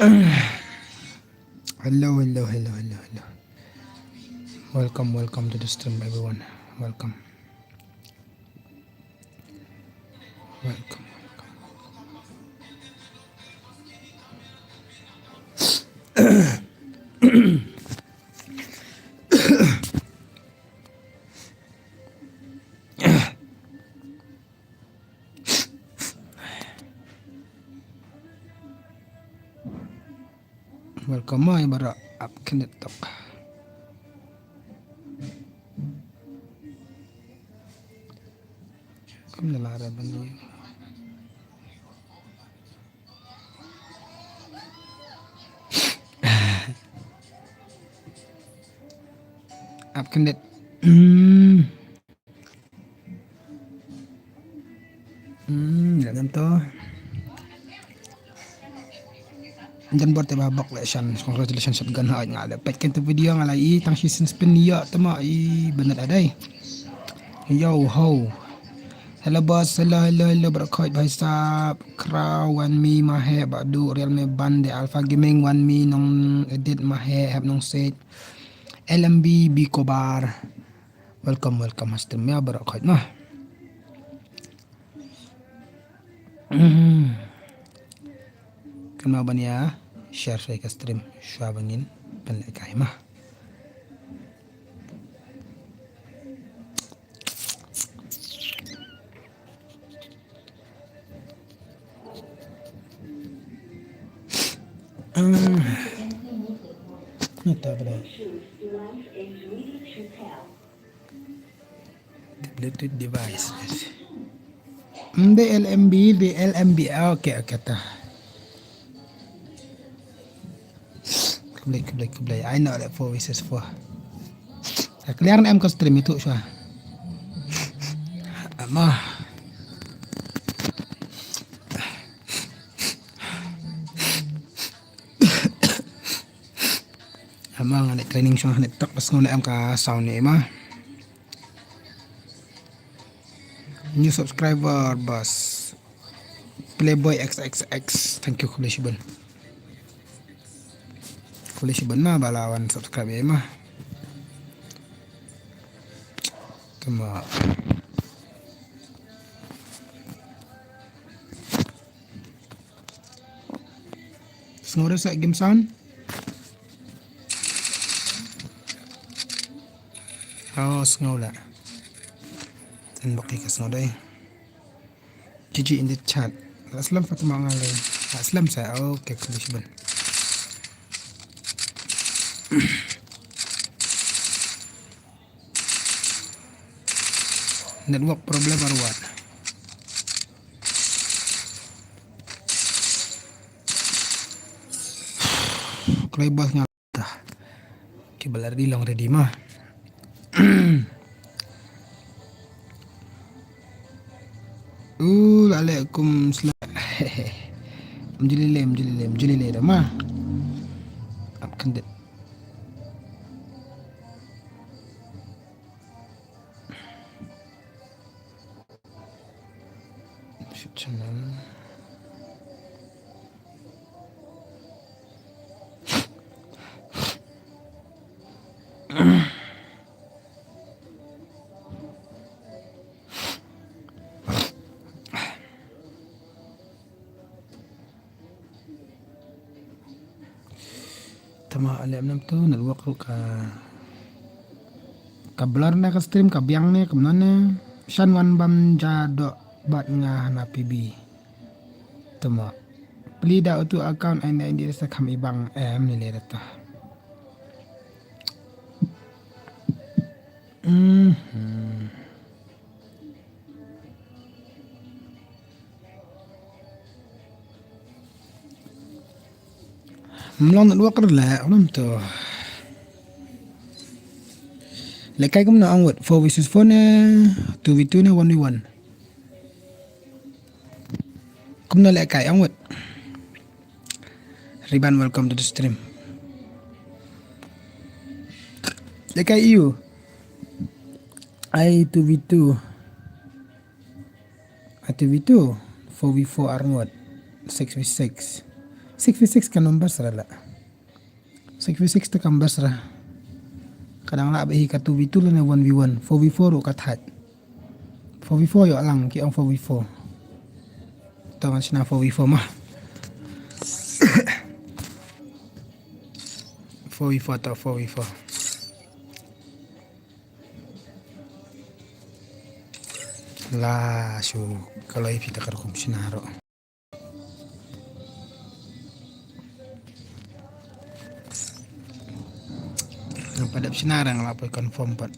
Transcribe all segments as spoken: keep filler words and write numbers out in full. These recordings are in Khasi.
Hello, hello, hello, hello, hello. Welcome, welcome to the stream, everyone. Welcome. Welcome, welcome. Welcome, ïa baroh ap khyndiat tok. Kam da la re ban ïa. Ap khyndiat. Hmm. Hmm, ïa ngam to. Jan bor te ba bok le shan, congratulations shotgun ha nga le pet ken tu video nga la i tang shi sin spin ïa tama i benet adai. Yo ho. Hello boss, hello, hello, hello, bro, khoi bhai sab, Crow, One Me, Mahe, Badu, Real Me, Bande, Alpha Gaming, One Me, Nong Edit, Mahe, Hep Nong Set, L M B, Bikobar. Welcome, welcome ha stream ïa baroh khoit ma. Kan ma ban ïa share share ka stream shuwa ba ngin pynlehkai ma. Ah. Nata bala. Bluetooth device. Mbe L M B, the L M B. Okay, okay, ta. Khublei, khublei, khublei. Ai noh leh four versus four. Clear na em ka stream itu shuwa. Ama. Ama nga ne training shuwa ne tak pas ngone em ka sound ne ma. New subscriber bas. Playboy X X X. Thank you, khublei shibun. Khublei shibun ma ba la wan subscribe ïa ma. Tama. Sngew da sa game sound. Oh, sngew la. Tan bok ka sngew dai. G G in the chat. La slem Fatima Ngalai. La slem sa. Okay, khublei shibun. Network problem or what? Kloi bos nga ta. Ki ba la ready long ready ma. Uh, la alaikum salam. Mjulile, mjulile, mjulile da ma. Ap khyndiat. Channel. Tama ale mnam tu network ruh ka, ka blur na ka stream ka biang ne kumno ne. Shan wan bam ja dok bad nga hana P B. Tama pli da utu account ai na India sa kham ibang em ni le data. Mhm. Mlong network rle, onam to. Lekai kumno angwit, four versus four ne, two v two ne, one v one. Kumno lekai angwit. Riban, welcome to the stream. Lekai iu. Ai two v two. Activity four v four arngot, six v six. Six v six ka number sra la. Six v six te ka number sra. Ka dang lah bad hi ka two v two lane one v one. Four v four ruh ka thait. Four v four ïoh lang ki ong four v four. To ngan shna four v four ma. Four v four to four v four. La shu kaloi phi ta ka rukom shna ruh. Nang padap shna rang la poi confirm pat.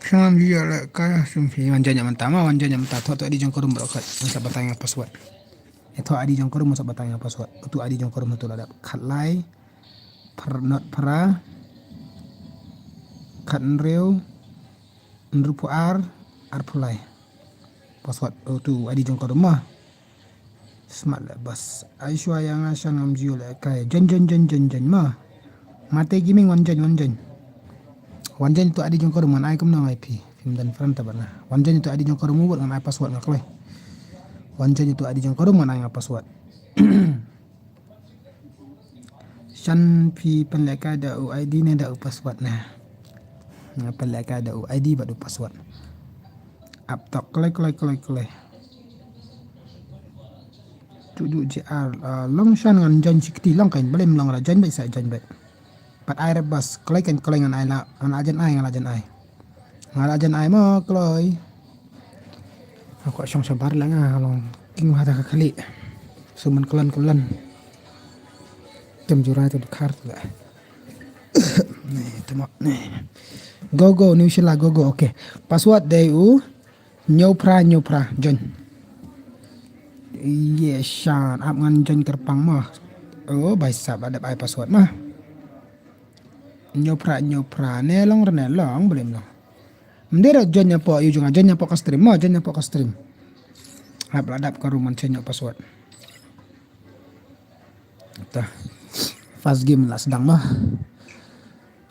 Khamam ïa la ka sim phi wan jan ïa mynta ma wan jan ïa mynta thoh thoh I D jong ka rum bro khat. Sa batai nga password. Ïa thoh I D jong ka rum sa batai nga password. Utu I D jong ka rum utu la dap khat lai. Phra, not phra. Khat hynriew. Hynriewphew ar, arphew lai. Password, oh, tu I D jong ka rum ma. Smart le bas. Aishwarya nga shan ngam jio le kai. Jan, jan, jan, jan, jan ma. Mate Gaming wan jan, wan jan. Wan jan tu I D jong ka rum ngan ai kumno ngai phi. Phim don friend ta bad nga. Wan jan tu I D jong ka rum ngan ai password nga kloi. Wan jan tu I D jong ka rum ngan ai nga password. Shan phi pynlehkai da u I D ne da u password ne. Nga pynlehkai da u I D bad u password. Ap tok kloi kloi kloi kloi. Tu du J R, ah, long shan ngan join sikti long kan balei long ra join bad sa join bad. Pat ai rebas kloi kan kloi ngan ai la ngan la jan ai ngan la jan ai. Ngan la jan ai mo kloi. Aku shong shabar la nga long king mata ka kali. Suman kelan kelan. Tem jura tu dkhar tu la. Ni temo ni. Go go ni sila go go okay. Password dei u. Nyopra nyopra join. Yes shan ap ngan join kerpang mah. Oh bai sap adap ai password mah. Nyopra nyopra ne long rene long belim long. Mdira join nyapo yu junga join nyapo ka stream mah join nyapo ka stream. Ap adap ka ruman change password. Ta. First game la sedang mah.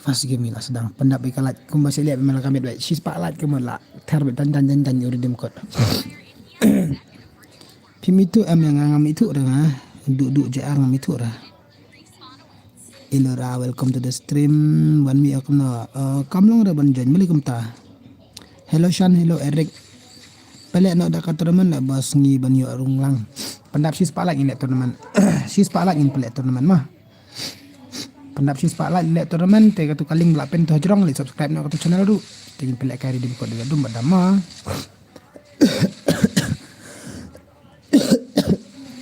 First game la sedang. Pendap ika lat kumba siliap mela kamit bai. Shispa lat kumba la. Ter bai tan tan tan tan yu redeem code. Phi mitu em yang ngam mitu ra nga. Duk duk J R ngam mitu ra. Ilora welcome to the stream. Wan mi akum na. Kam long ra ban join balik kumta. Hello Shan, hello Eric. Pele no da ka tournament la bas ngi ban yo rung lang. Pendap shi spotlight ngin le tournament. Shi spotlight ngin pele tournament mah. Pendap shi spotlight le tournament te katu ka link bla pen to jrong le subscribe no katu channel du. Te ngin pele kai redeem code da dum badam mah.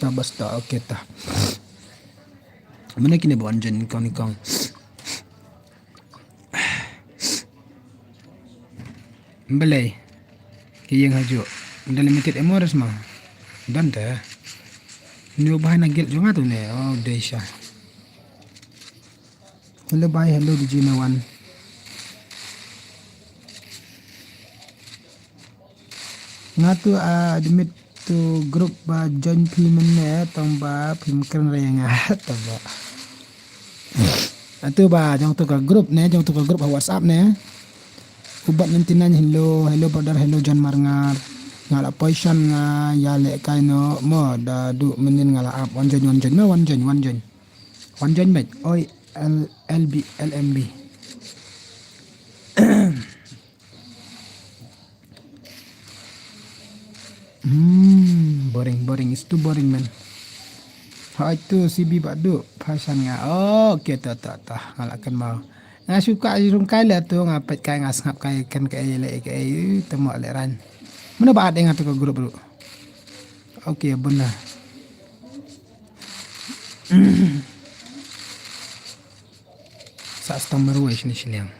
Ta bas ta okay ta. Mana kini ban jen kong ni kong. Mbelei. Ki ïeng hajuh. Unlimited ammo res ma. Don te. Ni u bahai na guild jong nga tu ne. Oh, Deisha. Hello, bye. Hello, D J Nawan. Nga tu admit to group ba join phi mynne tang ba phim kren re nga tang ba. Atu ba jong tu ka group ne, jong tu ka group ha WhatsApp ne. Ubat ninety nine, hello, hello brother, hello John Marngar. Nga la poisan nga ya le kai no mo da du menin nga la ap wan join, wan join, no wan join, wan join. Wan join met. Oi L L B L M B. Hmm, boring, boring. It's too boring, man. Hai tu C B Badu, pasan nga. Oh, okay, ta ta ta. Nga la kan mau. Nga shu ka rung kai le tu nga peit kai nga sngap kai ken kai le kai te mo le ran. Mano ba ade nga tu ka group ru. Okay, bun na. Sa stam meru ai sini sini yang.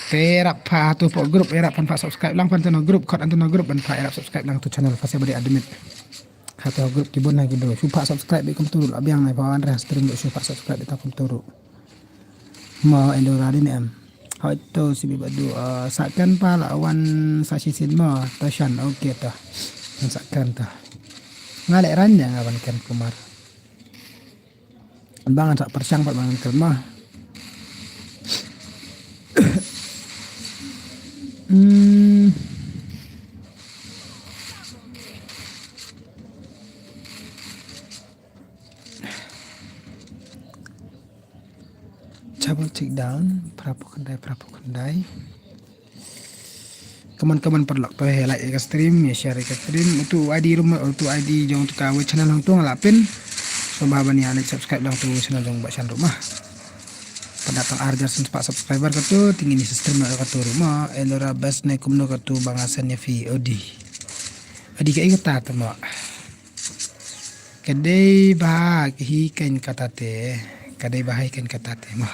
Te rap pa tu po group, rap pan pa subscribe lang pan tu no group, kot an tu no group, ban pa rap subscribe lang tu channel pa se beri admit. Hatu group ki bun na ki bro. Shu pa subscribe bi kum turu la biang nai pa wan reh stream bi shu pa subscribe bi ta kum turu. Mo endo rari ne em. Hoi to si bi badu, ah, sa ken pa la wan sa shi sin mo to shan, okay to. Sa ken to. Nga le ran ya nga ban ken kumar. Ban sa pyrshang pat ban ken mo. Hmm. Double check down, phra phew khyndai, phra phew khyndai. Kaman, kaman paralok to he like ïa ka stream, ïa share ïa ka stream. Utu I D rum, utu I D jong utu ka wei channel hangtu nga la pin. Sngewbha ban ïa like subscribe lang tu channel jong Bah Shan ruh ma. Pynda tang ar hajar san spah subscriber katu, te ngin ïa stream na katu ruh ma. Elora best ne kumno katu ba nga send ïa phi, odi. Odi kaei kata te ma. Ka dei bha hi keiñ kata te, ka dei bha hi keiñ kata te mo.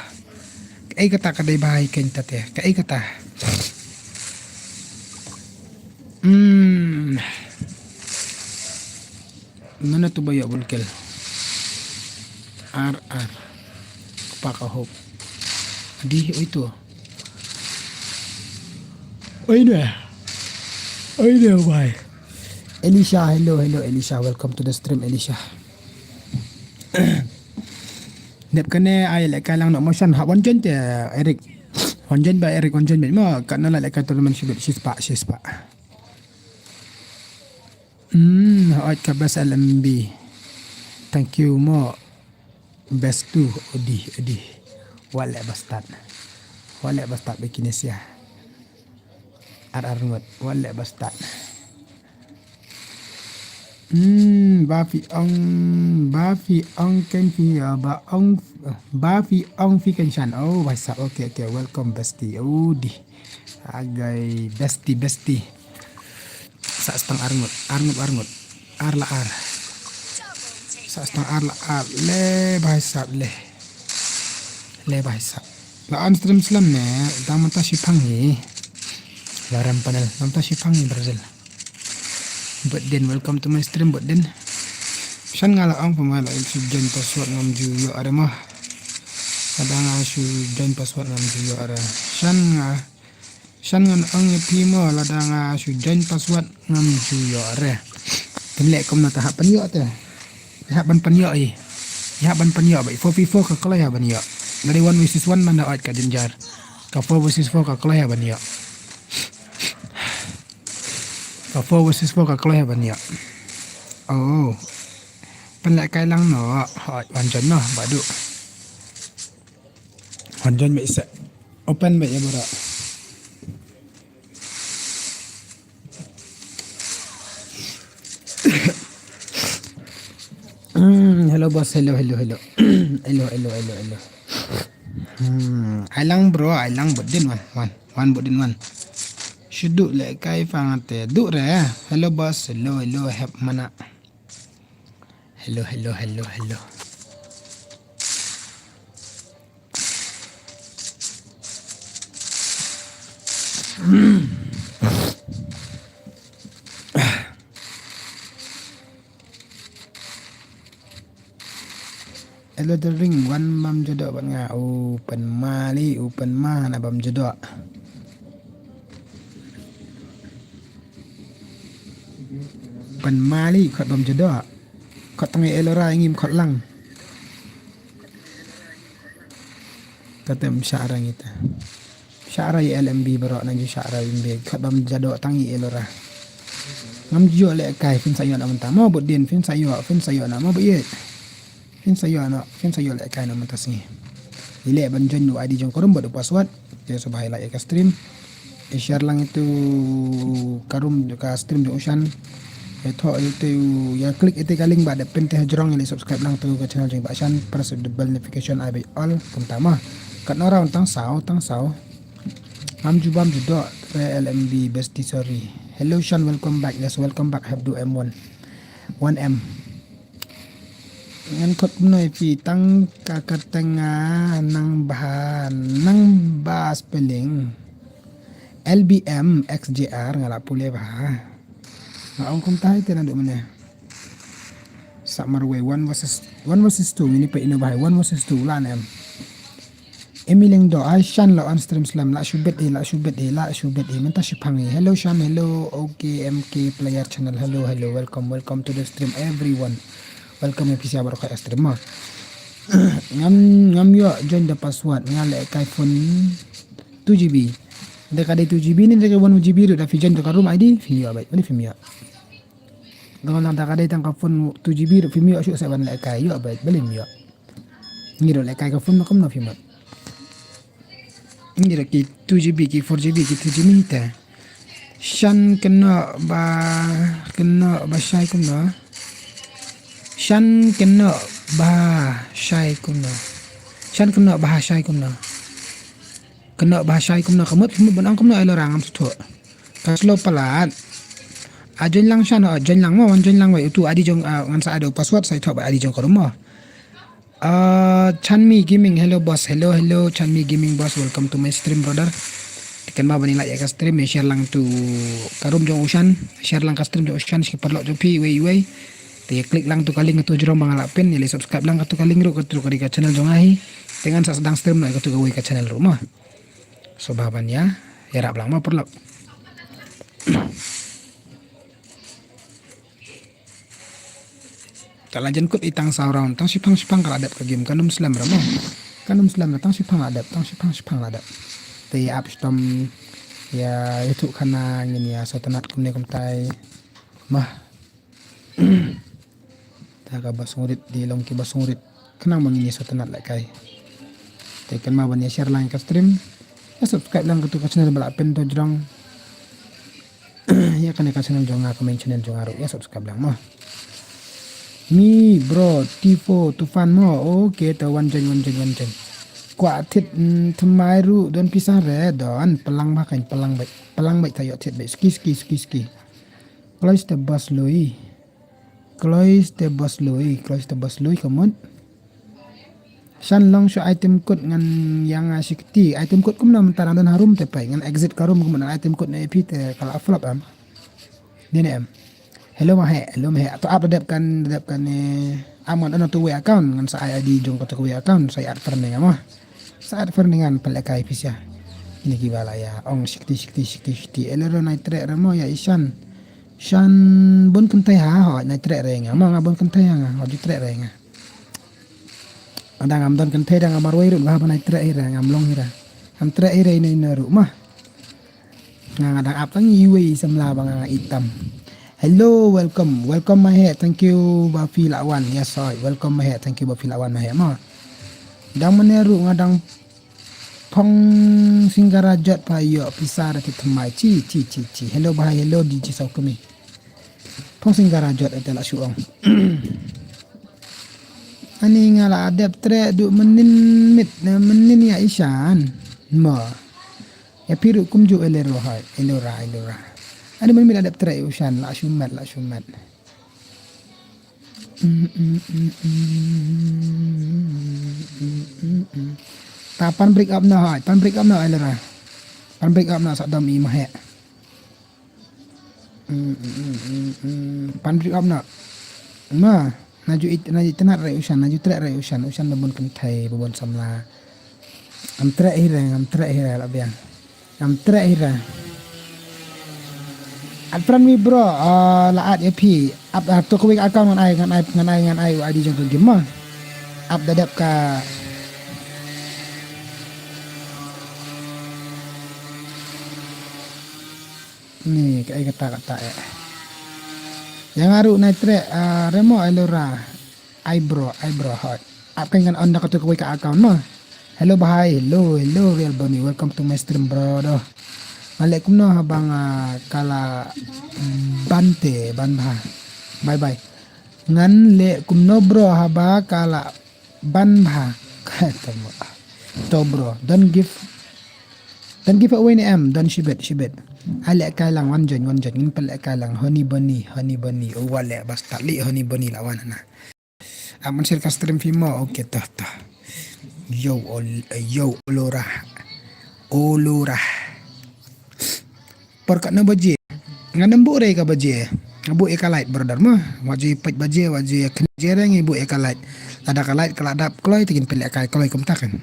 Kaei kata ka dei bha hi keiñ kata te, kaei kata. Hmm. Mano tu ba ïoh bun kel. Ar ar. Kpa ka hop. Di oi tu. Oi ne. Oi ne bai. Elisha, hello, hello, Elisha. Welcome to the stream, Elisha. Dep kane ai le kai lang no motion ha wan jen te Eric. Wan jen ba Eric, wan jen ba mo ka na la le kai tournament shibit shispa, shispa. Hmm, hoi ka best L M B. Thank you mo. Best tu, odi, odi. Wale bastard. Wale bastard be Kinesia. Ar ar ngot, wale bastard. Hmm, ba phi ong, ba phi ong ken phi, ah, ba ong, ba phi ong phi ken shan. Oh, what's up? Okay, okay, welcome bestie. Odi. Agai bestie, bestie. Sa stang ar ngut, ar ngut, ar ngut. Ar la ar. Sa stang ar la ar. Le bhai sab le. Le bhai sab. La on stream slem ne, dang mynta shipang hi. La rem panel, dang mynta shipang hi Brazil. But then, welcome to my stream, but then. Shan nga la ong pama la shu join password ngam ju ïoh are ma. Lada nga shu join password ngam ju ïoh are. Shan nga Shan ngan ong ïa phi mo lada nga shu join password ngam ju ïoh re. Pynleh kumno te hap ban ïoh te. Hap ban pynïoh i. Hap ban pynïoh ba four v four ka kloi hap ban ïoh. Dari one versus one man da ot ka jinjar. Ka four versus four ka kloi hap ban ïoh. Ka four versus four ka kloi hap ban ïoh. Oh. Pynleh kai lang no. Ot wan join no badu. Wan join ba isa. Open ba ya bara. Hmm, hello boss, hello, hello, hello. Hello, hello, hello, hello. Hmm, ai lang bro, ai lang bud din wan, wan, wan bud din wan. Shu du leh kai pang te du re. Hello boss, hello, hello, hep mana. Hello, hello, hello, hello. Hello, the ring, wan bam jadok bad nga, u pynmali, u pynma na bam jadok. Pynmali, khot bam jadok. Khot tang i Elora ngim khot lang. Katem shara ngita. Shara i L M B bro na ju shara i mbe. Khot bam jadok tang i Elora. Ngam ju leh kai fin sa ïoh na mynta. Mo bud din fin sa ïoh, fin sa ïoh na mo bud ye. Fin sa ïoh na, fin sa ïoh leh kai na mynta sngi. I leh ban join u I D jong ka room bad u password. Te sngewbha i like ïa ka stream. I share lang ïa tu ka room ka stream jong u Shan. Ïa thoh ïa tu ïa click ïa tu ka link ba da pin te hajrong ïa subscribe lang tu ka channel jong ba Shan, press the bell notification ai ba all kumta ma. Kat no round tang saw, tang saw. Ngam ju bam ju doh re L M B bestie, sorry. Hello Shan, welcome back. Yes, welcome back. Have do M one. One M. Ngan khot kumno ïa phi tang ka kyrteng nga nang ba, nang ba spelling. L B M X J R nga la pule ba. Nga ong kumta hi te naduh mynne. Sa marwei one versus, one versus two, ngin ïa peit ino ba hai one versus two la ne em. Emi Lyngdoh, ai Shan la on stream slem, la shu bet hi, la shu bet hi, la shu bet hi, mynta shipang hi. Hello Shan, hello, O K M K player channel, hello, hello, welcome, welcome to the stream everyone. Welcome ïa phi sha baroh ka stream ma. Ngam, ngam ïoh join da password, nga leh kai phone two G B. Da ka dei two G B ne da ka one G B ruh da phi join da ka room I D, phim ïoh beit, balei phim ïoh. Nga ong da ka dei tang ka phone two G B ruh phim ïoh shuh sa ban leh kai, ïoh beit, balei phim ïoh. Ngi ruh leh kai ka phone ma kumno phim ïoh. Ngi ruh ki two G B, ki four G B, ki three G B te. Shan kynnoh ba, kynnoh ba shai kumno. Shan kynnoh ba shai kumno. Shan kynnoh ba shai kumno. Kynnoh ba shai kumno, ka mut, ka mut ban ong kumno, ai Lora, ngam sngewthuh. Ka slow palat. A join lang Shan, a join lang mo, wan join lang wei, utu I D jong, a, ngan sa add u password, sa ïathuh ba I D jong ka ruh mo. A, Chanmi Gaming, hello boss, hello, hello, Chanmi Gaming boss, welcome to my stream, brother. Te kynmaw ba ïa like ïa ka stream, ïa share lang to ka room jong u Shan, share lang ka stream jong u Shan, sha ki paralok jong phi, iwei, iwei. Te ïa click lang to ka link to jrong ba nga la pin, ïa leh subscribe lang kato ka link ruh, kato ka dei ka channel jong nga hi. Te ngan sa sdang stream noh ïa kato kawei ka channel ruh mo. Sngewbha ban ïa, ïarap lang mo paralok. Te la jan kut i tang saw round, tang shipang shipang ka la dep ka game, kan ym slem re mo. Kan ym slem re, tang shipang la dep, tang shipang shipang la dep. Te ïa ap shitom, ïa, ïathuh khana ngin ïa sngewtynnat kumne kumtai. Mah. Ta kaba sngewrit, dei long kiba sngewrit. Khnang ba ngin ïa sngewtynnat lehkai. Te kynmaw ban ïa share lang ka stream. Ïa subscribe lang kato ka channel ba la pin to jrong. Ïa kane ka channel jong nga, ka main channel jong nga ruh, ïa subscribe lang mo. Mi bro, T four Tufan mo. Okay, te wan join, wan join, wan join. Kwah thied, mm, thymmai ruh don pisa re, don, pynlang bha kan, pynlang beit. Pynlang beit, ta ïoh thied beit. Ski, ski, ski, ski. Klois te boss lui. Klois te boss lui, klois te boss lui ka mut. Shan long shu item code ngan ïa nga shi kti. Item code kumno mynta nang don ha room te peit. Ngan exit ka room ka mut, nang item code na A P te ka la flop em. Ni ne em. Hello Mahe, hello Mahe. To ap da dep kan, da dep kan ne. Am ngan on to wei account, ngan sa ai I D jong kato kawei account, sa add friend ne nga mo. Sa add friend ne ngan pynlehkai pisa. Ini kiba la ïa ong shi kti, shi kti, shi kti, shi kti. Elero nai treh re mo ïa i Shan. Shan bun kynthei ha, ho, nai treh re nga mo, nga bun kynthei ha nga, ho, ju treh re nga. Ada ngam don kynthei, da nga marwei ruh, ba nai treh hi re, ngam long hi re. Ngam treh hi re ine ine ruh mo. Nga, nga dang ap tang iwei samla ba nga ïeit tam. Hello, welcome. Welcome Mahe. Thank you ba phi la wan. Yes, oi. Welcome Mahe. Thank you ba phi la wan Mahe mo. Dang mynne ruh nga dang phong singara jot pa ïoh pisa ra ki thymmai. Chi, chi, chi, chi. Hello bhai, hello D J Sawkmie. Phong singara jot ete la shu ong. Ani nga la dep treh du mynnin mit, mynnin ïa i Shan. Mo. Ïa phi ruh kumjuh elero hai, elora, elora. Ani mynnin mit la dep treh ïa u Shan, la shu met, la shu met. Ta pan break up noh hai, pan break up noh elora. Pan break up noh sa dom i Mahe. Pan break up noh. Ma, na ju it, na ju itynnad re u Shan, na ju treh re u Shan, u Shan ba bun kynthei, ba bun samla. Ngam treh hi re, ngam treh hi re la biang. Ngam treh hi re. Add friend me bro, ah, la add ïa phi. Ap, ah, to kawei ka account ngan ai, ngan ai, ngan ai, ngan ai u I D jong ka game mo. Ap da dep ka. Ni, kaei kata kata eh. Ïa nga ruh nai treh, ah, re mo elora. Eyebrow, eyebrow hot. Ap kan ngan on da kato kawei ka account mo. Hello bhai, hello, hello, real Bonnie. Welcome to my stream, bro. Doh. Nga leh kumno haba nga ka la ban te, ban bha. Bye bye. Ngan leh kumno bro haba ka la ban bha. Kata mo. To bro, don't give, don't give away ne em, don shibit, shibit. Ai lehkai lang, wan join, wan join, ngin pynlehkai lang, Honey Bunny, Honey Bunny, oh, wat leh ba start leh Honey Bunny la wan na. Am share ka stream phi mo, okay, to, to. Yo, ol-, yo, Olora. Olora. Por katno baje? Ngan ym buh re ka baje. Nga buh ïa ka light brother mo. Wat ju peit baje, wat ju ïa kynje re ngi buh ïa ka light. Lada ka light ka la dap kloi te ngin pynlehkai kloi kumta kan.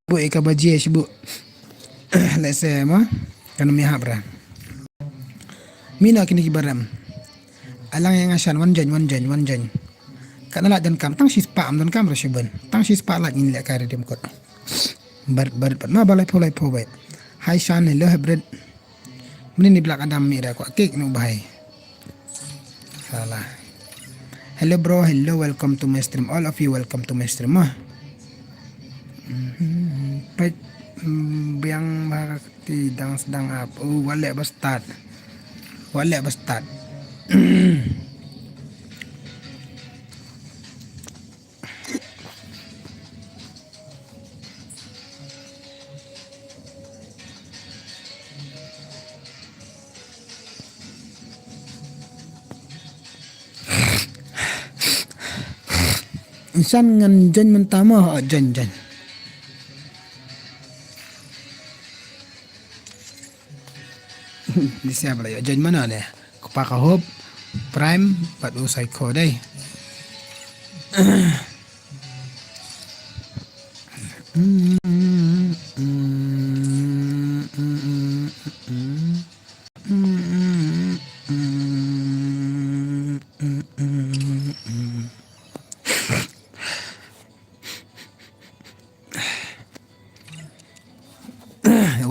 Buh ïa ka baje shi buh. Let's say mo. Kan ym ïahap re. Mino kine ki baram. Ai lang ïa nga shan wan join, wan join, wan join. Katno light donkam tang shispah, am donkam re shibun. Tang shispah light ngin lehkai redeem code. Bar, bar, bar. Ma ba lai pho, lai pho bai. Hi shan, hello, hi Brett. Mene ni Black Adam mih ra kwah kick nu bahai. Salah. Hello bro, hello, welcome to my stream. All of you welcome to my stream ah. Mhm. Peit, mm, biang bha ka kti dang sdang ap. Oh, wat leh ba start. Wat leh ba start. Insan ngan join mynta mo, oh, join, join. Di siapa lah, ya, join mana ni? Kpa ka Hope, Prime, bad u Psycho dei.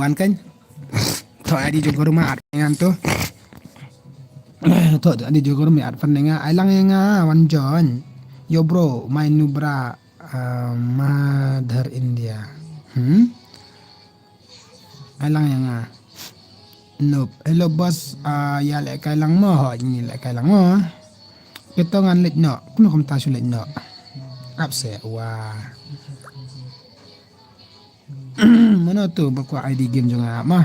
Wan kan. Thoh ID jong ka room, at ngan tu. Thoh ID jong ka room, at fan nga. Ai lang ïa nga wan join. Yo bro, my nubra, uh, mother India. Hmm? Ai lang ïa nga. Nope. Hello boss, ah, ïa lehkai lang mo, ho, ngi lehkai lang mo. Kito ngan leit noh, kumno kumta shu leit noh. Ap se, wah. Mano tu ba kwah ID game jong nga ma.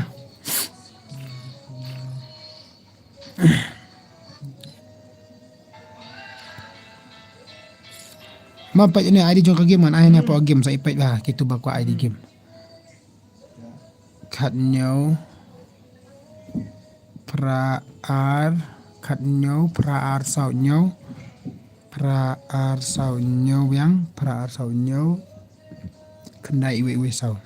Ma peit ine ID jong ka game ngan ai ne po game sa i peit ba kitu ba kwah ID game. Khat hynñiew phra ar, khat hynñiew phra ar saw hynñiew, phra ar saw hynñiew biang, phra ar saw hynñiew, khyndai iwei iwei saw.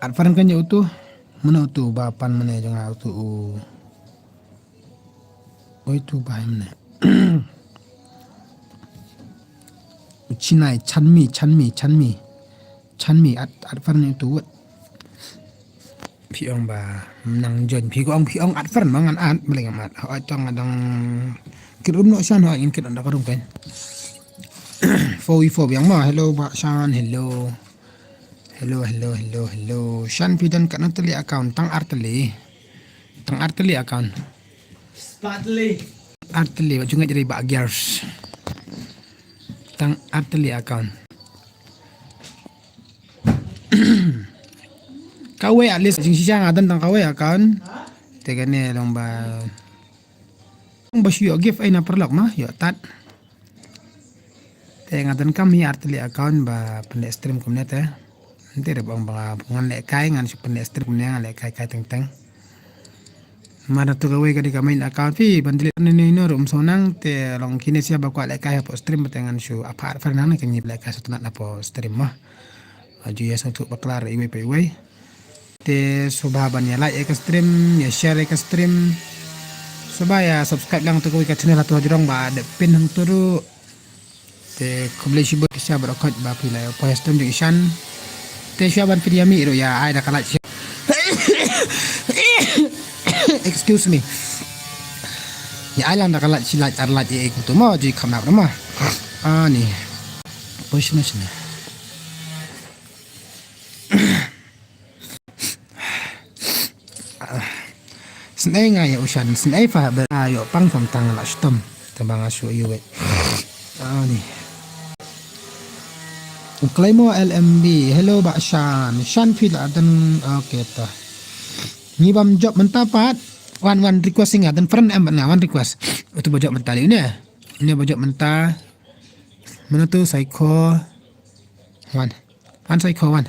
At friend kan ïa utu. Mano utu ba pan mane jong nga utu u. Oi tu ba mane. U Chinai, Chanmi, Chanmi, Chanmi. Chanmi at, at friend utu wut. Phi ong ba nang join, phi ko ong, phi ong at friend ma ngan at, mleng amat. Hoi tong adang kit room noh shan, hoi ngin kit on da ka room kan. Four v four biang ma, hello ba shan, hello. Hello, hello, hello, hello. Shan phi don katno tylli account, tang ar tylli. Tang ar tylli account. Spah tylli. Ar tylli, ba jungit jari ba gears. Tang ar tylli account. Kawei at least, jingshisha nga don tang kawei account. Te kane long ba. Long ba shu ïoh gift ai na paralok ma, ïoh tat. Te nga donkam hi ar tylli account ba pynleh stream kumne te. Nte re ba ong ba ngan lehkai ngan shu pynleh stream kumne ngan lehkai kai teng teng. Mar tu kawei ka dei ka main account phi ban delete ne ne no rum sonang te long kine sia ba kwah lehkai hapoh stream ba te ngan shu apa ar fer nang ne kane lehkai satu nat hapoh stream ma. Aju ïa satu baklar iwei pa iwei. Te sngewbha ban ïa like ïa ka stream, ïa share ïa ka stream. Sngewbha ïa subscribe lang tu kawei ka channel hatu hajrong ba dep pin hangtu ruh. Te khublei shibun ki sha baroh khoit ba phi la ïa poi ha stream jong i Shan. Te sha ban phi ïa mih ruh ïa ai da ka like share. Excuse me. Ïa ai lang da ka like shi like ar like ïa kumtu mo ji kham nap ruh mo. Ani. Poi shane shane. Snei nga ïa u Shan, snei fa ba ïoh pang pam tang la stom. Tang ba nga shu ïa wei. Ah, ni. Claymore L M B, hello Bah Shan. Shan phi la dang, okay ta. Ngi bam jop mynta pat. Wan, wan request nga, dang friend em bad nga, wan request. Utu ba jop mynta li ne. Ni ba jop mynta. Mana tu psycho. Wan. Wan psycho wan.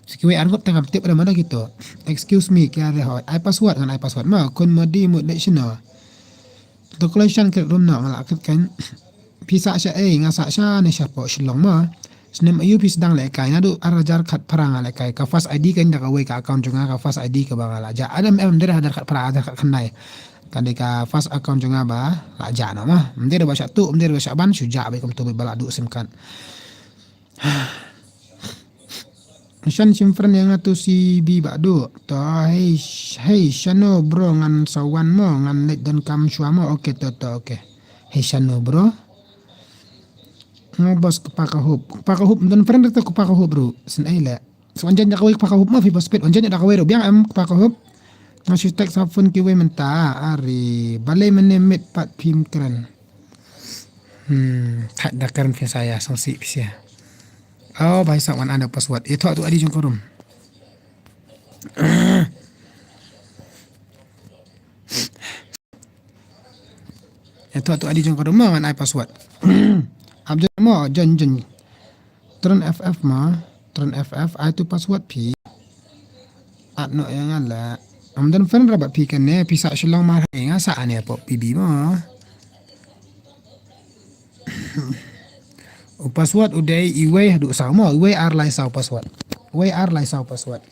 Sa kiwei ar ngut tang kam tip re mano kito. Excuse me, kya re hoi. Ai password ngan ai password ma. Kun modi mut leh shino. To collection kit room no nga la kit kan. Phi sah sha ei, nga sah sha ne sha po Shillong ma. Snem ayu phi sdang lehkai, naduh ar hajar khatphra nga lehkai. Ka FAST I D kan da kawei ka account jong nga, ka FAST I D kaba nga la jah. Adam em dei hajar khatphra, hajar khatkhyndai. Ka dei ka FAST account jong nga ba la jah no ma. Em dei ba shah tu, em dei ba shah ban, shu jah ba kumtu ba la duh SIM card. Shan shim friend ïa nga tu C B Bah Duh. To, hey, sh-, hey, shano bro, ngan sa wan mo, ngan leit donkam shuwa mo. Okay, to, to, okay. Hey, shano bro. Nga boss kpa ka hup. Kpa ka hup, don friend to kpa ka hup bro. Sin ei le. So wan jan da kawei kpa ka hup ma, phi boss pit. Wan jan da kawei bro. Biang em kpa ka hup. Nga shu text ha phone kiwei mynta. Ari, balei mynne mit pat phim kren. Hmm, thait da kren phi sa ïa, song si phi sia. Oh, bai sa wan ai password. Ïathoh tu I D jong ka room. Ïathoh tu I D jong ka room ma, ngan ai password. Ap jon mo, jon, jon. Tron F F ma, Tron F F, ai tu password phi. At no ïa nga la. Am don friend ra bad phi kane, phi sah Shillong ma, nga sah ane pop P B ma. U password u dei iwei haduh saw mo, iwei ar lai saw password. Iwei ar lai saw password.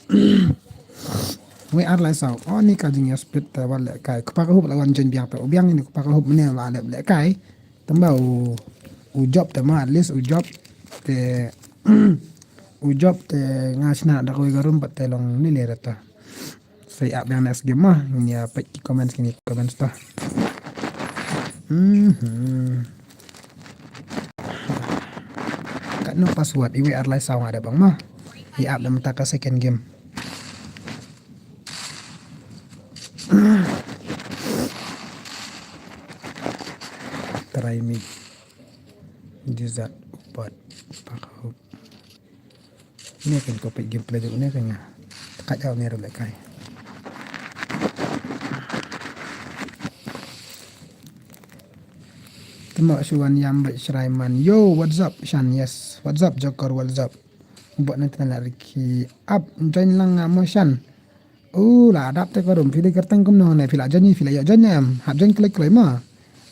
Iwei ar lai saw. Oh, ni ka jingïaspit te wan lehkai. Kpa ka hup la wan jon biang te. U biang ni kpa ka hup mane la leh lehkai. Tang ba u, u job te ma, at least u job te, u job te nga shna da kawei ka room pat te long lei lei rata. Sa ïa ap biang next game ma, ngin ïa peit ki comments, kine ki comments ta. Mhm. Katno password, iwei ar lai saw nga da bang ma. Ïa ap da mynta ka second game. Try me. Jizat upat pakhup. Une kan ko peit gameplay jong une kan nga. Tekat jauh ni ruh lehkai. Temo shu wan ïam bad Shraiman. Yo, what's up, Shan? Yes. What's up, Joker? What's up? Bok nang tena la riki. Ap, join lang nga mo Shan. U, la dap te ka room, phi dei kyrteng kumno ne, phi la join, phi la ïoh join em, hap join kloi kloi ma.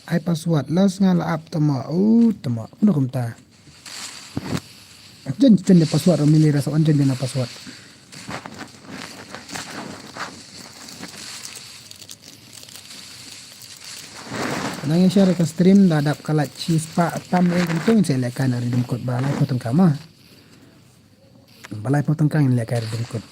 Ai password, los nga la ap temo, u, temo, kumno kumta. Join, join de password, room ni rasa wan join de na password. Nang share ka stream, da dap ka la cheese pa tam e kumto, ngin sa lehkai na redeem code ba lai phew tyngka ma. Ba lai phew tyngka ngin lehkai redeem code.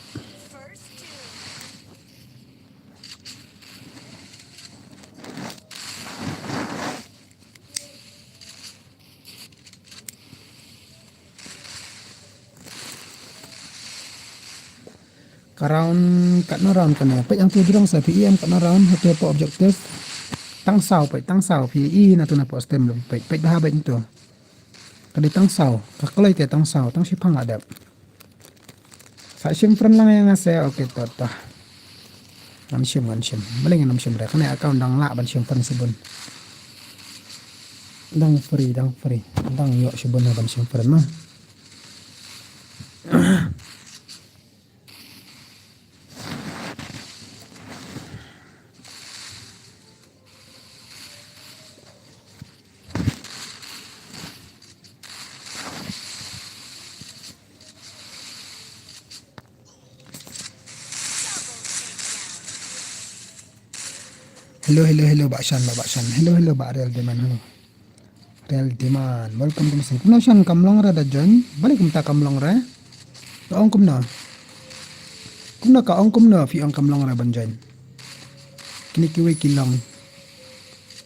Ka round, katno round kane. Peit hangtu jrong sa phi em katno round, hangtu hapoh objective. Tang saw peit, tang saw phi i na tu na post tem lum peit, peit bha peit tu. Ka dei tang saw, ka kloi te tang saw, tang shiphang la dep. Sa shim friend lang ïa nga se, okay to to. Ngan shim, ngan shim. Balei ngam shim re, kane account dang lah ban shim friend shibun. Dang free, dang free. Dang ïoh shibun ban shim friend ma. Hello, hello, hello, Bah Shan, Bah, Bah Shan. Hello, hello, Bah Real Demand, hello. Real Demand, welcome to Muslim. Kumno Shan kam long re da join? Balei kumta kam long re? Ka ong kumno? Kumno ka ong kumno phi ong kam long re ban join? Kine kiwei ki long.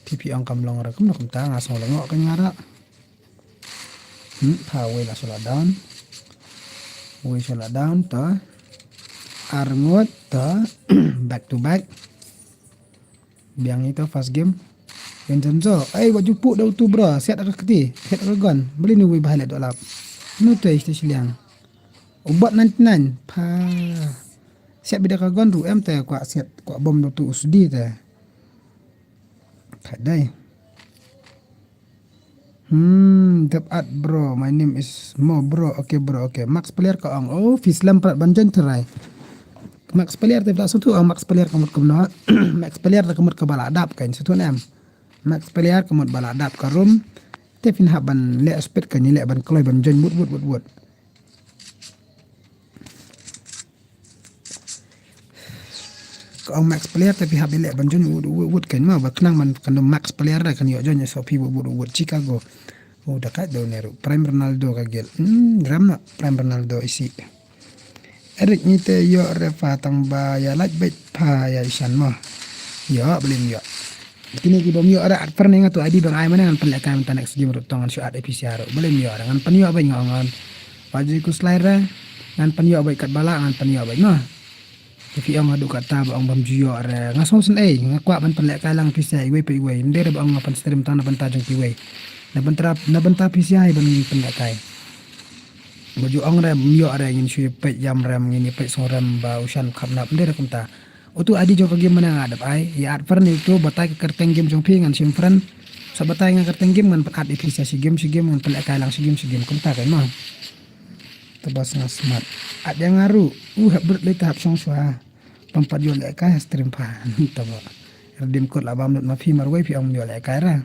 Phi phi ong kam long re. Kumno kumta nga sngew lyngngoh ka nga ra. Hmm, pha wei la shu la down. Wei shu la down to. Ar ngut to. Back to back. Biang ito first game. Yan janjo. Ai, wat ju puk da utu bro. Siat da ka kti. Siat da ka gun. Beli ni wei bahai leh doh lap. Nu te iste siliang. Ubat ninety-nine. Pa. Siat bida ka gun tu em te kwah siat kwah bom da utu usdi te. Thait dai. Hmm, dep at bro. My name is Mo bro. Okay bro, okay. Max player ka ong. Oh, phi slem prat ban join try. Max player te da sutu ong Max player ka mut kumno. Max player te ka mut ka bala dap kan sutu nem. Max player ka mut bala dap ka room. Te phin hap ban leh speed kan leh ban kloi ban join wut wut wut wut. Ka ong Max player te phi hap ileh ban join wut wut wut kan ma ba khnang ban kan max player da kan ïoh join so phi wut wut wut Chicago. Oh, da ka do ne ru Prime Ronaldo ka gel. Hmm, ram na Prime Ronaldo isi. Eric ni te ïoh re pha tang ba ïa lait bait pha ïa isan ma. Ïoh, blim ïoh. Kini ki bom ïoh re at per ne nga tu adi bang ai mane ngan pynleh kai mynta next game ru tong ngan shu at A P C ru. Blim ïoh re ngan pyn ïoh bait nga ong ngan. Wa ji ku slide re ngan pyn ïoh bait kat bala ngan pyn ïoh bait ma. Ki phi ong haduh katta ba ong bam ju ïoh re nga song sien ei nga kwah ban pynleh kai lang pisa iwei pa iwei. Nde re ba ong nga pyn stream tang na bynta jong kiwei. Na bynta na bynta pisa hi ban pynleh kai. Ba ju ong re bam ïoh re ngin shu peit ïam rem ngin peit song rem ba u shan khap nap nde re kumta. Utu adi jong ka game mana nga dep ai ïa at friend utu batai ka kerteng game jong phi ngan shim friend. Sa batai nga kerteng game ngan pyn at ïa phi sa shi game shi game ngan pynleh kai lang shi game shi game kumta kai ma. Te bas nga smat. At ïa nga ru. U hap brut lei te hap shong shuwa. Pam pat ïoh leh kai ha stream pha. Te ba. Redeem code la bam lut ma phi marwei phi ong ïoh leh kai ra.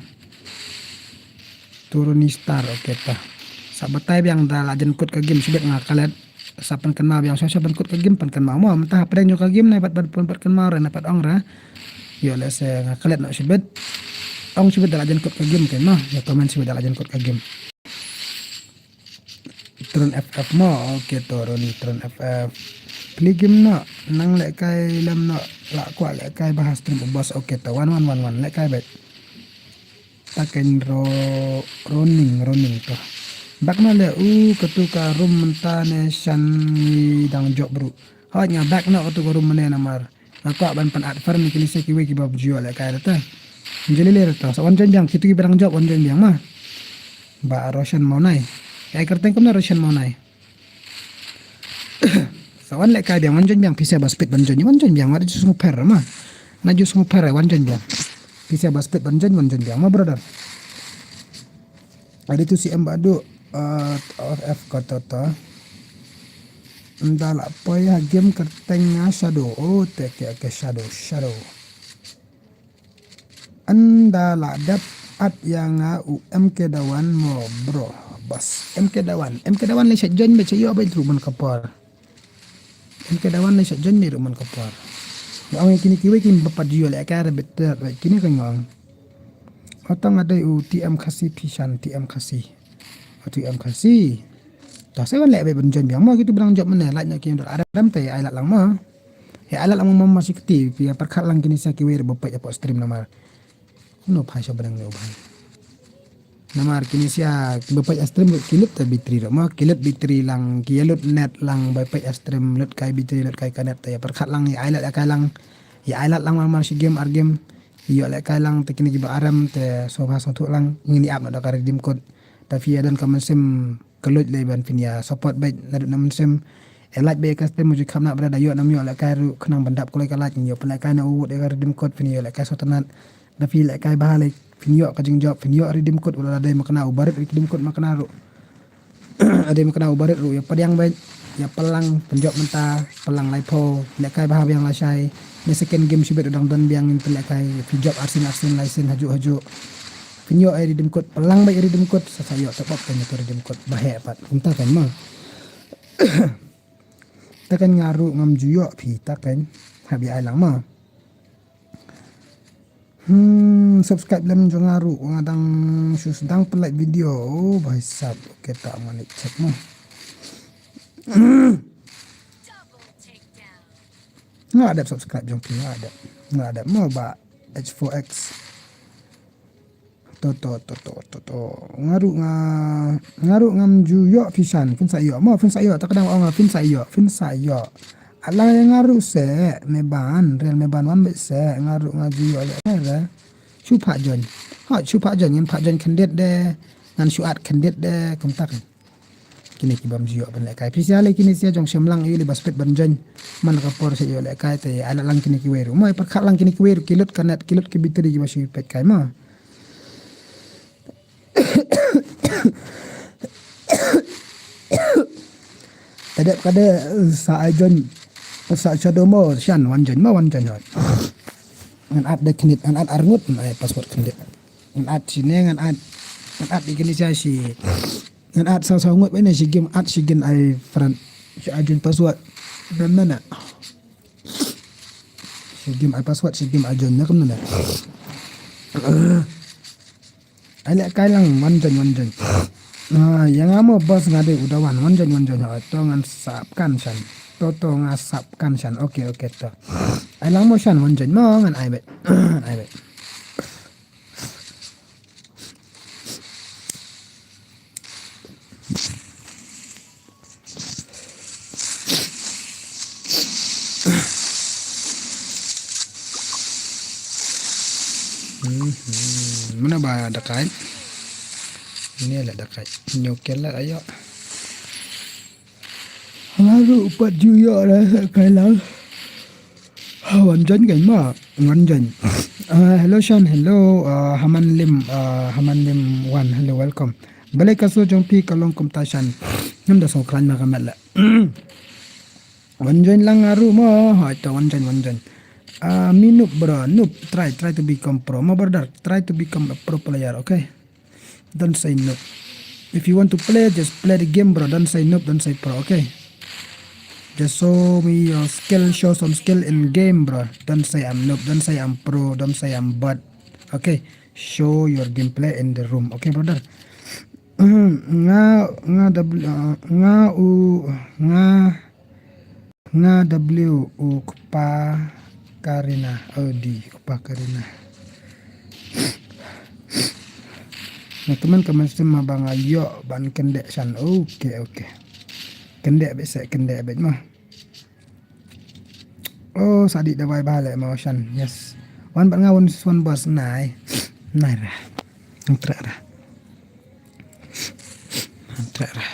Turuni star okay ta. Sa batai biang da la jen code ka game shibit nga kalet. Sa pyn kynmaw biang sa sa pyn code ka game pyn kynmaw mo mynta ha pdeng jong ka game ne bat bat pyn bat kynmaw ra ne pat ong ra. Ïoh leh se nga kalet no shibit. Ong shibit da la jen code ka game kan mo. Ïa comment shibit da la jen code ka game. Tron F F mo, okay to Ronnie Tron F F. Pli game no, nang leh kai lem no, la kwah leh kai ba ha stream u boss, okay to one one one one leh kai bet. Ta ken ro running running to. Bak no leh u katu ka room mynta ne shan ngi dang jop bru. Hoi nga bak no katu ka room mane namar. Nga kwah ban pyn at farm kini se kiwei kiba ju ïoh leh kai rata. Jeli le rata. Sa wan join biang kitu kiba dang jop wan join biang ma. Ba Roshan Mawnai. Ai kerteng kumno Roshan Mawnai. Sa wan leh kai biang wan join biang pisa ba speed ban join wan join biang wan ju sngu per ma. Na ju sngu per wan join biang. Pisa ba speed ban join wan join biang ma brother. Adi tu C M Badu, uh, F F kata ta. Nda la poi ha game kerteng nga shadow. Oh, te ke ke shadow, shadow. Nda la dep at ïa nga u M K Dawan mo bro. Bas M K Dawan, M K Dawan le sha join be sha ïoh be tru man ka por. Em ke dawan ne sha jon ne ruh man ka por. Nga ong kini kiwei kin ba pat ju ïoh leh kai ra bit ter kini ka nga ong. Hotang adai u T M Khasi phi shan T M Khasi. O T M Khasi. Ta se wan leh be ban jon biang mo kitu bang jop mane lait na kim dor adam te ai lat lang mo. Ai lat lang mo ma sikti phi pyrkhat lang kini sa kiwei ruh ba pait apo stream namar. Kumno phai sha bneng ne u bhai. Namar kine sia ba peit a stream lut ki lut ta battery ruh mo ki lut battery lang ki lut net lang ba peit a stream lut kai battery lut kai ka net ta ïa pyrkhat lang ïa ai lat ïa kai lang ïa ai lat lang mar mar shi game ar game ïoh leh kai lang te kine ki ba arem te so ba song thuh lang ngin ïa ap noh da ka redeem code ta phi ïa don ka mynsiem. Ka luid lei ban phin ïa support beit naduh na mynsiem. E lait beit ka stem mo ju kham na brada ïoh nam ïoh leh kai ruh khnang ban dap kloi ka lait ïoh pynleh kai na u wut ïa ka redeem code phin ïoh leh kai sotanat. Da phi leh kai bha lei phin ïoh ka jingjop phin ïoh redeem code u la dei makna u barit redeem code makna ruh. Adei makna u barit ruh ïa padiang beit ïa pynlang pynjop mynta pynlang lai pho leh kai bha biang la shai. Ne second game shibit u dang don biang ngin pynleh kai phin jop arsin arsin lai sin hajuh hajuh. Phin ïoh ai redeem code pynlang beit redeem code sa sa ïoh tebok kan ïoh redeem code ba heh pat kumta kan ma. Ta kan nga ruh ngam ju ïoh phi ta kan hap ïa ai lang ma. Hmm, subscribe lem jong nga ruh nga dang shu sdang pynlait video. Oh, bhai sab. Okay ta ngani check ma. Nga dep subscribe jong phi nga dep. Nga dep mo ba H four X. To to to to to to. Nga ruh nga nga ruh ngam ju ïoh phi shan phin sa ïoh mo phin sa ïoh ta ka dang ong phin sa ïoh phin sa ïoh. Alang ïa nga ruh se, me ban, real me ban wan beit se, nga ruh nga ju ïoh leh re. Shu phah join. Ha, shu phah join, ngan phah join khyndiat de, ngan shu add khyndiat de, kumta kan. Kine ki bym ju ïoh ban lehkai. Phi sa leh kine sia jong shim lang ïoh leh ba spet ban join. Man ka por sa ïoh lehkai te, ai lang kine ki wei ruh. Mo, ai pyrkhat lang kine ki wei ruh, ki lut ka net, ki lut ki battery ki ba shu peit kai mo. Te dep ka de sa ai join sa shadow mo shan wan join mo wan join hoi. Ngan add de khnit ngan add arngut ngan ai password khnit. Ngan add sine ngan add ngan add di kini sia shi ngan add sa sa ngut bene shi game add shi game ai friend shi ai join password. Dan mana shi game ai password shi game ai join na kam na. Ai leh kai lang wan join wan join. Ah, ïa nga mo boss nga dei u dawan wan join wan join. To ngan sap kan shan. To to nga sap kan shan. Okay okay to. Ai lang mo shan wan join mo ngan ai bet. Ngan ai bet. Mano ba dakai? Ini lah dakai. Nyokel lah ayo. Lalu upat juga lah kai lang. Wan join kan ma, wan join. Ah, hello Shan, hello, ah, Haman Lim, ah, Haman Lim Wan, hello, welcome. Balei ka sur jong phi ka long kumta Shan. Ngam da sngewkhlaiñ ma ka met la. Wan join lang nga ruh mo, ha ita wan join, wan join. Ah, mi noob bro, noob, try, try to become pro. Mo brother, try to become a pro player, okay? Don't say noob. If you want to play, just play the game, bro. Don't say noob, don't say pro, okay? Just show me your skill, show some skill in game, bro. Don't say I'm noob, don't say I'm pro, don't say I'm bot. Okay? Show your gameplay in the room, okay, brother? Nga, nga W, uh, nga u, nga Nga W u kpa Karina, oh di kpa Karina. Nga kmen kmen sim ma ba nga ïoh ban kyndeh Shan. Okay, okay. Kyndeh beit se, kyndeh beit mo. Oh, sa dih dawai ba leh mo Shan. Yes. Wan bad nga wan wan boss nai. Nai ra. Nang tra ra. Nang tra ra.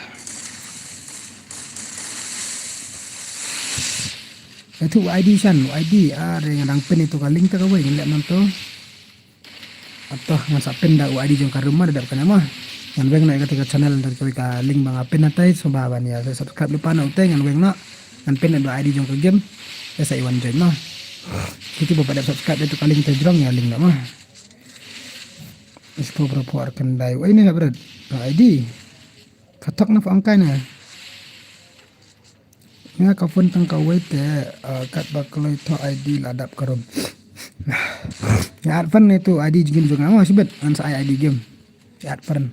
Itu I D Shan, I D, ah, re ngan dang pin itu ka link ta kawei ngan leh man tu. Ato ngan sa pin da u I D jong ka room ma da dap ka nama. Ngan weng na ka tika channel da kawei ka link ba nga pin na tai so ba ban ïa subscribe lypa na utai ngan weng na. Ngan pin da u I D jong ka game. Ïa sa iwan join ma. Kiti ba pat dap subscribe da tu ka link ta jrong ïa link na ma. Isko bro por kan dai. Wei ni ha bro. I D. Ka thok na phone kai na. Nga ka phone tang kawei te, ah, kat ba kloi thok I D la dap ka room. Nga at phone ni tu I D jingim jong nga. Nga sibet ngan sa ai I D game. Nga at phone.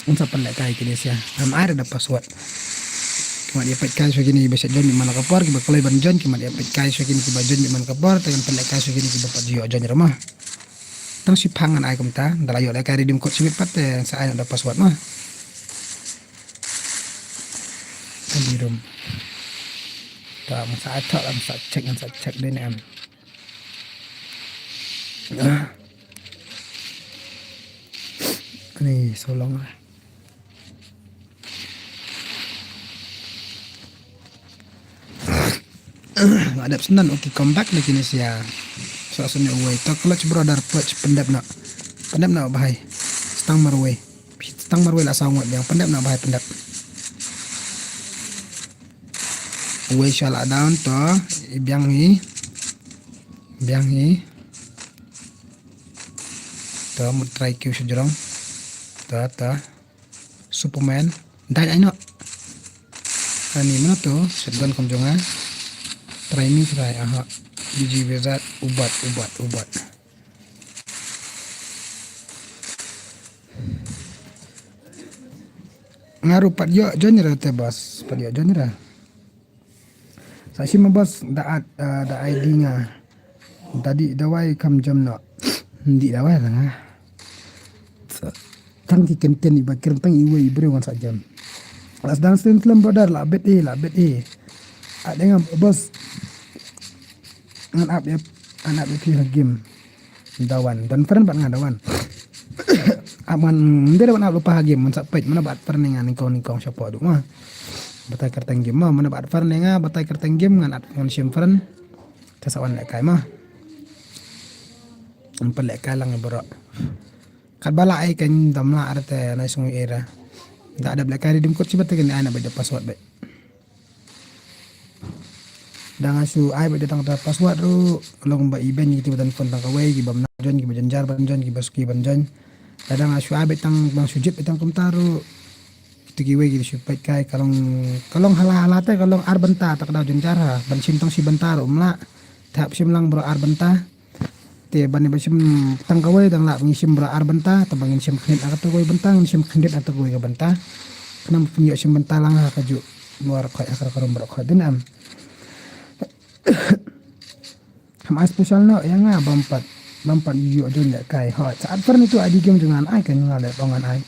Ngan sa pynleh kai kini sia. Ngam ai da password. Ki mat ïa peit kai sha kini ba sha join man ka por ki ba kloi ban join ki mat ïa peit kai sha kini ki ba join man ka por te ngan pynleh kai sha kini ki ba pat ïoh join rama. Tang shi phang ngan ai kumta, da la ïoh leh kai redeem code sibit pat te sa ai da password ma. Kan di room. Ta ma sa ai thok, ma sa check, ma sa check dei ne em. Ah. Ni so long lah. Nga dep snan, okay, come back na kine sia. Sa sene uwei. To clutch brother, clutch pyndep na. Pyndep na bahai. Stang marwei. Stang marwei la sa ngot biang. Pyndep na bahai pyndep. Uwei sha la down to. I biang hi. Biang hi. To mut try kiew sha jrong. To, to. Superman. Dai ai no. Ani mano to, shotgun kam jong nga. Try ni try, aha. B G B Z, ubat, ubat, ubat. Nga ruh pat ïoh join ra te boss, pat ïoh join ra. Sa shi ma boss da at, ah, da I D nga. Da dih dawai kam jam no. Dih dawai da nga. Tang ki kenten iba kiran tang iwei i briew ngan sa jam. La sdang sdang film brother la bet eh, la bet eh. Ade nga boss. Ngan ap ïa, ngan ap ïa phi ha game. Da wan, don friend bad nga da wan. Ap ngan, ym dei da wan ap lypa ha game, ngan sa peit, mano ba add friend ïa nga nyngkong nyngkong shapoh duh ma. Batai kyrteng game ma, mano ba add friend ïa nga, batai kyrteng game, ngan add ngan shim friend. Te sa wan lehkai ma. Ym pat lehkai lang ïa baroh. Katba lah ai kan dam lah arte na sung ïa era. Da dep lehkai redeem code shi bad te kan ai na bad da password bad. Da nga shu ai bad da tang da password ruh, long ba i ben ki ba don phone tang kawei, ki bym nang join, ki ba jynjar ban join, ki ba suki ban join. Da da nga shu ai bad tang, bang shu jied bad tang kumta ruh. Kito kiwei ki shu peit kai, ka long, ka long hala hala te, ka long ar bynta, ta ka daw jynjar ha, ban shim tang shi bynta ruh ym lah. Te hap shim lang baroh ar bynta. Te ban ïa ba shim tang kawei dang lah ba ngin shim baroh ar bynta, te ba ngin shim khyndiat ha kata kawei bynta, ngin shim khyndiat ha kata kawei ka bynta. Khnang ba ngin ïoh shim bynta lang ha kajuh. Baroh khoit ha ka rum baroh khoit dei ne em. Ham ai special noh ïa nga bam pat, bam pat ïoh join lehkai. Hooid, sa add friend ïa tu ID game jong nga, ai kan nga leh ba ngan ai.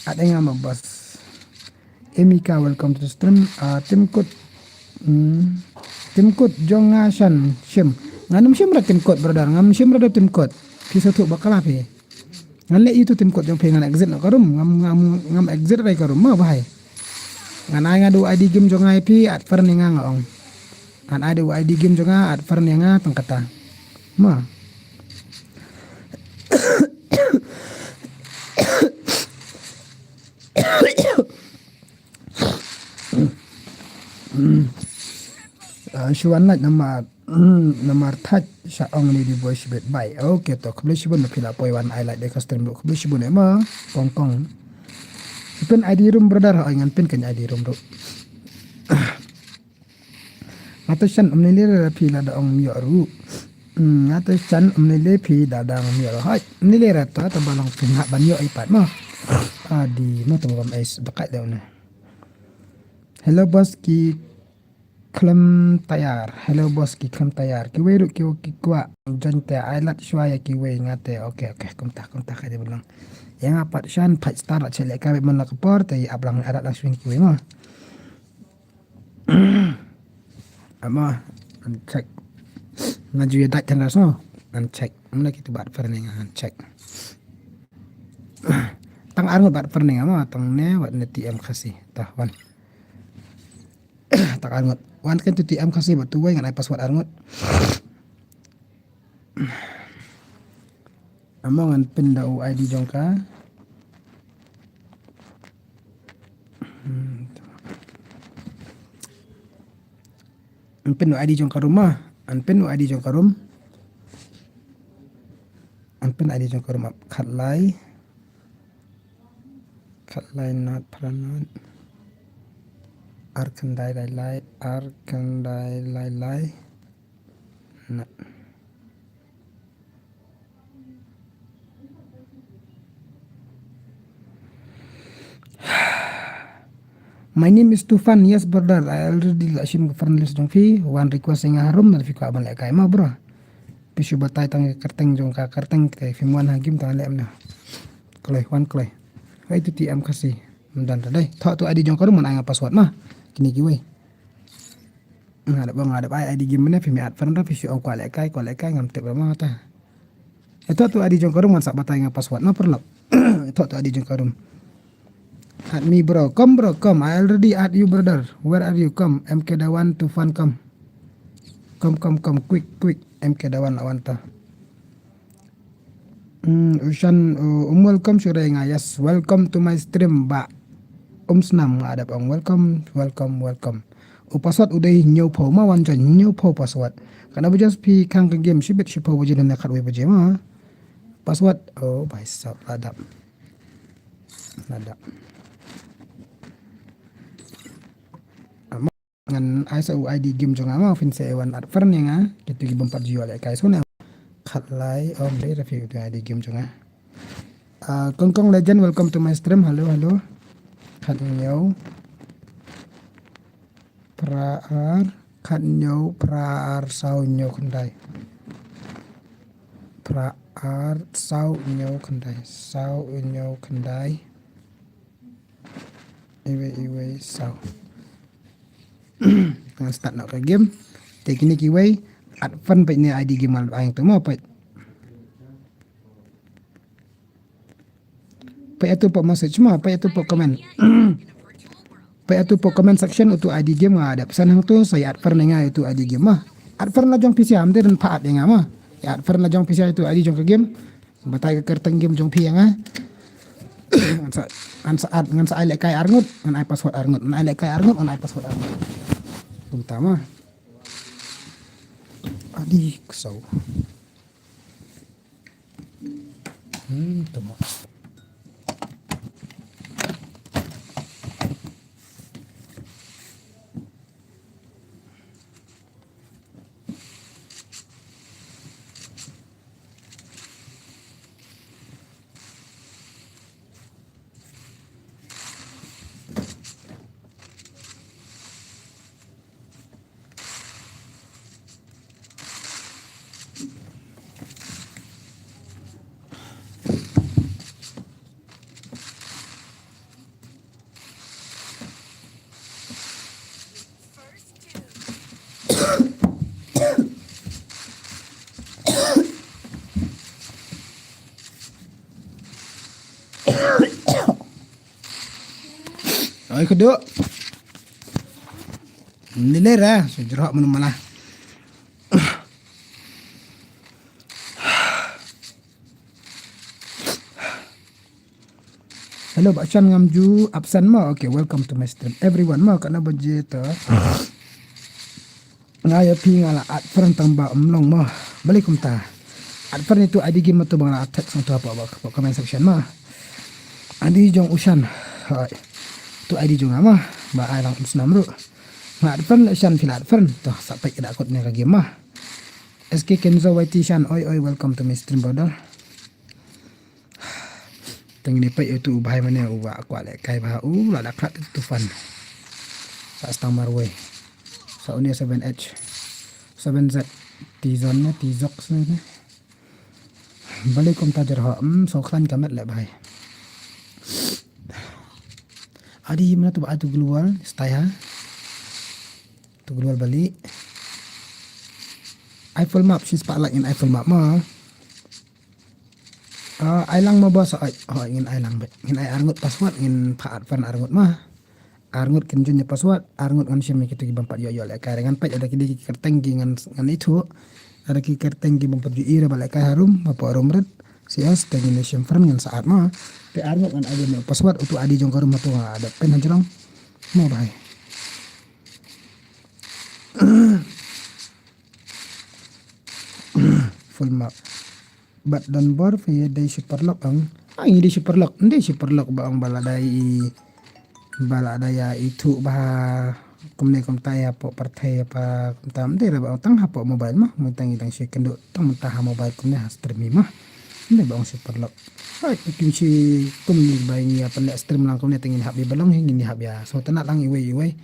Add ïa nga ma boss. Emika, welcome to the stream. Ah, Tim Kut. Hmm. Tim Kut jong nga shan shim. Ngan ym shim ra Tim Kut, brother. Ngan ym shim ra da Tim Kut. Phi sa thuh bakla phi. Ngan leh ïa tu Tim Kut jong phi, ngan exit noh ka rum. Ngam, ngam, ngam exit ra ka rum ma bahai. Ngan ai nga da u ID game jong nga ïa phi, add friend ïa nga nga ong. Ngan ai da u ID game jong nga, add friend ïa nga tang kata. Ma. Ah, shu wan lait namar, mm, namar thait sha ong ni di boy shibit bai. Okay to, khublei shibun na phi la poi wan ai lait dei ka stream ruh. Khublei shibun eh ma, kong kong. Phin ID room brother, hooid ngan pin kan ID room ruh. Nga te shan ym ni le re phi la da ong ym ïoh ruh. Hmm, nga te shan ym ni le phi da da ong ym ïoh ruh. Hooid, ym ni le re ta, ta ba long phi hap ban ïoh i pat mo. Adi, mo ta ba bam ais, ba kai deu ne. Hello boss ki khlem tayar. Hello boss ki khlem tayar. Kiwei ruh ki, ki kwah join te ai lad shuwa ïa kiwei nga te. Okay, okay, kumta, kumta ka dei ba long. Ïa nga pat shan five star la che lehkai bad man la ka por te ïa ap lang, adat lang shuwa kiwei mo. Ama, uncheck. Nga ju ïa dait tang ras no. Uncheck. Mula kitu bad friend nga uncheck. Tang arngut bad friend nga ma, tang ne, wat ne T M Khasi. Tah, wan. Tang arngut. Wan kan tu T M Khasi bad tu wei ngan ai password arngut. Amo ngan pin da u ID jong ka. Hmm. Ngan pin u ID jong ka room ma. Ngan pin u ID jong ka room. Ngan pin ID jong ka room ap khatlai. Khatlai nat phra nat. Ar khyndai lai lai, ar khyndai lai lai. Na. My name is Tufan. Yes brother, I already la shim ka friend list jong phi. Wan request nga harum na phi kwah ban lehkai ma bro. Phi shu batai tang kyrteng jong ka, kyrteng te phi wan ha game tang leh mna. Kloi, wan kloi. Wei tu T M Khasi. Mdan ta dei. Thoh tu ID jong ka room man ai nga password ma. Kini kiwei. Nga dep, nga dep ai ID game ne, phi mih add friend ra, phi shu ong kwah lehkai, kwah lehkai, ngam tip ra ma ta. Ito tu ID jong ka room, ngan sa batai nga password, no paralok. Ito tu ID jong ka room. Add me bro, come bro, come, I already add you brother, where are you, come, M K Dawan to fun, come. Come, come, come, quick, quick, M K Dawan la wan ta. Hmm, Ushan, uh, um, welcome shuh re nga, yes, welcome to my stream, ba. Um, snam nga dep ong, welcome, welcome, welcome. U password u dei hynñiew phew, ma wan join hynñiew phew password. Kane ba just phi khang ka game, shibit shiphew baje ne khatwei baje ma. Password, oh, bhai sahab, la dap. La dap. Ngan ai sa u ID game jong nga ma, phin sa wan add friend ïa nga, kito ki bym pat ju ïoh lehkai shuh ne. Khatlai, oh, ym dei ra phi u ID game jong nga. Ah, Kong Kong Legend, welcome to my stream. Hello, hello. Khathynñiew phra ar, khathynñiew phra ar saw hynñiew khyndai. Phra ar saw hynñiew khyndai, saw hynñiew khyndai. Iwei, iwei, saw. Ngan start noh ka game. Te kine kiwei, add friend peit ne ID game, add friend tu mo peit. Peit atu peit message mo, peit atu peit comment. Peit atu peit comment section, utu ID game nga dep send hangtu, sa ïa add friend nga utu ID game mo. Add friend la jong phi sha, ym dei ban pha add ïa nga mo. Ïa add friend la jong phi sha utu ID jong ka game. Batai ka kyrteng game jong phi ïa nga. Ngan sa, ngan sa add, ngan sa ai lehkai arngut, ngan ai password arngut, ngan ai lehkai arngut, ngan ai password arngut. Kumta mo. Adi ksau. Hmm, tu mo. Ai, khuda. Ni lera, sejrok menu malah. Hello, Bah Shan, ngam ju absent mo. Okay, welcome to my stream. Everyone mo, katno baje to. Nga ïa phi nga la add friend tang ba ym long mo. Balei kumta? Add friend itu ID game mo, to ba nga la text mo to hapoh, hapoh comment section mo. ID jong u Shan. Hai. Tu ID jong nga mo. Ba ai lang u snam ruh. Nga add friend le Shan, phi la add friend. To sa peit ka da kot ne ka game mo. S K Kenzo Y T Shan. Oi oi, welcome to my stream, brother. Tang ne peit utu u bhai mane u ba kwah lehkai bha u la da khlad tu fan. Sa stang marwei. Sa une seven H. Seven Z. Tizon ne, Tizox ne. Balei kumta jer ho. Hmm, so khlaiñ ka met le bhai. Adi mane tu ba tu global, stai ha. Tu global bali. Eiffel map, shin spah like in Eiffel map mo. Ah, ai lang mo boss, ai, oh, ngin ai lang beit. Ngin ai arngut password, ngin pha add friend arngut mo. Arngut kin jun ïa password, arngut ngan shim ïa kitu ki bym pat ïoh ïoh lehkai. Ngan peit lada ki dei ki kyrteng ki ngan, ngan ithuh. Lada ki kyrteng ki bym pat ju i re ba lehkai harum, ba pha harum rit. Sias te ngin shim friend ngan sa add mo. Te arngut ngan ai ïa password, utu ID jong ka room hato nga da pin hajrong. Mo bhai. Full mark. Bad don bor phi dei super lock ong. Ah, ngi dei super lock, dei super lock ba ong ba la dei i, ba la dei ïa ithuh ba kumne kumta ïa hapoh pyrthei ïa pa kumta, ym dei re ba ong tang hapoh mobile mo, mynta ngi dang shu kynduh tang mynta ha mobile kumne ha stream hi mo. Ym dei ba ong super lock. Hai, kim shi kum ngi ba ngi ïa pynleh stream lang kumne te ngin hap ïa ba long hi, ngin ïa hap ïa. So tang lang iwei iwei.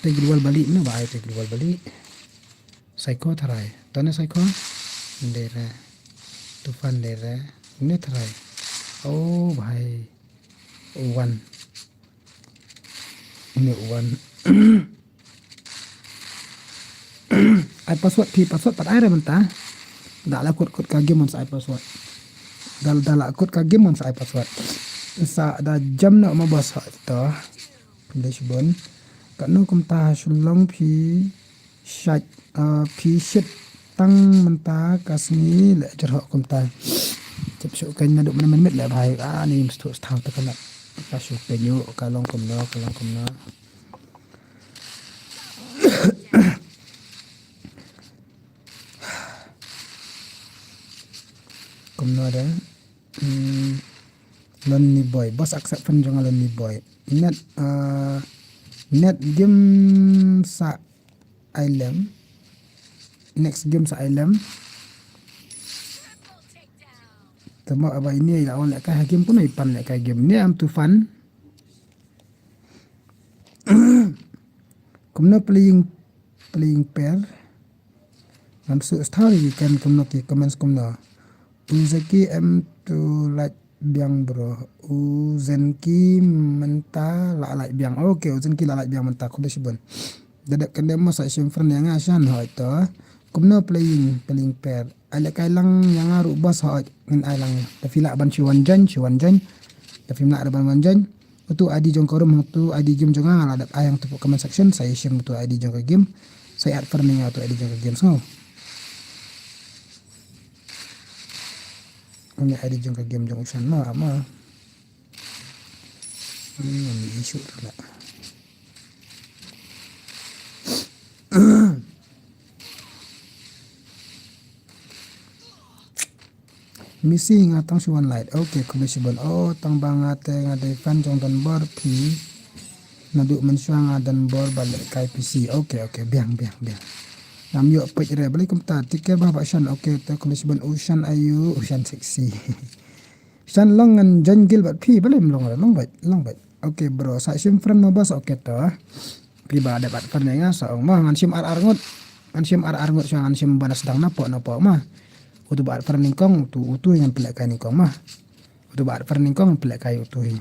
Te global bali, mano ba ai te global bali. Saiko tharai. Tone saiko. Dere. Tufan dere. Ine tharai. Oh, bhai. Wan. Ine wan. Ai password phi, password pat ai re mynta. Da la kut kut ka game mon sa ai password. Da, da la kut ka game mon sa ai password. Sa da jam na ma bos ha to. Pynlei shibun. Katno kumta ha Shillong phi shait, ah, phi shit tang mynta ka sngi leh jyrhoh kumta. Tip shu kane naduh mynne mynmiet leh bhai. Ah, ni mstu sthaw ta kana. Ka shu kane ka long kumno, ka long kumno. Kumno de. Hmm, Lonely Boy. Bos accept friend jong nga Lonely Boy. Net, ah, net game sa ai lem. Next game sa ai lem. Tama aba ini la on leh kai ha game pun ai pan leh kai game. Ni am tufan. Kumno playing, playing pair. Ngam shu sthaw ri kan kumno ki comments kumno. U Zaki em tu like biang bro. U Zenki mynta la lait biang. Okay, u Zenki la lait biang mynta, khublei shibun. Da dep kane mo sa shim friend ïa nga shan hoi to. Kumno playing, playing pair. Ai lehkai lang ïa nga ruh boss hoi. Ngin ai lang. Da phi lah ban shu wan join, shu wan join. Da phim lah ruh ban wan join. Utu I D jong ka room hangtu I D game jong nga nga la dep ai hangtu comment section sa shim utu I D jong ka game. Sa add friend ïa nga utu I D jong ka game sngew. Uni I D jong ka game jong u Shan ma ma. Hmm, issue tu lah. Missy nga tang shu wan lait. Okay, khublei shibun. Oh, tang ba nga te nga dei fan jong Don Bor phi. Naduh mynshuwa nga Don Bor ba lehkai P C. Okay, okay, biang, biang, biang. Ngam ïoh peit re, balei kumta, take care ba ba Shan, okay, te khublei shibun u Shan ayu, u Shan sexy. Shan long ngan join guild bad phi, balei ym long re, long bad, long bad. Okay bro, sa shim friend mo boss, okay to. Phi ba dep add friend ïa nga, sa ong mo, ngan shim ar ar ngut. Ngan shim ar ar ngut, sa ngan shim ba na sdang na pok, na pok mo. Utu ba add friend nyngkong, utu, utu ngan pynlehkai nyngkong mo. Utu ba add friend nyngkong, ngan pynlehkai utu hi.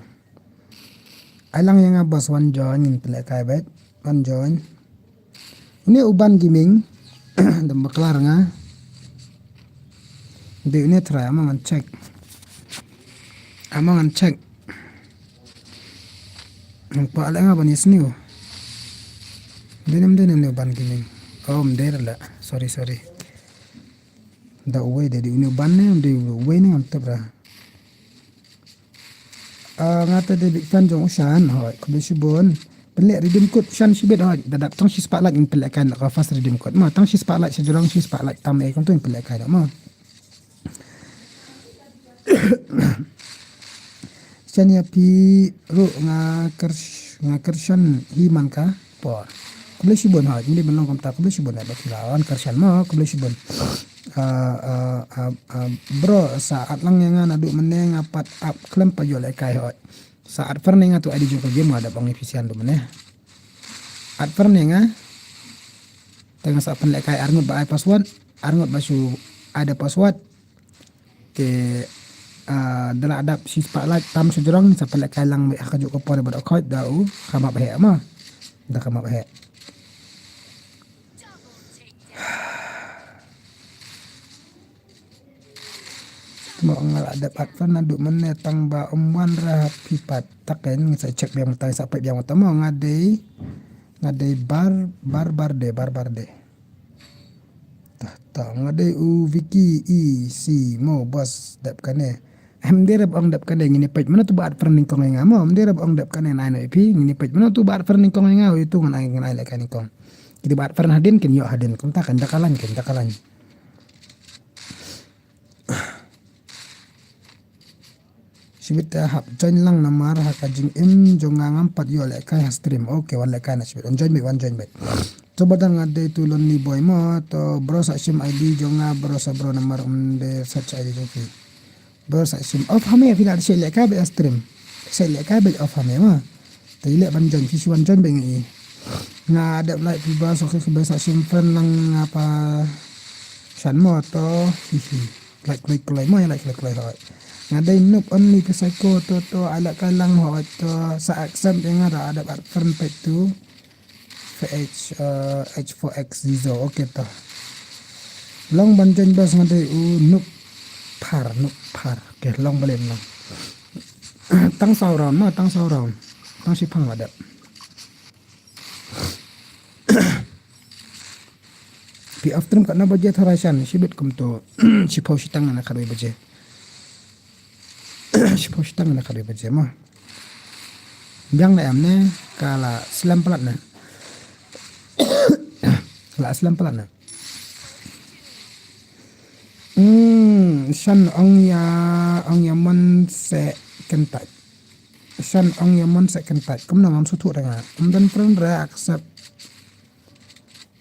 Ai lang ïa nga boss wan join ngin pynlehkai bad wan join. Une u Ban Gaming. Dam baklar nga. Dei une try ama ngan check. Ama ngan check. Ngan pa ale nga ban isniu. Dei nem dei nem ne u Ban Gaming. Oh, mdei la. Sorry, sorry. Da uwei dei di une u Ban ne, dei uwei ne ngam tip ra. Ah, nga te dei big fan jong u Shan, hoi, khublei shibun. Pynleh redeem code Shan shibit, hoi, da dap tang shi spah like in pynlehkai na ka first redeem code. Ma, tang shi spah like, sha jrong shi spah like tam eh, kumtu in pynlehkai na, ma. Shan ïa phi ruh nga kyrsh-, nga kyrshan hi man ka por. Khublei shibun, hoi, ngi dei ban long kumta, khublei shibun, eh, ba phi la wan kyrshan, ma, khublei shibun. Ah, ah, ah, ah, bro, sa add lang ïa nga naduh mynne nga pat app khlem pat ïoh lehkai hoi. Sa add friend ïa nga tu I D jong ka game nga dap ong ïa phi sien tu mynne. Add friend ïa nga. Te nga sa pynlehkai ar ngut ba ai password, ar ngut ba shu ai da password. Te, ah, da la dap shi spah like tam shu jrong sa pynlehkai lang bad ha kajuh ka por bad ka khot da u kham hap heh ma. Da kham hap heh. Mo nga la dep add friend naduh mynne tang ba ym wan ra ha phi pat. Taken ngi sa check biang mynta, sa peit biang mynta mo nga dei, nga dei bar, bar, bar de, bar, bar de. Tah, tah, nga dei u Vicky E C mo boss dep kane. Em dei rep ong dep kane ngin ïa peit. Mano tu ba add friend nyngkong ïa nga mo. Em dei rep ong dep kane nai na ïa phi ngin ïa peit. Mano tu ba add friend nyngkong ïa nga, oi tu ngan ai, ngan ai lehkai nyngkong. Ki dei ba add friend hadien kin ïoh hadien. Kumta kan da ka lain, kan da ka lain. Shibit te hap join lang namar ha ka jingim jong nga ngam pat ïoh lehkai ha stream. Okay, wan lehkai na shibit. Wan join beit, wan join beit. To ba dang nga dei tu lonely boy mo, to bro sa shim I D jong nga bro sa bro namar um dei search I D jong phi. Bro sa shim off ha me phi la shim lehkai beit ha stream. Shim lehkai beit off ha me mo. Te i leh ban join, phi shu wan join beit ngi. Nga dep like phi ba, so khe khe ba sa shim friend lang nga pa Shan mo to, hi hi. Like, like, like mo, like, like, like, hoi. Nga dei noob only phi psycho to, to, ai lehkai lang hoi to, sa accept ïa nga da, dep add friend peit tu. F H, uh, H four X Zizo, okay to. Long ban join bas nga dei u noob par, noob par. Okay, long balei long. Tang saw round, no, tang saw round. Tang shi phang la dep. Phi off stream katno baje tharai Shan, shibit kumto. Shiphew shiteng na khatwei baje. Shiphew shiteng na khatwei baje mo. Biang na em ne, ka la slem palat ne. La slem palat ne. Hmm, Shan ong ïa, ong ïa mon se kyntait. Shan ong ïa mon se kyntait. Kumno ngam sngewthuh re nga. Ym don friend re accept.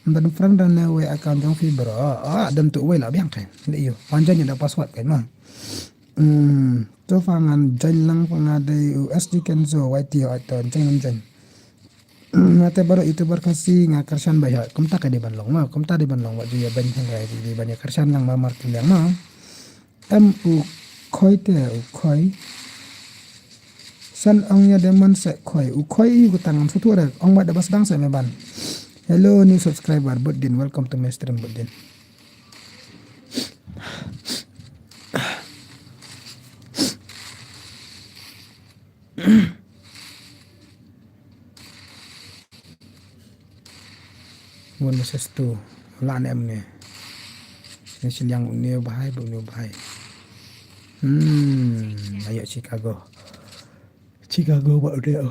Ym don friend re ne wei account jong phi bro. Oh, don tu wei la biang kan. Dei ïa. Wan join ïa da password kan ma. Hmm, to fa ngan join lang fa nga dei u S D Kenzo Y T oi to join ngan join. Nga te baroh YouTuber Khasi nga kyrshan bha ïa. Kumta ka dei ban long ma, kumta dei ban long wat ju ïa ban hynrei dei ban ïa kyrshan lang ma mar ki liang ma. Em u Khoi te, u khoi. San ong ïa diamond se khoi. U khoi i ku tang am sutu re. Ong ba da bas dang se me ban. Hello, new subscriber, Buddin. Welcome to my stream, Buddin. One versus two. La ne em ne. Sini siliang une bahai, bu une bahai. Hmm, ayo Chicago. Chicago ba udah.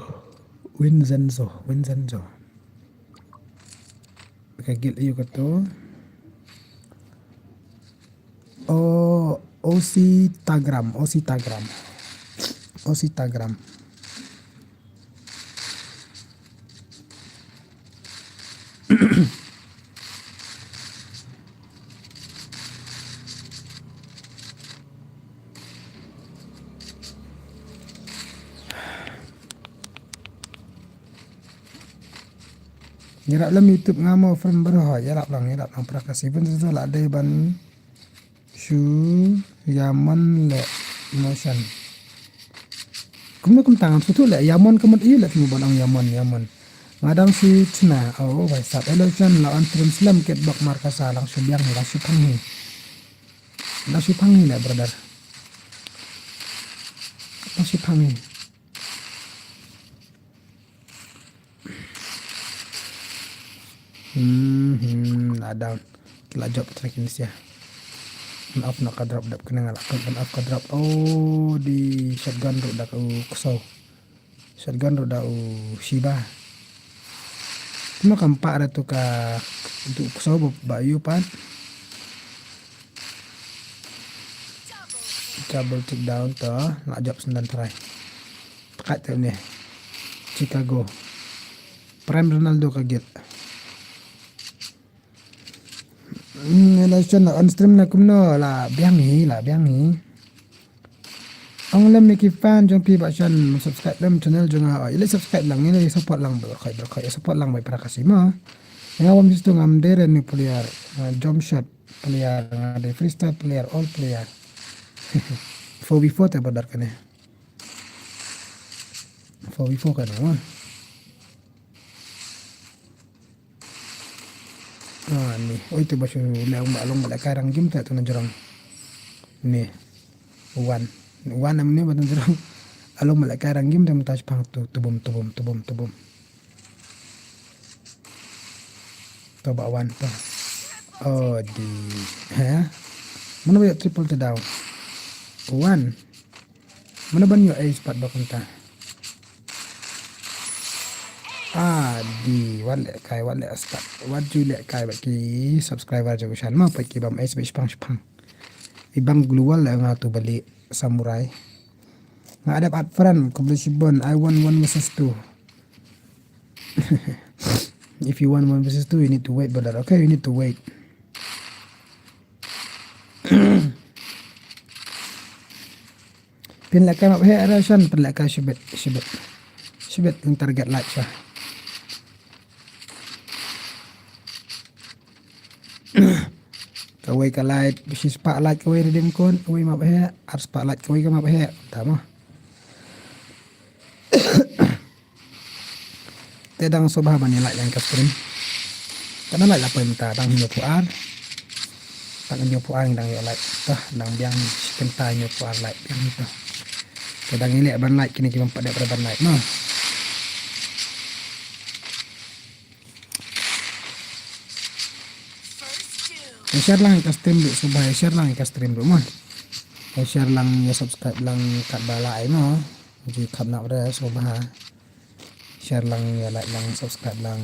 Vincenzo, Vincenzo. Ka guild ayu kato. O, Ositagram, Ositagram. Ositagram. Ïarap lem YouTube nga mo friend bro, ïarap lang, ïarap lang para Khasi pun tu la dei ban shu ïamon le emotion. Kumno kumta ngam sngewthuh le ïamon ka mut ayu le kine ban ong ïamon, ïamon. Nga dang shu chna, oh, bai sap emotion la on stream slem ket bok mar ka sa lang shu biang hi, lang shu phang hi. Lang shu phang hi le brother. Lang shu phang hi. Hmm, hmm, la down. Ki la jop track in sia. Ban off na ka drop dap kena nga la pun ban off ka drop. Oh, di shotgun ruh da u ksaw. Shotgun ruh da u Shiba. Kumno kam pa ra tu ka tu ksaw ba, ba yu pat. Double take down to, la jop sendan try. Tekat tu ni. Chicago. Prime Ronaldo ka guild. Hmm, la shan la on stream la kumno la biang hi, la biang hi. Ong lem ïa ki fan jong phi ba shan subscribe lem channel jong nga. Oh, ïa la subscribe lang, ïa la support lang, berkhoi, berkhoi, support lang bai para Khasi ma. Nga wam situ ngam dei re ni player, uh, jump shot player, nga dei freestyle player, all player. Four v four te badar kane. Four v four kane ma. Ah, ni. Oi, tu ba shu leh ong ba long ba leh kai rang gim te tu na jrong. Ni. Wan. Wan am ni ba tu na jrong. Along ba leh kai rang gim te mynta shipang tu, tubum, tubum, tubum, tubum. Tu ba wan tu. Oh, di. Ha? Mano ba ïa triple te daw? Wan. Mano ban ïoh ace pat ba kumta. Ah, di, wat leh kai, wat leh start. Wat ju leh kai ba ki subscriber jong u shan ma, pat ki bam ace ba shipang shipang. I bang global leh nga tu bali samurai. Nga adap at friend, khublei shibun, I want one versus two. If you want one versus two, you need to wait, brother. Okay, you need to wait. Pynlehkai map heh, Roshan, pynlehkai shibit, shibit. Shibit, pyn target like sha. Kawei ka like, shispah like kawei redeem code, kawei map heh, arspah like kawei ka map heh. Tama. Te dang sngewbha ban ïa like ïa ka stream. Ka dang like la poi mynta dang hynñiewphew ar. Dang hynñiewphew ar dang ïa like. Tah dang biang shi kynta hynñiewphew ar like biang hi tah. Te dang ïa leh ban like kine ki bym pat dep ban like mo. Share lang ïa ka stream ruh sngewbha share lang ïa ka stream ruh mo. Share lang ïa subscribe lang katba la ai mo. Ji kham nap re sngewbha. Share lang, ïa like lang, subscribe lang.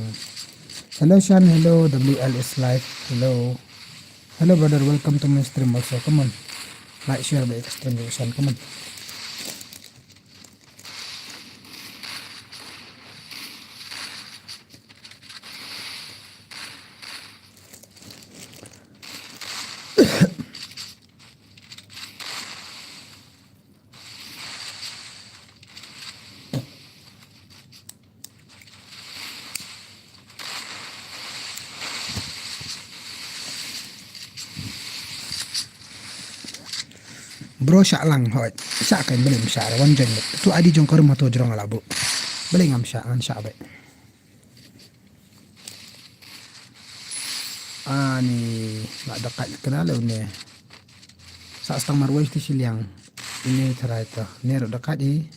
Hello Shan, hello, W L is live, hello. Hello brother, welcome to my stream also, come on. Like, share ba ïa ka stream ïa Shan, come on. Bro shah lang hoi. Shah kan beli mshah wan jeng. Tu adi jong karum hatu jrong ala bu. Beli ngam shah ngan shah be. Ani la dakat kena le une. Sa stang marwai ti siliang. Ini tharai to. Ne ro dakat i.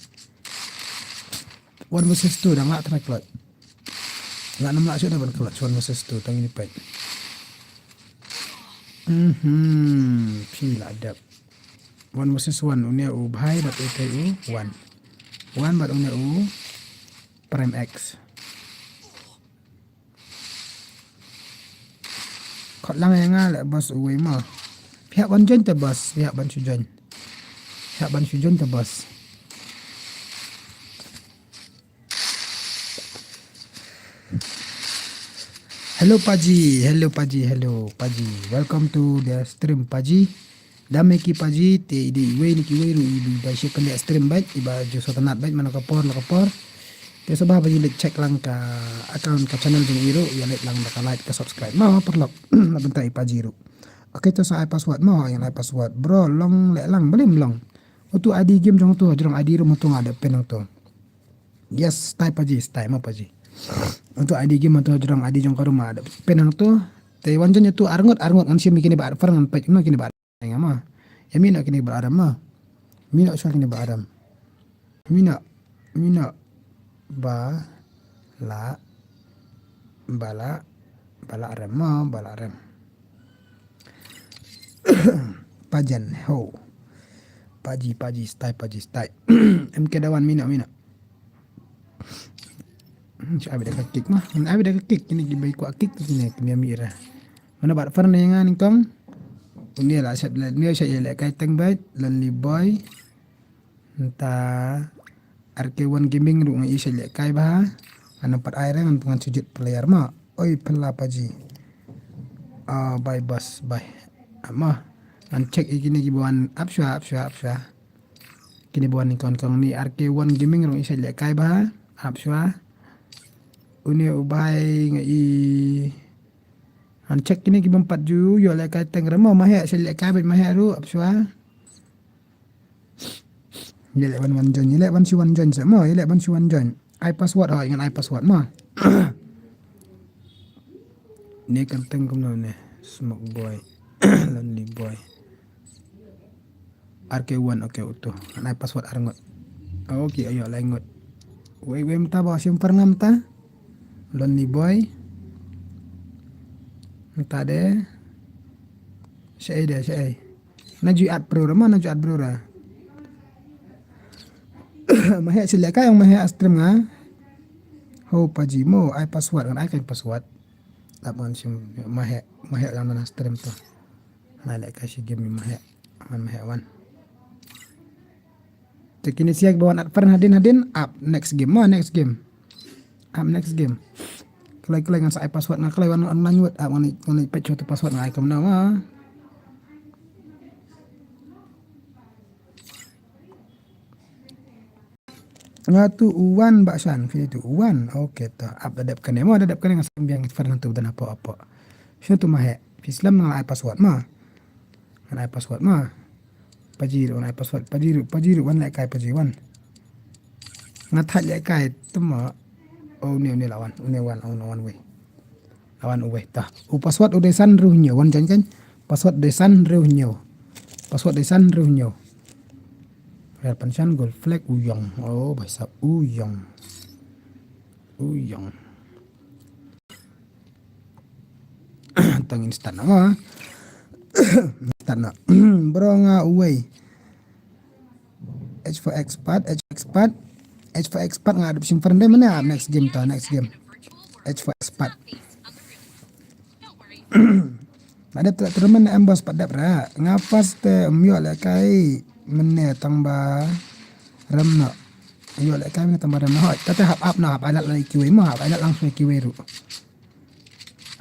One versus two dang la tharai klot. La nam la shu da ban klot one versus two tang ini pek. Mhm. Phi la dep. One versus one une u bhai bat u te u one. One bat une u Prime X. Khot lang ïa nga leh boss uwei mo. Phi hap ban join te boss, phi hap ban shu join. Phi hap ban shu join te boss. Hello Paji, hello Paji, hello Paji. Welcome to the stream Paji. Da me ki Paji te i dei iwei na kiwei ruh i ba share ka stream bad i ba ju sngewtynnat bad man la ka por la ka por. Te sngewbha ba ïa leit check lang ka account ka channel jong i ruh, ïa leit lang da ka like ka subscribe. Ma paralok na bynta i Paji ruh. Okay, to sa ai password mo, ïa ai password. Bro, long leh lang, ba lim long. Utu I D game jong utu, jrong I D ruh mo utu nga da pin utu. Yes, stai Paji, stai mo Paji. Utu I D game utu, jrong I D jong ka ruh ma da pin utu. Te wan jong utu arngut, arngut ngan shim kine ba ar, ngan peit kine ba ar. Nga ma. Ïa mi na kine ba aram ma. Mi na sha kine ba aram. Mi na, mi na ba la, ba la, ba la aram ma, ba la aram. Pajan ho. Paji, Paji, stai, Paji, stai. M K Dawan mi na, mi na. Hmm, sha abi da ka kick ma. Abi da ka kick kine ki bai kwa kick kine kine mi ra. Mana bat far ne nga nyngkong. Une la shat la ne shat ïa lehkai teng bad Lonely Boy. Nta R K one Gaming ruh nga i shat lehkai bha. Ana pat ai reng ngan sujud player ma. Oi pela Paji. Ah, bye boss, bye. Ama ngan check i kine ki ban ap shwa, ap shwa, ap shwa. Kine ba wan nyngkong nyngkong ni R K one Gaming ruh i sait lehkai bha. Ap shwa. Une u bai nga i. Ngan check kine ki bym pat ju ïoh lehkai teng re mo, ma heh sait lehkai bad ma heh ruh ap shwa. Ïa leh ban wan join, ïa leh ban shu wan join sa mo, ïa leh ban shu wan join. Ai password, oh, ngan ai password mo. Ne kan teng kumno ne, Smoke Boy, Lonely Boy. R K one, okay, uto. Ngan ai password ar ngut. Okay, ayo lai ngut. Wei wei mynta ba shim par ngam ta. Lonely Boy. Mynta de. Shaei de, shaei. Na ju add bro ra ma, na ju add bro ra. Ma heh shu lehkai ong ma heh stream nga. Ho Paji mo, ai password ngan ai kan password. Dap ngan shim ma heh, ma heh lang na stream to. Ngan lehkai shi game ma heh. Ngan ma heh wan. Te kine siak ba wan at friend hadien hadien, ap next game ma, next game. Ap next game. Kloi kloi ngan sa ai password nga kloi wan online word, ap ngan ngan pet shuh tu password nga ai kumno ma. Nga tu u wan ba shan, kini tu u wan. Okay, to. Ap da dep kane mo, da dep kane nga sa biang friend tu dan apo apo. Shan tu ma heh. Phi slem nga ai password ma. Ngan ai password ma. Paji ruh ngan ai password. Paji ruh, Paji ruh wan lehkai Paji wan. Nga thait lehkai tu ma. Oh, une, une la wan. Une wan, oh, une wan wei. La wan uwei ta. U password u dei san hynriew hynñiew. Wan jan kan. Password dei san hynriew hynñiew. Password dei san hynriew hynñiew. Real Panshan Gold Flag u yong. Oh, bahasa u yong. U yong. Tang instant na ma. Instant na. Bro nga uwei. H four Expert, H four Expert. H four Expert nga dep shim friend de mana, next game to, next game. H four Expert. Nga dep tra tournament em boss pat dep ra. Nga first te em ïoh lehkai mene tang ba rem no. Ïoh lehkai mene tang ba rem no. Hoi, tate hap ap no, hap alat lang kiwei mo, hap alat lang kiwei ruh.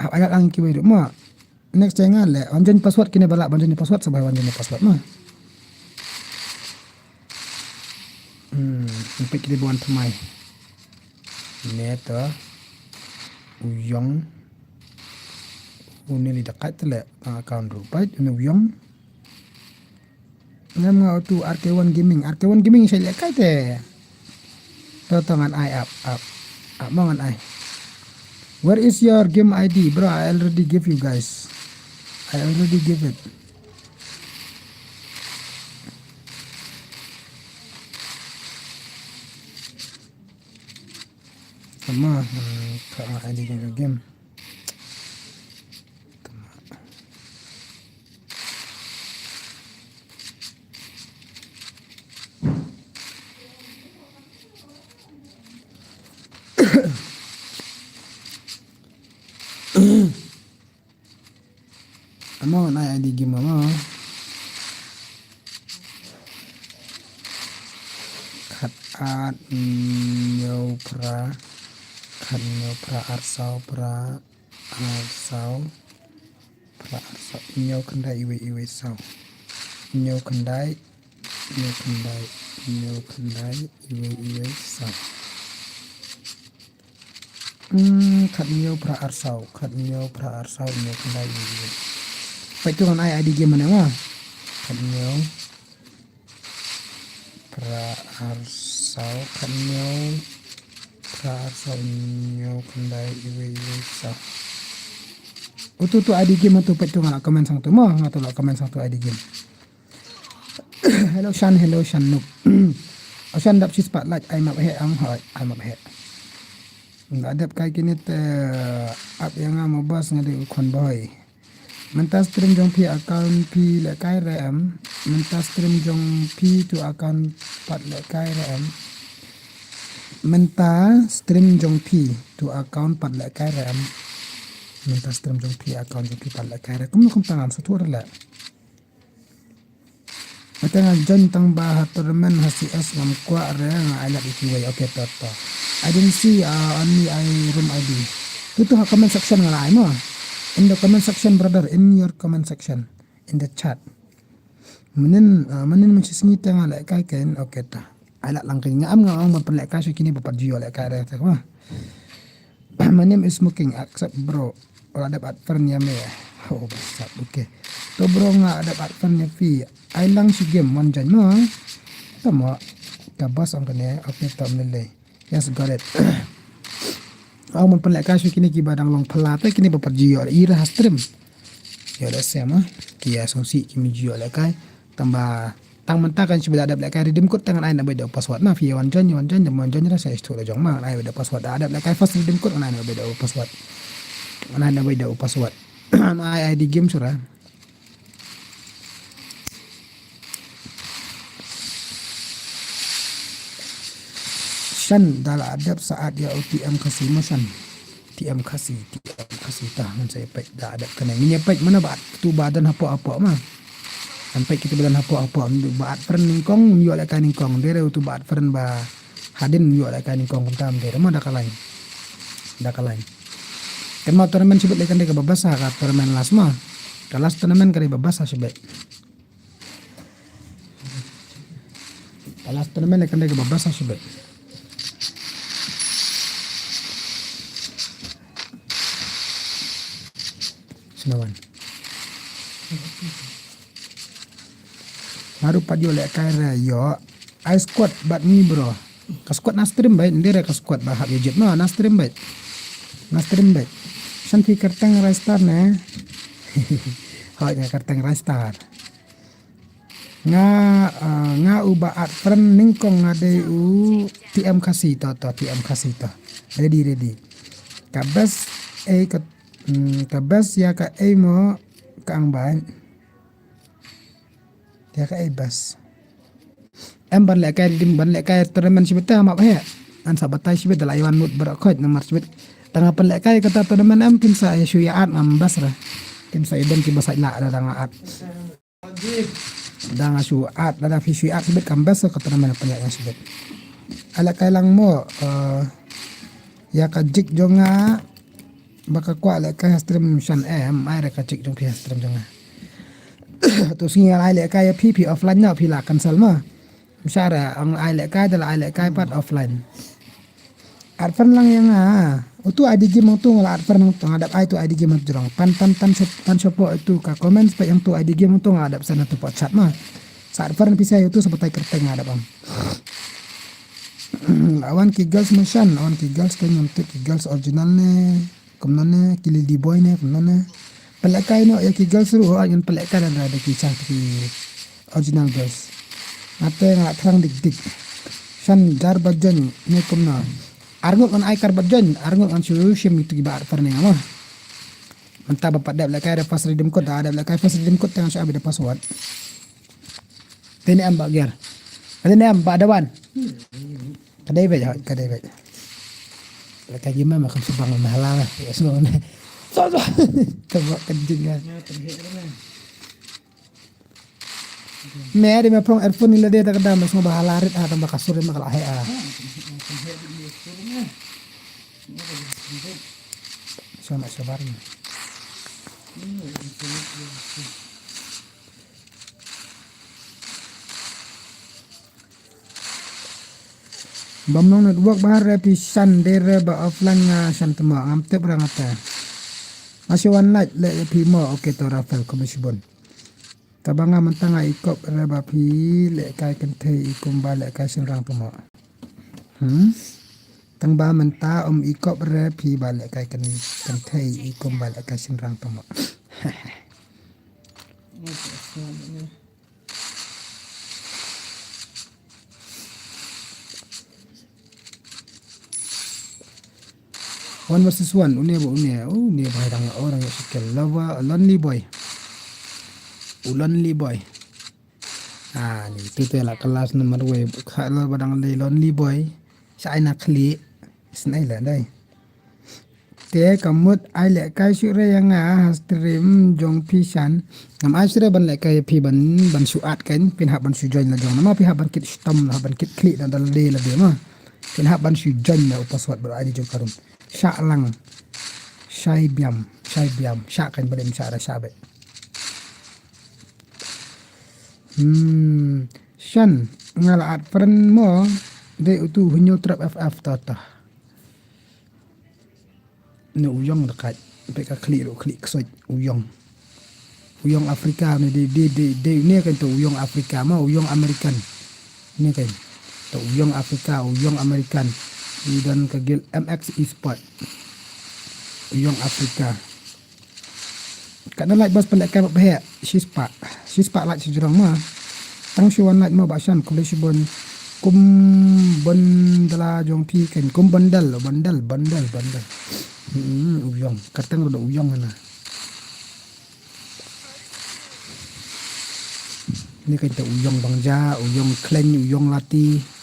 Hap alat lang kiwei ruh mo. Next te nga leh, wan jan password kine ba lah, wan jan password sa ba wan jan password ma. Hmm, peit kine ba wan thymmai. Ne to. U yong. Une li da kat te leh, account ruh peit, une u yong. Ngam nga utu R K one Gaming. R K one Gaming shai lehkai te. To to ngan ai ap ap. Ap mo ngan ai. Where is your game I D, bro? I already give you guys. I already give it. Tama, hmm, ka I D ka game. Tama. Amo nai I D game amo. Khat ar hynñiew phra, khat hynñiew phra ar saw phra ar saw, phra ar saw, hynñiew khyndai iwei iwei saw. Hynñiew khyndai, hynñiew khyndai, hynñiew khyndai iwei iwei saw. Hmm, khat hynñiew phra ar saw, khat hynñiew phra ar saw, hynñiew khyndai iwei iwei. Peit tu ngan ai I D game mane ma. Khat hynñiew phra ar saw, khat hynñiew phra ar saw, hynñiew khyndai iwei iwei saw. Utu tu I D game tu peit tu nga la comment sang tu ma, nga tu la comment sang tu I D game. Hello Shan, hello Shan Nuk. O Shan dap shi spotlight ai map he ang hoi, ai map he. Nga dep kai kine te ap ïa nga mo bas nga dei u khon bhoi. Mynta stream jong phi account phi lehkai re em? Mynta stream jong phi tu account pat lehkai re em? Mynta stream jong phi tu account pat lehkai re em? Mynta stream jong phi account jong phi pat lehkai re. Kumno kumta ngam sngewthuh re leh. Mynta nga join tang ba ha tournament ha C S ngam kwah re nga ai lad ïa kiwei. Okay to to. I didn't see, uh, only I room I D. Tu tu ha comment section nga la ai mo. In the comment section brother, in your comment section, in the chat. Mynnin, uh, mynnin mynshi sngi te nga lehkai kein. Okay to. Ai lad lang kein, nga am nga ong ban pynlehkai sha kine ba pat ju ïoh lehkai re te mo. My name is Smoking, accept bro. Nga la dep add friend ïa me. Oh, WhatsApp, okay. To bro nga la dep add friend ïa phi. Ai lang shi game wan join mo. Tama. Ka bas ong kane, okay, to mynlei. Yes, got it. Ong ban pynlehkai sha kine kiba dang long phylla te kine ba pat ju ïoh ïa ra ha stream. Ïoh lehse ma ki ïa sngewsih ki mi ju ïoh lehkai. Tang ba tang mynta kan shu ba la dep lehkai redeem code tang ngan ai na beit da u password ma phi ïa wan join, ïa wan join, da wan join ra sa shu la jong ma ngan ai beit da u password. Da dep lehkai first redeem code ngan ai na beit da u password. Ngan ai na beit da u password. Ngan ai I D game sura. Shan da la dep sa add ïa u T M Khasi mo Shan. T M Khasi, T M Khasi ta ngan sa ïa peit da dep kane. Ngin ïa peit mano ba add tu ba don hapoh hapoh ma. Ngan peit kitu ba don hapoh hapoh ba add friend nyngkong ïoh lehkai nyngkong. Dei re utu ba add friend ba hadien ïoh lehkai nyngkong kumta dei re ma da ka lain. Da ka lain. Kan ma tournament shibit lehkai dei kaba basa ka tournament last ma. Ka last tournament ka dei ba basa shibit. Ka last tournament lehkai dei kaba basa shibit. Sinawan. Baru pat ïoh lehkai re ïoh. Ai squad bad ngi bro. Ka squad na stream bait, ndei re ka squad ba hap ïa jit ma na stream bait. Na stream bait. Shan phi kyrteng Ristar ne. Hoi nga kyrteng Ristar. Nga, ah, nga u ba add friend nyngkong nga dei u T M Khasi to, to, T M Khasi to. Ready, ready. Ka best ei ka, mm, ka best ïa ka ei mo ka ang bai. Ïa ka ei best. Em ban lehkai redeem ban lehkai tournament shibit te map he. An sa batai shibit da la ïa wan mut baroh khoit namar shibit. Tang nga pynlehkai kata tournament em kin sa ïa shu ïa add ngam best ra. Kin sa ïa don ki ba sa la da nga add. Da nga shu add, lada phi shu add shibit kam best ka tournament pynlehkai shibit. Ai lehkai lang mo, eh, ïa ka jik jong nga ba ka kwah lehkai ha stream Shan em, ai re ka jik jong phi ha stream jong nga. Tu sngi ai lehkai ïa phi, phi offline na phi la cancel ma. Msara ang ai lehkai da la ai lehkai pat offline. Add friend lang ïa nga. Utu I D game hangtu nga la add friend hangtu nga dap ai tu I D game hangtu jrong. Pan pan pan shop pan shop utu ka comments pa hangtu I D game hangtu nga dap send hangtu pa chat ma. Sa refer pisa ïa utu sa batai kyrteng nga da bang. La wan ki girls ma shan, la wan ki girls ka ngam tip ki girls original ne, kumno ne, ki lady boy ne, kumno ne. Pynlehkai noh ïa ki girls ruh, ngan pynlehkai da da ki chang ki original girls. Nga te nga thrang dik dik. Shan jar ba join ne kumno. Arngut ngan ai kar ba join, arngut ngan shu shim itu ki ba refer ne nga mo. Mynta ba pat dep lehkai da first redeem code, da dep lehkai first redeem code te ngan shu ai da password. Te ne em ba gear. Te ne em ba da wan. Ka dei beit, ka dei beit. Lehkai gi ma ma kam subang ma hala ma. Ya subang ma. So so. Ka ba ka jing ya. Me dei me prong earphone ni la dei ta ka dam, me sngewbha hala rit ha, tang ba ka sur ma ka la heh ha. Sngewbha sabar me. Bym long network bha re phi shan, dei re ba offline nga shan tymmen, ngam tip re nga te. Nga shu wan lait leh ïa phi mo, okay to Rafael, khublei shibun. Tang ba nga mynta nga ikop re ba phi lehkai kynthei i kumba lehkai shynrang tymmen. Hmm? Tang ba mynta ym ikop re phi ba lehkai kyn-, kynthei i kumba lehkai shynrang tymmen. One versus one, une ba une, oh, une ba dang orang ya sikil. Lava, lonely boy. U lonely boy. Ah, ni tu te la kelas number wei. Kha la ba dang le lonely boy. Sa ai na khli. Snai la dai. Te ka mut ai lehkai shuh re ïa nga ha stream jong phi shan. Ngam ai shuh re ban lehkai phi ban, ban shu at kan, phin hap ban shu join la jong. Nama phi hap ban kit stom, hap ban kit klik na da lade lade ma. Phin hap ban shu join na u password ba ai di jong ka room. Shah lang. Shai biam, shai biam, shah kan ba lem shah ra shah be. Hmm, shan nga la at friend mo, dei utu Hynñiewtrep F F to to. Ne u ïong da kat, peit ka khlieh ruh khlieh ksuid, u ïong. U ïong Afrika ne dei, dei, dei, dei ne kan to u ïong Afrika ma, u ïong American. Ne kan to u ïong Afrika, u ïong American. I don ka guild M X Esport. U ïong Afrika. Katno like bos pynlehkai ba bheh, shispah. Shispah like shi jrong ma. Tang shu wan like ma ba shan, khublei shibun. Kum bun dala jong phi kan, kum bun dal, bun dal, bun dal, bun dal. Hmm, u ïong, kyrteng ruh da u ïong na. Ni kan to u ïong bangja, u ïong khlaiñ, u ïong lati.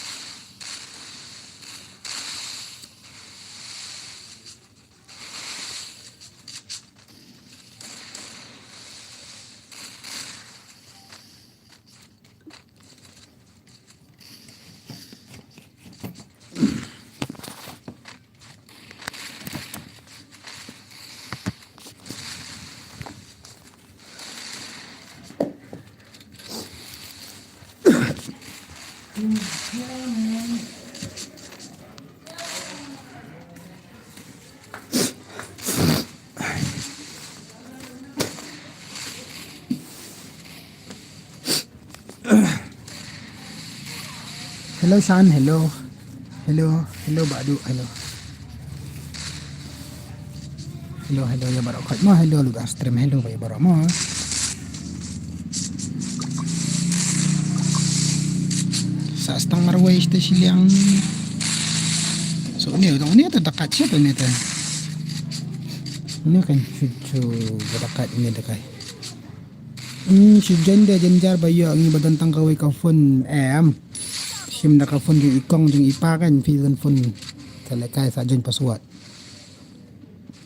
Hello Shan, hello. Hello, hello Badu, hello. Hello, hello ïa baroh khoit mo, hello lut ha stream, hello ïa baroh mo. Sa stang marwei sta shiliang. So une, une te da kat sha une te. Une kan shu shu da kat une da kai. Hmm, shu join de jynjar ba ïoh ngi ba don tang kawei ka phone em. Shim da ka phone jong i kong jong i pa kan phi don phone. Te lehkai sa join password.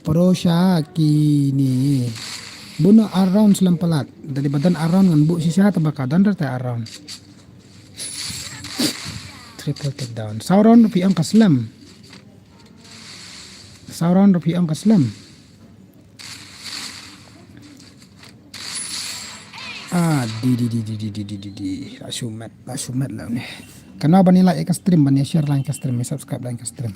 Pro sha kine. Buh noh around slem palat. Dei ba don around ngan buh shisha te ba ka don te around. Triple takedown. Saw round ruh phi ong ka slem. Saw round ruh phi ong ka slem. Ah, di di di. La shu met, la shu met la une. Kynmaw ban ïa like ïa ka stream, ban ïa share lang ïa ka stream, ïa subscribe lang ïa ka stream.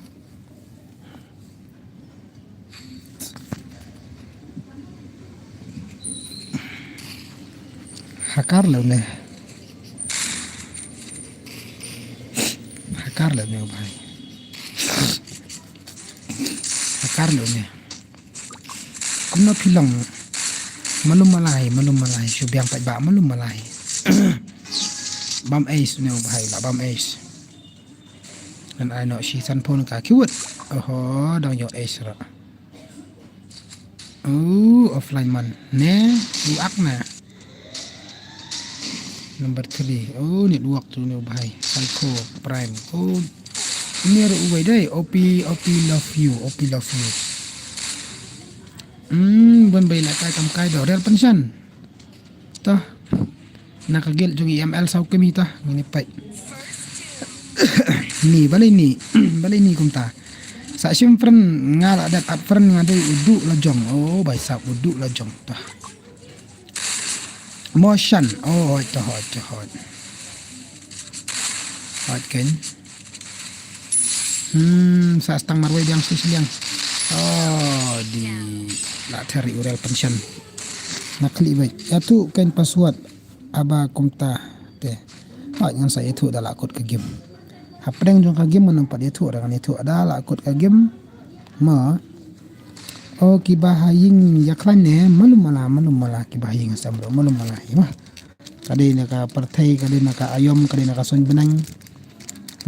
Hakar la une. Kar le ne u bhai. Kar le ne. Kumno phi long? Malum malai, malum malai, shu biang pat ba malum malai. Bam ace ne u bhai, la bam ace. Ngan ai noh shi san phone ka kiwut. Oho, dang ïoh ace ra. Oh, offline man. Ne, u ak na. Number three. Oh, network tu ne u bhai. Psycho Prime. Oh, ini ru uwei dei. O P, O P love you. O P love you. Hmm, bun bai la kai kam kai do. Real pension. Toh. Na ka guild jong i M L saw kemi toh. Ngini pai. Ni, balei ni. Balei ni kumta. Sa shim friend nga la dep add friend nga dei u duh la jong. Oh, bai sap u duh la jong toh. Motion. Oh, hoi to, hoi to, hoi. Hoi ken. Hmm, sa stang marwei biang su siliang. Oh, di la theri u real pension. Nakli bai. Ïathuh ken password. Aba kumta te. Hoi ngan sa ïathuh da la kut ka game. Hapdeng jong ka game ngan pat ïathuh da ngan ïathuh da la kut ka game. Ma. O kiba ha ïing ïa khlaiñ ne, malum mala, malum mala kiba ha ïing ha sem ruh, malum mala, ïa ma. Ka dei na ka pyrthei, ka dei na ka aïom, ka dei na ka suiñ bneng.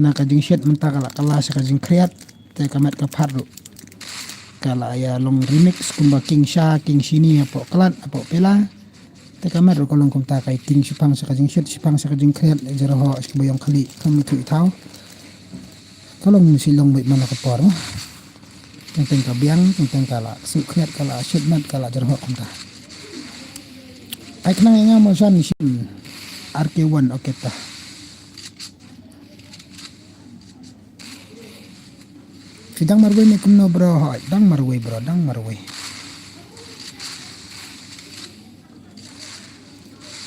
Na ka jingshit mynta ka la kylla sha ka jingkhriat, te ka met ka phad ruh. Ka la ïa long remix kumba King Sha, King Shini, hapoh klat, hapoh pela. Te ka met ruh ka long kumta ka ïa king shiphang sha ka jingshit, shiphang sha ka jingkhriat, jyrhoh, sha kiba ïong khlieh, kham ithuh ithaw. Ka long shi long beit man la ka por. Teng teng ka biang, teng teng ka la ksuh khriat, ka la shit met, ka la jyrhoh kumta. Ai khnang ïa nga mo shan shim R K one, okay ta. Phi dang marwei ne kumno bro, hoi, dang marwei bro, dang marwei.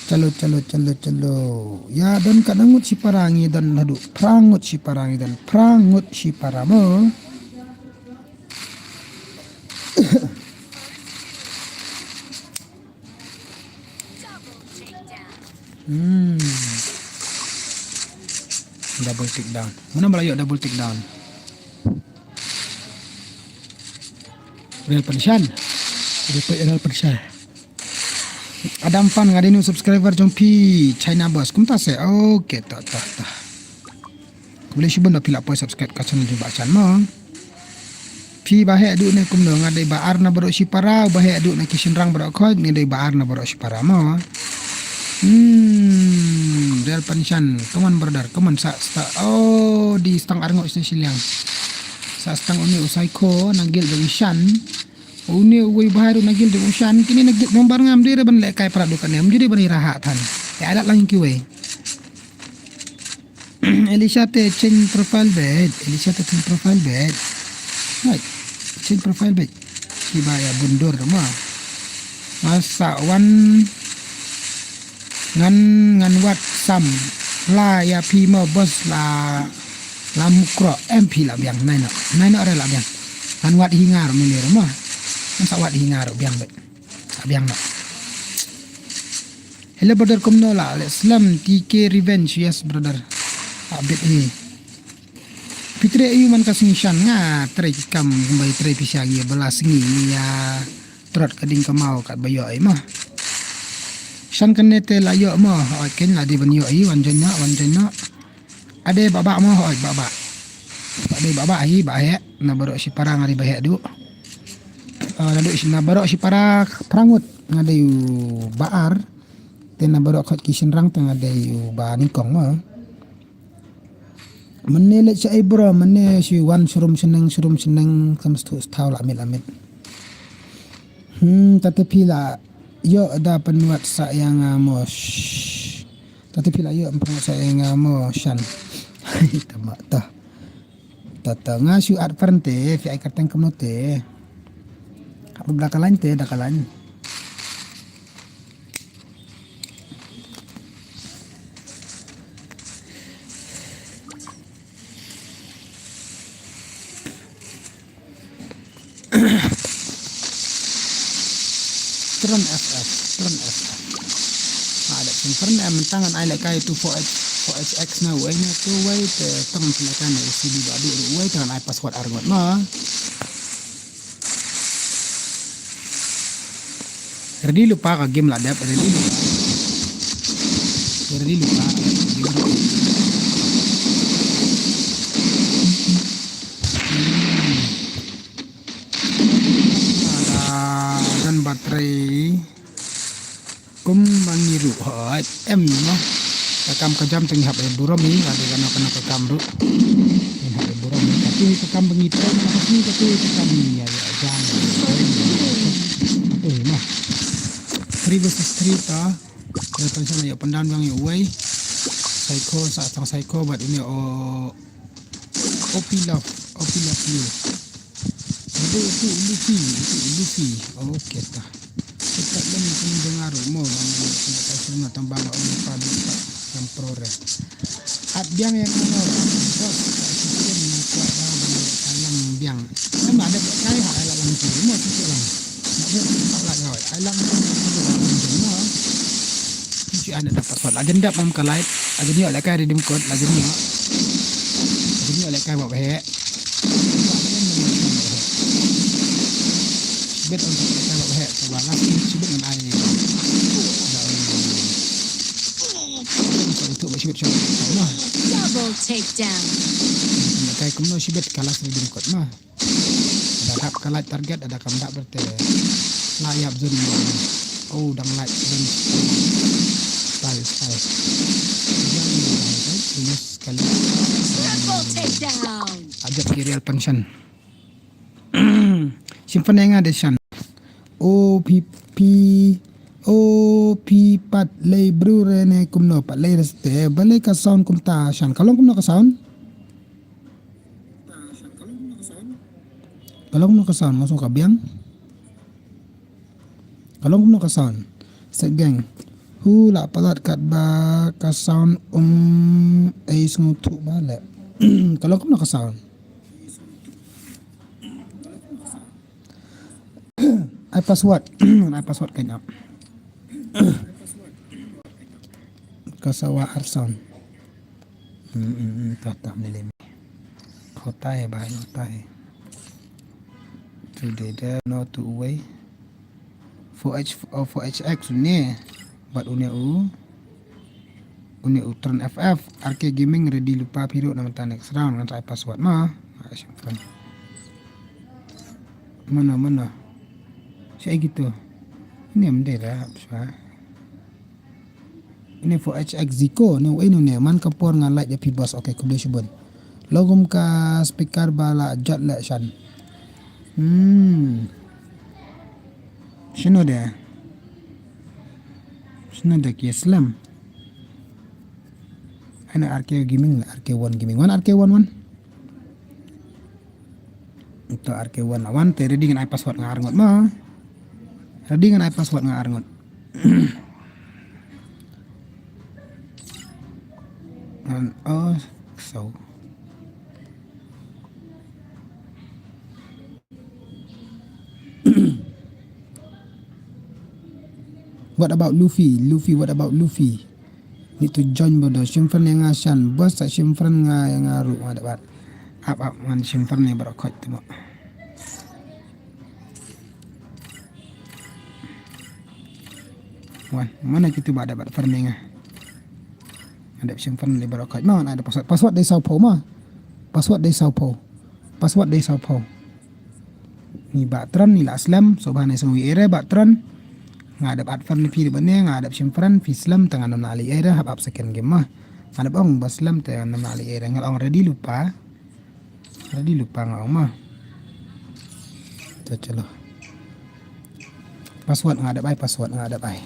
Chalo, chalo, chalo, chalo. Ïa don katno ngut shipara ngi don haduh. Phra ngut shipara ngi don. Phra ngut shipara mo. Hmm. Double take down. Mano ba la ïoh double take down? Real pension. Real pension. Adam Fan, nga dei new subscriber jong phi, China Boss. Kumta se. Okay, ta, ta, ta. Khublei shibun ba phi la poi subscribe ka channel jong Bah Chan mo. Phi ba heh duh ne kumno, nga dei ba ar na baroh shipara, ba heh duh na ki shynrang baroh khoit, nga dei ba ar na baroh shipara mo. Hmm, real pension. Come on brother, come on sa, sa. Oh, di stang arngut sne shiliang. Sa stang uni u psycho, na guild jong Shan. Une uwei u bha ruh na guild jong u Shan, kine na guild member ngam dei re ban lehkai para duh kane, ym dei re ban ïa raha than. Ïa adat lang kiwei. Elisha te change profile beit, Elisha te change profile beit. Right. Change profile beit. Kiba ïa bundur ma. Masa wan Ngan, ngan wad sam la ïa phi mo boss la, la mukro em phi la biang nai no, nai no re la biang. Ngan wad hi nga ruh mele ruh mo. Ngan sa wad hi nga ruh biang beit. La biang no. Hello brother, kumno la le slam T K revenge, yes brother. A bit hi. Phi trei aïu man ka sngi Shan, nga trei ki kam kumba trei phi sha ngi ba la sngi ïa trot ka ding ka maw kat ba ïoh ai mo. Shan kane te la ïoh mo, hooid ken la dei ban ïoh ai, wan join noh, wan join noh. Ade ba ba mo, hooid ba ba. Ade ba ba ai, ba heh, na baroh shipara nga dei ba heh duh. Ah, na duh shi-, na baroh shipara phra ngut nga dei u ba ar. Te na baroh khot ki shynrang te nga dei u ba nyngkong mo. Mane leit sha ei bro, mane shu wan shrum shneng, shrum shneng, kam sthu sthaw la mit la mit. Hmm, tate phi la ïoh da pynwad sa ïa nga mo. Shh. Tate phi la ïoh pynwad sa ïa nga mo Shan. Tama ta. Tata nga shu at pern te, phi ai kyrteng kumno te. Hap da ka lain te, da ka lain. Tron F F, Tron F F. Ah, da pun Tron F F, mentang ngan ai lehkai two four eight. F X na uwei na tu uwei te tang pynlaka na U C B ba du uwei te ngan ai password arngut ma. Ready lypa ka game la dep, ready lypa. Ready lypa. Ada dan battery. Kum ba ngi ruh hooid em mo. Ka kam ka jam te ngi hap ïa burom hi, ka dei kano kano ka kam ruh. Ngi hap ïa burom hi, katu hi ka kam ba ngi trei, katu hi ka kam ngi ïa ïa jam. Katu hi mo. Three versus three ta. Ïa tang sha ïa pandan bang ïa uwei. Psycho sa tang psycho bad ini o O P Love, O P Love you. Aduh, itu Luffy, itu Luffy. Okey tah. Kita lem kena dengar mo, mana kita semua tambah mau lupa lupa yang prore. At biang yang mana? Bos, kita ni kuat dah, kalang biang. Nama ada buat kai ha, alang tu, mo kita lang. Nak buat tempat lah kau. Alang tu, mo. Cuci anak dapat kuat. Lagi ndap mam kalai. Lagi ni oleh kai redeem code, lagi ni. Lagi ni oleh kai bawa hek. Sibit untuk kita buat hek. Coba last ni sibit dengan air. Untuk buat sibit sibit. Nah. Double takedown. Kai kumno sibit kalas redeem code mah. Ada hap kalai target, ada kam dak berte. Lah yap zon. Oh, dang light zon. Style, style. Ini sekali. Triple takedown. Ajak ki real pension. Simpan nga de shan. O P P O P pat lei bru re ne kumno pat lei reste balei ka sound kumta shan ka long kumno ka sound. Ka long kumno ka sound, nga song ka biang. Ka long kumno ka sound. Set gang. Hu la palat kat ba ka sound um ei sngewthuh ba le. Ka long kumno ka sound. Ai password. Ai password kan ap. Ka sawa arson. Hmm, hmm, hmm, tah, tah, mele, mele. Hota hai, bhai, hota hai. Tu de de, no tu uwei. Four H, oh, four H X une. Bad une u. Une u Tron F F. R K Gaming ready lypa phi ruh na mynta next round. Ngan ai password ma. Ai shim friend. Mana, mana. Shaei kito. Ini am dera, apa. Ini four H X Zico, ini wei ini, man ka por nga like ïa phi boss, okay, khublei shibun. Logum ka speaker ba la jot le shan. Hmm. Shano de? Shano de ki slam? Ana R K Gaming, R K one Gaming. One R K one one. Ito R K one la wan te ready ngan ai password nga arngut ma. Ready ngan ai password nga arngut. Ngan oh so. What about Luffy? Luffy, what about Luffy? Need to join bodo. Shim friend ïa nga shan. Bos sa shim friend nga ïa nga ruh nga dapat. Ap ap ngan shim friend ïa baroh khoit tu mo. Wan, mana kitu ba dapat friend ïa nga. Nga dap shim friend ïa baroh khoit mo, nga dap password. Password dei saw phew mo. Password dei saw phew. Password dei saw phew. Ni ba tron ni la slem, so ba ne sngui ere ba tron. Nga dap add friend phi ba ne, nga dap shim friend phi slem tang ngan na li ere hap ap second game ma. Nga dap ong ba slem tang ngan na li ere ngal ong ready lypa. Ready lypa nga ong ma. To chalo. Password nga dap ai, password nga dap ai.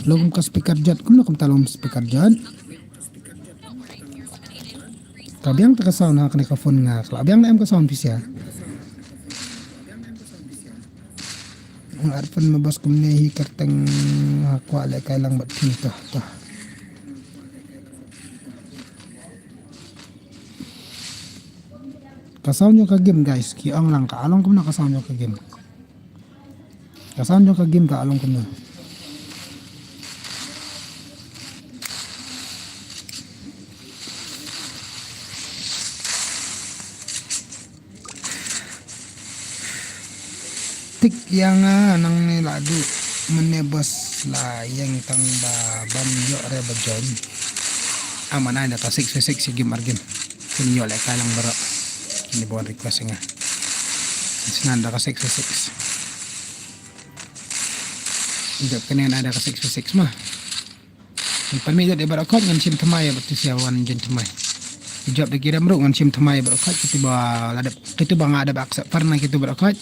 Logum ka speaker jot, kumno kumta logum speaker jot. Ka biang ta ka sound ha kane ka phone nga, ka la biang na em ka sound pisa. Nga ar phone ma bas kumne hi kyrteng ha kwah leh kai lang bad phi ta ta. Ka sound jong ka game guys, ki ong lang ka long kumno ka sound jong ka game. Ka sound jong ka game ka long kumno. Tik ïa nga nangne la duh mynne boss la ïeng tang ba ban ïoh re ba join. Aman ai da ka six v six ïa game ar game. Kin ïoh lehkai lang baroh. Kine ba wan request ïa nga. Snan da ka six v six. Jop kane ai da ka six v six ma. Ngan pynmih lut ïa baroh khoit ngan shim thymmai ïa baroh, to sia wan join thymmai. Jop da ki rem ruh ngan shim thymmai ïa baroh khoit, kito ba la dep, kito ba nga dep accept friend na kito baroh khoit.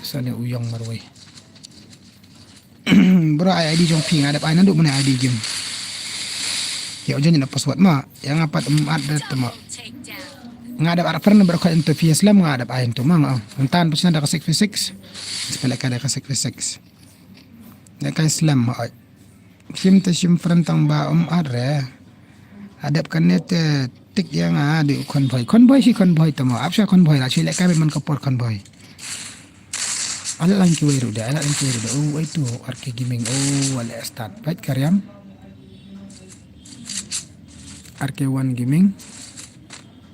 Sa ne u Yong marwei. Bro ai I D jong phi, nga dep ai naduh mynne I D game. Ïa u join na password ma. Ïa nga pat em add da thymmai. Nga dep add friend baroh khoit, ynto phi slem nga dep ai ynto ma nga. Mynta pat snan da ka six v six. Sa pynlehkai da ka six v six. Lehkai slem hooid. Shim te shim friend tang ba ym add re. Adep kane te tik ïa nga dei u Khonbhoi. Khonbhoi shi Khonbhoi tamo. Ap sha Khonbhoi la shu lehkai beit man ka por Khonbhoi. Ala lang kiwei ruh da, ala lang kiwei ruh da. Oh, ai tu R K Gaming. Oh, ala start. Bait ka riam. R K one Gaming.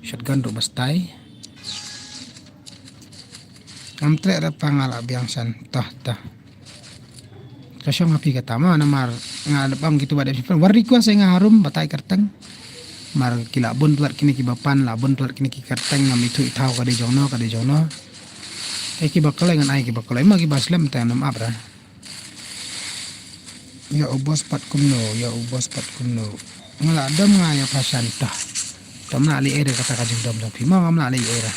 Shotgun ruh ba stai. Ngam treh re pa nga la biang san. Tah, tah. Ka shong ha phi kata ma namar nga la bang kito ba dep shipang. Wan request ïa nga harum batai kyrteng. Mar ki la bun tlot kine kiba pan, la bun tlot kine ki kyrteng, ngam ithuh ithaw ka dei jong no, ka dei jong no. Te kiba kloi ngan ai kiba kloi, ma kiba slem te ngam ap re. Ïa u boss pat kumno, ïa u boss pat kumno. Nga la dom nga ïa pha shan tah. Te ngam lah leh ei re kata ka jingdom jong phi ma, ngam lah leh ei re.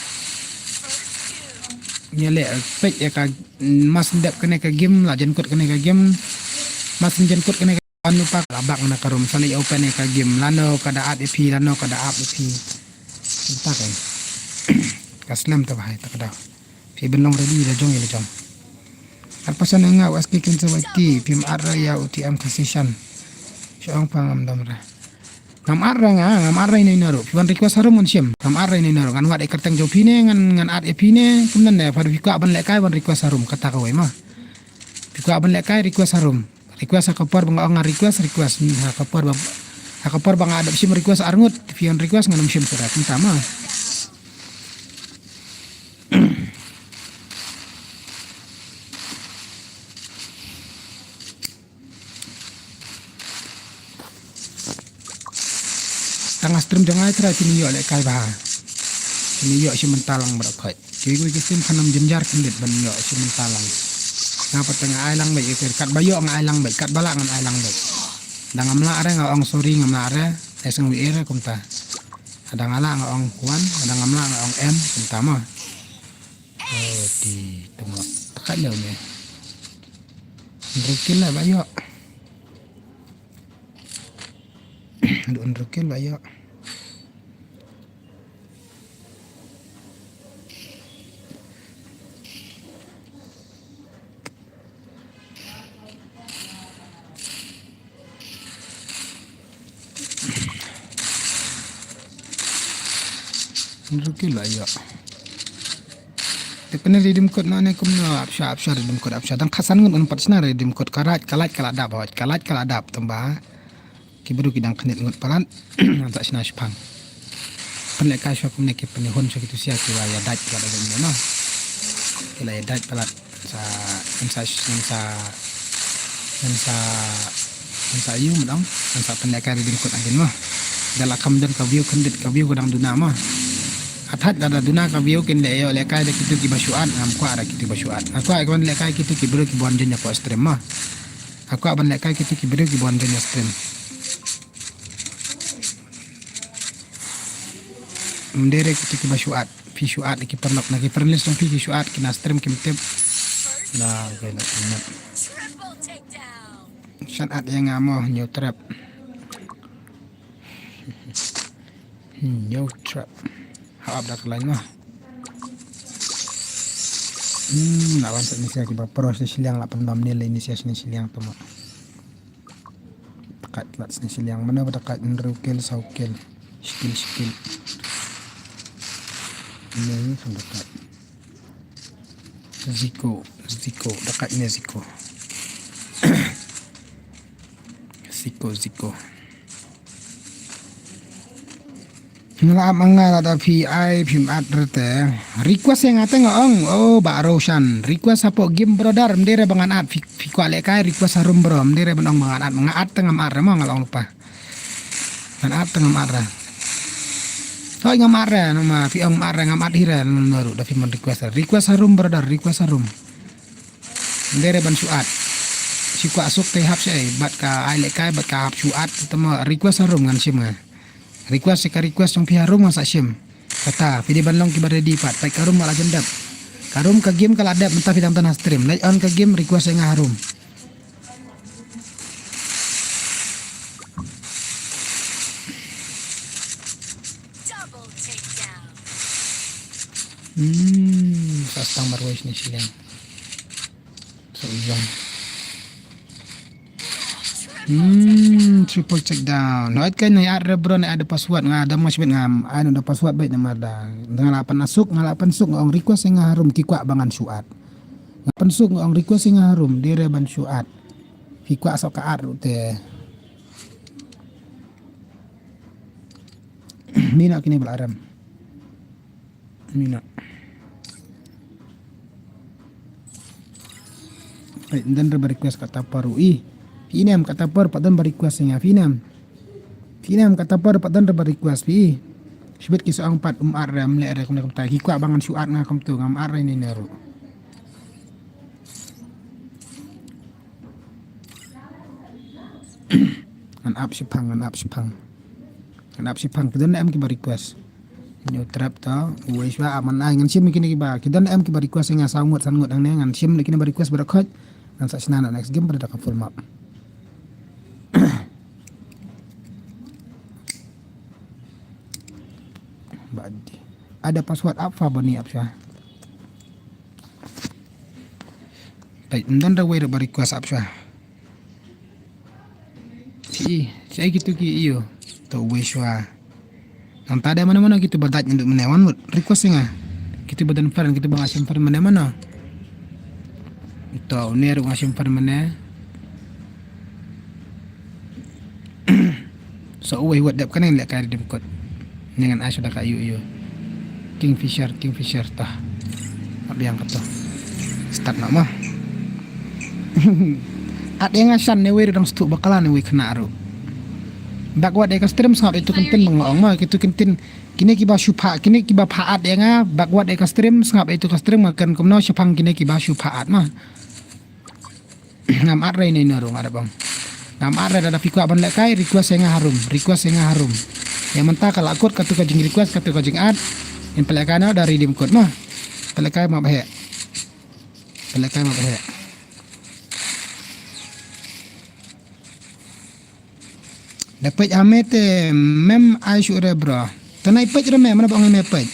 Ïa leh peit ïa ka, mm, mas ndep kane ka game, la jan kut kane ka game. Mas jan kut kane ka anu pak la bak na ka room, sa leh open ïa ka game. Lano ka da add ïa phi, lano ka da add ïa phi. Kata ka. Ka slem te bhai, ta ka daw. Phi ban long ready la jong ïa la jong. Ar pasan nga u S K Kinsa Waiti, phim add ra ïa u T M Khasi Shan. Sha ong pa ngam dom ra. Ngam add ra nga, ngam add ra ïa ina ina ruh. Phi wan request harum ngan shim. Ngam add ra ina ina ruh. Ngan wad ïa kyrteng jong phi ne, ngan, ngan add ïa phi ne. Kumne ne, phi kwah ban lehkai wan request harum kata kawei ma. Phi kwah ban lehkai request harum. Request ha ka por ba nga ong nga request, request. Hmm, ha ka por ba, ha ka por ba nga dep shim request arngut, phi wan request ngan ym shim suda kumta ma. Tang nga stream jong nga trai phin ïoh lehkai bha. Phin ïoh shi mynta lang baroh khoit. Kiwei kiwei ki stream khnang jynjar khyndiat ban ïoh shi mynta lang. Nga pat nga ai lang beit, katba ïoh nga ai lang beit, katba lah ngan ai lang beit. Da ngam lah re nga ong sorry, ngam lah re. Ai sngewbha re kumta. Ada nga lah nga ong wan, ada ngam lah nga ong em, kumta mo. Oh, di tengok. Tekat jauh ni. Hynriew kill lah ba ïoh. Duk hynriew kill ba ïoh. Hynriew kill ba ïoh. Te pynne redeem code nane kumno, apsha, apsha redeem code, apsha. Dang khatsan ngut un pat shna redeem code, ka raid, ka laid ka la dap, hooid, ka laid ka la dap, tang ba ki briew ki dang khyndiat ngut palat. Ngan sa shna shiphang. Pynlehkai shuwa kumne ki pynhun shuwa kitu sia ki la ïa dait palat, ïa dait palat. Sa, ngan sa, ngan sa, ngan sa, ngan sa ïu ma dang, ngan sa pynlehkai redeem code hadien mo. Da la kham don ka view khyndiat, ka view ka dang duna mo. Hathait lada duna ka view kin leh ïoh lehkai da kitu kiba shu add, ngam kwah da kitu ba shu add. Nga kwah ban lehkai kitu ki briew kiba wan join ïa ka stream mo. Nga kwah ban lehkai kitu ki briew kiba wan join ïa stream. Ym dei re kitu kiba shu add, phi shu add ki paralok na ki friend list jong phi ki shu add ki na stream kim tip. Na, okay, na, na. Shan add ïa nga mo, new trap. New trap. Ha ap da ka line mo. Hmm, la wan sa ni sia kiba pro sa shiliang la pynbam ni la ni sia sni shiliang tu mo. Takat lat sni shiliang. Mano ba takat hynriew kill, saw kill. Shikil, shikil. Ni, kan takat. Ziko, Ziko, takat ni Ziko. Ziko, Ziko. Nga la ap ma nga, lada phi ai phim at re te. Request ïa nga te nga ong. Oh, Bah Roshan. Request hapoh game, brother. Ym dei re ba ngan at. Phi, phi kwah lehkai, request harum, bro. Ym dei re ban ong ba ngan at. Nga at te ngam at re mo, nga la ong lypa. Ngan at te ngam at re. Hooid ngam at re, namar phi ong ngam at re, ngam at hi re, namar ruh da phi mon request re. Request harum, brother, request harum. Ym dei re ban shu at. Shu kwah suk te hap shu ai, bad ka ai lehkai, bad ka hap shu at, te mo request harum ngan shim nga. Request ka request jong phi harum ngan sa shim. Kata, phi dei ban long kiba ready pat, peit ka room ka la jan dep. Ka room ka game ka la dep, mynta phi dang don ha stream. Leit on ka game, request ïa nga harum. Hmm, sa stang marwei shini shiliang. So, ujong. Hmm, triple check down. Hooid kan, nga at re bro, nga at da password, nga dam nga shibit nga, ai da password beit namar da. Nga la pan suk, nga la pan suk, nga ong request ïa nga harum, ki kwah ba ngan shu at. Nga pan suk, nga ong request ïa nga harum, dei re ban shu at. Ki kwah suk ka at ruh te. Mina kine bala ram. Mina. Ai, ym don re ba request kata por i. Phi ïa nem kata por pat don ba request ïa nga, phi ïa nem. Phi ïa nem kata por pat don re ba request phi. Shibit ki sa ong pat ym at re, ym leh re kumne kumta. Ki kwah ba ngan shu at nga kumto, ngam at re ne ne ruh. Ngan ap shipang, ngan ap shipang. Ngan ap shipang, ki don em kiba request. New trap to, uwei shuwa, ah, man ai, ngan shim kine kiba, ki don em kiba request ïa nga saw ngut, san ngut hangne, ngan shim kine ba request ba da khot. Ngan sa shna na next game ba da ka full map. Ba di. Ada password apa ba ni ap shuwa. Baik, ym don re wei re ba request ap shuwa. Shi, shi ai kitu ki ïoh. To wei shuwa. Nangta da mano mano kitu ba dait ndu mane wan mut. Request ïa nga. Kitu ba don friend, kitu ba nga shim friend mane mano. To une ruh nga shim friend mane. So uwei wat dep kane lehkai redeem code. Ngan ai shuwa da ka ïoh ïoh. Kingfisher, Kingfisher tah. Ap biang kato. Start noh mo. At ïa nga shan ne wei ruh dang sdang bakla ne wei khynnah ruh. Backward ïa ka stream sngap ïa itu kyntien ba nga ong mo, ïa itu kyntien. Kine kiba shu pha, kine kiba pha at ïa nga, backward ïa ka stream sngap ïa itu ka stream nga kren kumno shaphang kine kiba shu pha at mo. Ngam at re ne ne ruh nga da bang. Ngam at re, lada phi kwah ban lehkai, request ïa nga harum, request ïa nga harum. Ïa mynta ka la kut katu ka jing request, katu ka jing at. Ïa phi lehkai noh da redeem code mo. Phi lehkai ma ba heh. Phi lehkai ma ba heh. Da peit ha me te mem ai shuh re bro. Te nai peit re me, mano ba ong ïa me peit.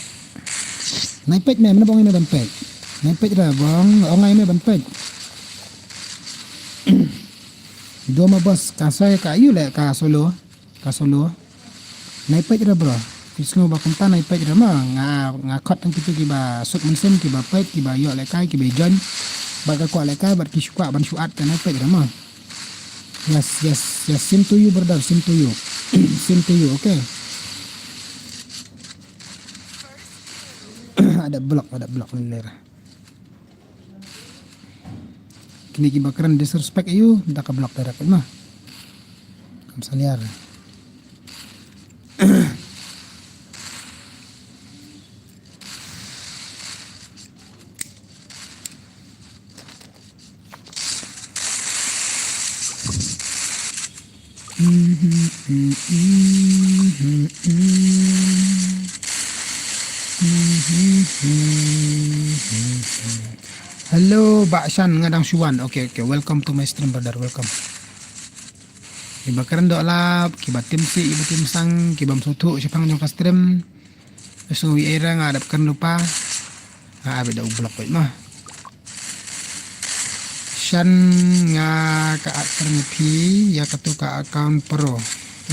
Nai peit me, mano ba ong ïa me ban peit. Nai peit re bro, ong ïa me ban peit. Dua ma bos, ka soi ka ïu le ka solo. Ka solo. Nai peit re bro. Phi sngew ba kumta nai peit re ma. Nga, nga khot tang kitu kiba suk mynsiem, kiba peit, kiba ïoh lehkai, kiba join. Bad ka kwah lehkai, bad ki shu kwah ban shu at, ka nai peit re ma. Yes, yes, yes. Same to you, brother. Same to you. Same to you, okay? Ada block, ada block ni lera. Kini kiba kren disrespect you, da ka block direct ma. Kam saliar. Hello, Bah Shan, nga dang shu wan. Okay, okay. Welcome to my stream, brother. Welcome. Kiba kren doh lap, kiba tim sih, kiba tim sang, kiba msutu, shaphang jong ka stream. Sngewbha ïa nga dap kan lupa. Nga abi da u block wait mah. Shan nga ka at kren phi ïa katu ka account pro.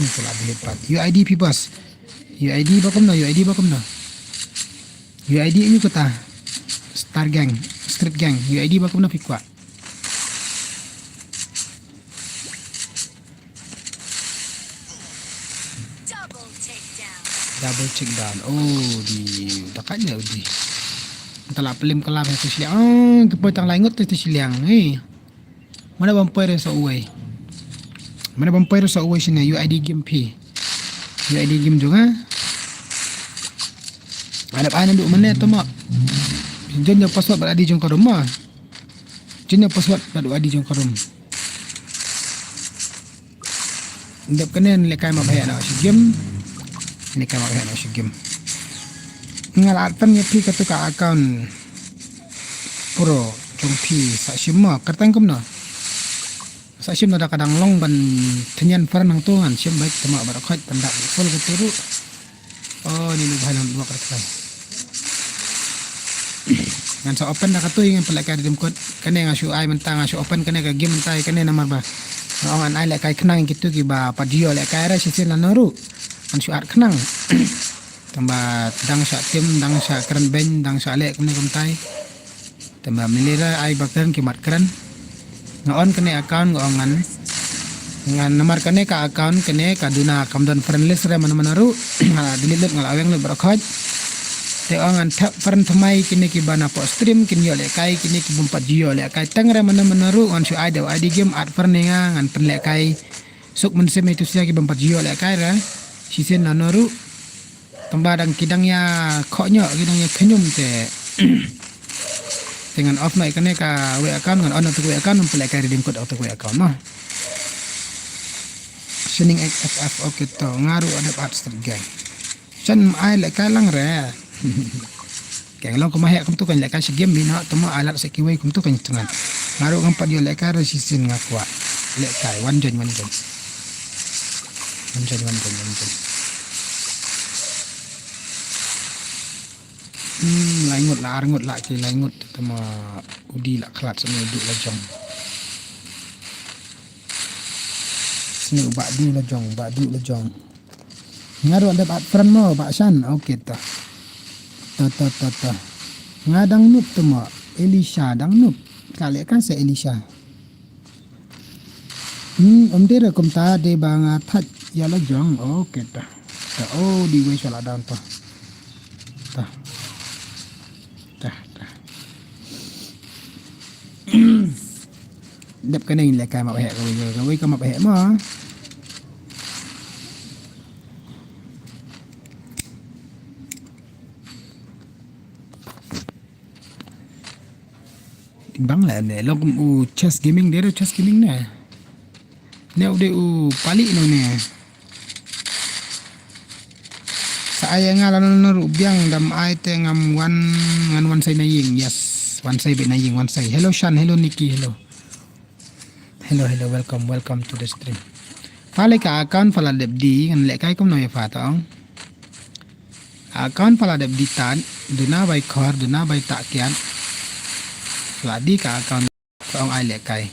Ini pula di hebat. U I D phi bos. U I D ba kumno, U I D ba kumno. U I D ïa kata. Star Gang, Street Gang. U I D ba kumno phi kwah. Double takedown. Da Double check down. Oh, di da ka dia di. Tala pelim kelam tu siliang. Oh, ke poi tang lai ngut tu siliang. Hei. Mana bam poi sa uai. Mana bam poi sa uai sini U I D game pi. U I D game juga. Ada apa nandu mana tu mak. Jen jauh password berada di jong karum mah. Jen jauh password berada di jong karum. Dep kane ne lekai ma bhaya na shi game. Lekai ma bhaya na shi game. Ngal atan ya pi katu ka account. Pro jong pi sa shim ma kertang kumno. Sa shim da kadang long ban tynyan far nang tu ngan shim baik tema bar khot tanda full katu ru. Oh, ni ni bhai lam dua kertang. Ngan sa open da katu ngan pelak kai dim kot. Kane ngan shu ai mentang ngan shu open kane ka game mentai kane namar ba. Ngan ai lek kai khnang kitu ki ba pa jio lek kai ra sisin la noru. Ngan shu at khnang. Tamba dang sha tim dang sha kren ben dang sha lek kane kumtai. Tamba milira ai ba kren ki mat kren. Nga on kane account nga on ngan. Ngan namar kane ka account kane ka duna kam don friend list re mana mana ru. Nga la delete lut nga la weng lut bra khoj. Te on ngan thep friend thamai kine ki bana po stream kin yo le kai kine ki bumpat jio le kai tang re mana mana ru ngan shu ai de ai di game at friend nga ngan pen le kai. Suk men sem itu sia ki bumpat jio le kai re. Sisen na noru. Tamba dang ki dang ya khok nyok ki dang ya khenyum te. Te ngan off mai kane ka we account ngan on tu we account ngan pelek kai redeem code tu we account mah. Sining X F F okay to ngaru ada part start gang. Chan ai lek kai lang re. Keng long kuma hek kum tu kan lek kai si game bina tuma alat se kiwei kum tu kan tengah. Ngaru ngam pat yo lek kai re sisin ngakwa. Lek kai one join one join. One join one join one join. Hmm, lai ngut la ar ngut la ki lai ngut tama udi la khalat sini udi la jong. Sini ba du la jong, ba du la jong. Nga ruh dep at friend mo ba shan. Okay ta. Ta ta ta ta. Nga dang nup tama Elisha dang nup. Ka lek kan se Elisha. Hmm, um dei re kumta dei ba nga thait ïa la jong. Okay ta. Ta oh di wei shala dan ta. Ta. Ta ta. Dep kane lek kai map hek kawei kawei ka map hek ma. Bang la ne long kum u chess gaming dei chess gaming ne. Ne u dei u pali no ne. Sa ai nga la no no ru biang dam ai te ngam wan ngan wan sai na ying yes wan sai be na ying wan sai hello Shan hello Nikki hello. Hello, hello, welcome, welcome to the stream. Pale ka account pala dep di ngan lek kai kumno ïa pha tong. Account pala dep di tan duna bai khor duna bai tak kian. Pala di ka account tong ai lek kai.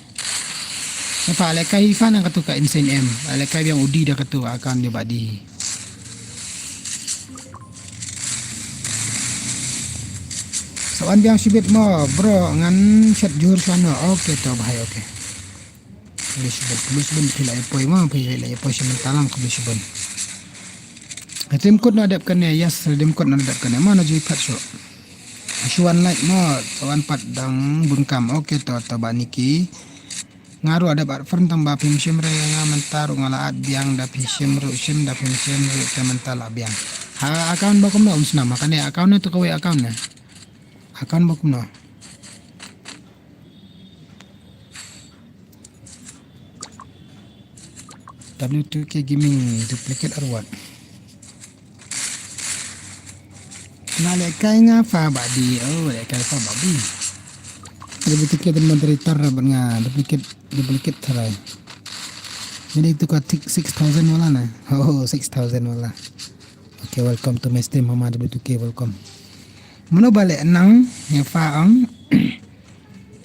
Ïa pha lek kai hi pha nang katu ka insane em. Ai lek kai biang udi da katu ka account di ba di. Sa wan biang shibit mo bro ngan shet jur shano. Okay to bhai okay. Khublei shibun, khublei shibun phi la ïa poi ma phi la ïa poi shibun talang khublei shibun. Redeem code na dep kane yes redeem code na dep kane ma na jui pat shu. Shu wan like mo sa wan pat dang bun kam okay to to ba Niki. Nga ruh adep at friend tang ba phim shim re nga mynta ruh nga la at biang da phi shim ruh shim da phim shim ruh te mynta la biang. Ha account ba kumno um snam ha kane account ne to kawei account ne. Account ba kumno. W two K gaming duplicate or what? Nga leh kai nga fa ba di oh leh kai fa ba di. W two K dan moderator ban nga duplicate duplicate tharai. Jadi tu ka tik six thousand wala na. Oh six thousand wala. Okay welcome to my stream mama W two K welcome. Mano ba leh nang ïa fa ang.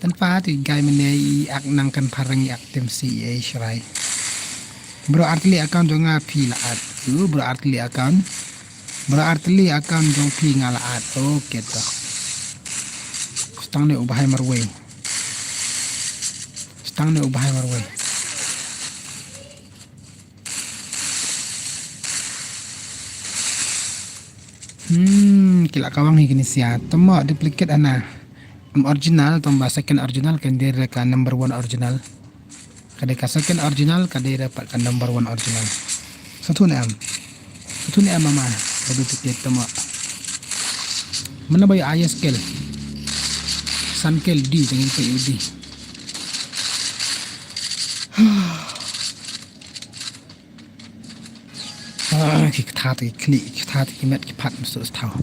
Tan pha ti gai mene i ak nang kan pharang i ak tem si i ei shrai. Bro Artli account jong nga phi la at. U bro Artli account. Bro Artli account jong phi nga la at. Okay to. Stang ne u bahai marwei. Stang ne u bahai marwei. Hmm, ki la kawang hi kine sia. Tama duplicate ana. Em original, tama second original, kan dei re ka number one original. Ka dei ka second original, ka dei re pat ka number one original. Satu ne em. Satu ne em mama. Ka duplicate tama. Mana ba ïa highest kill. San kill di, jangan pa udi. Ah, ki kata ki klik, ki kata ki met, ki pat, mesti tahu.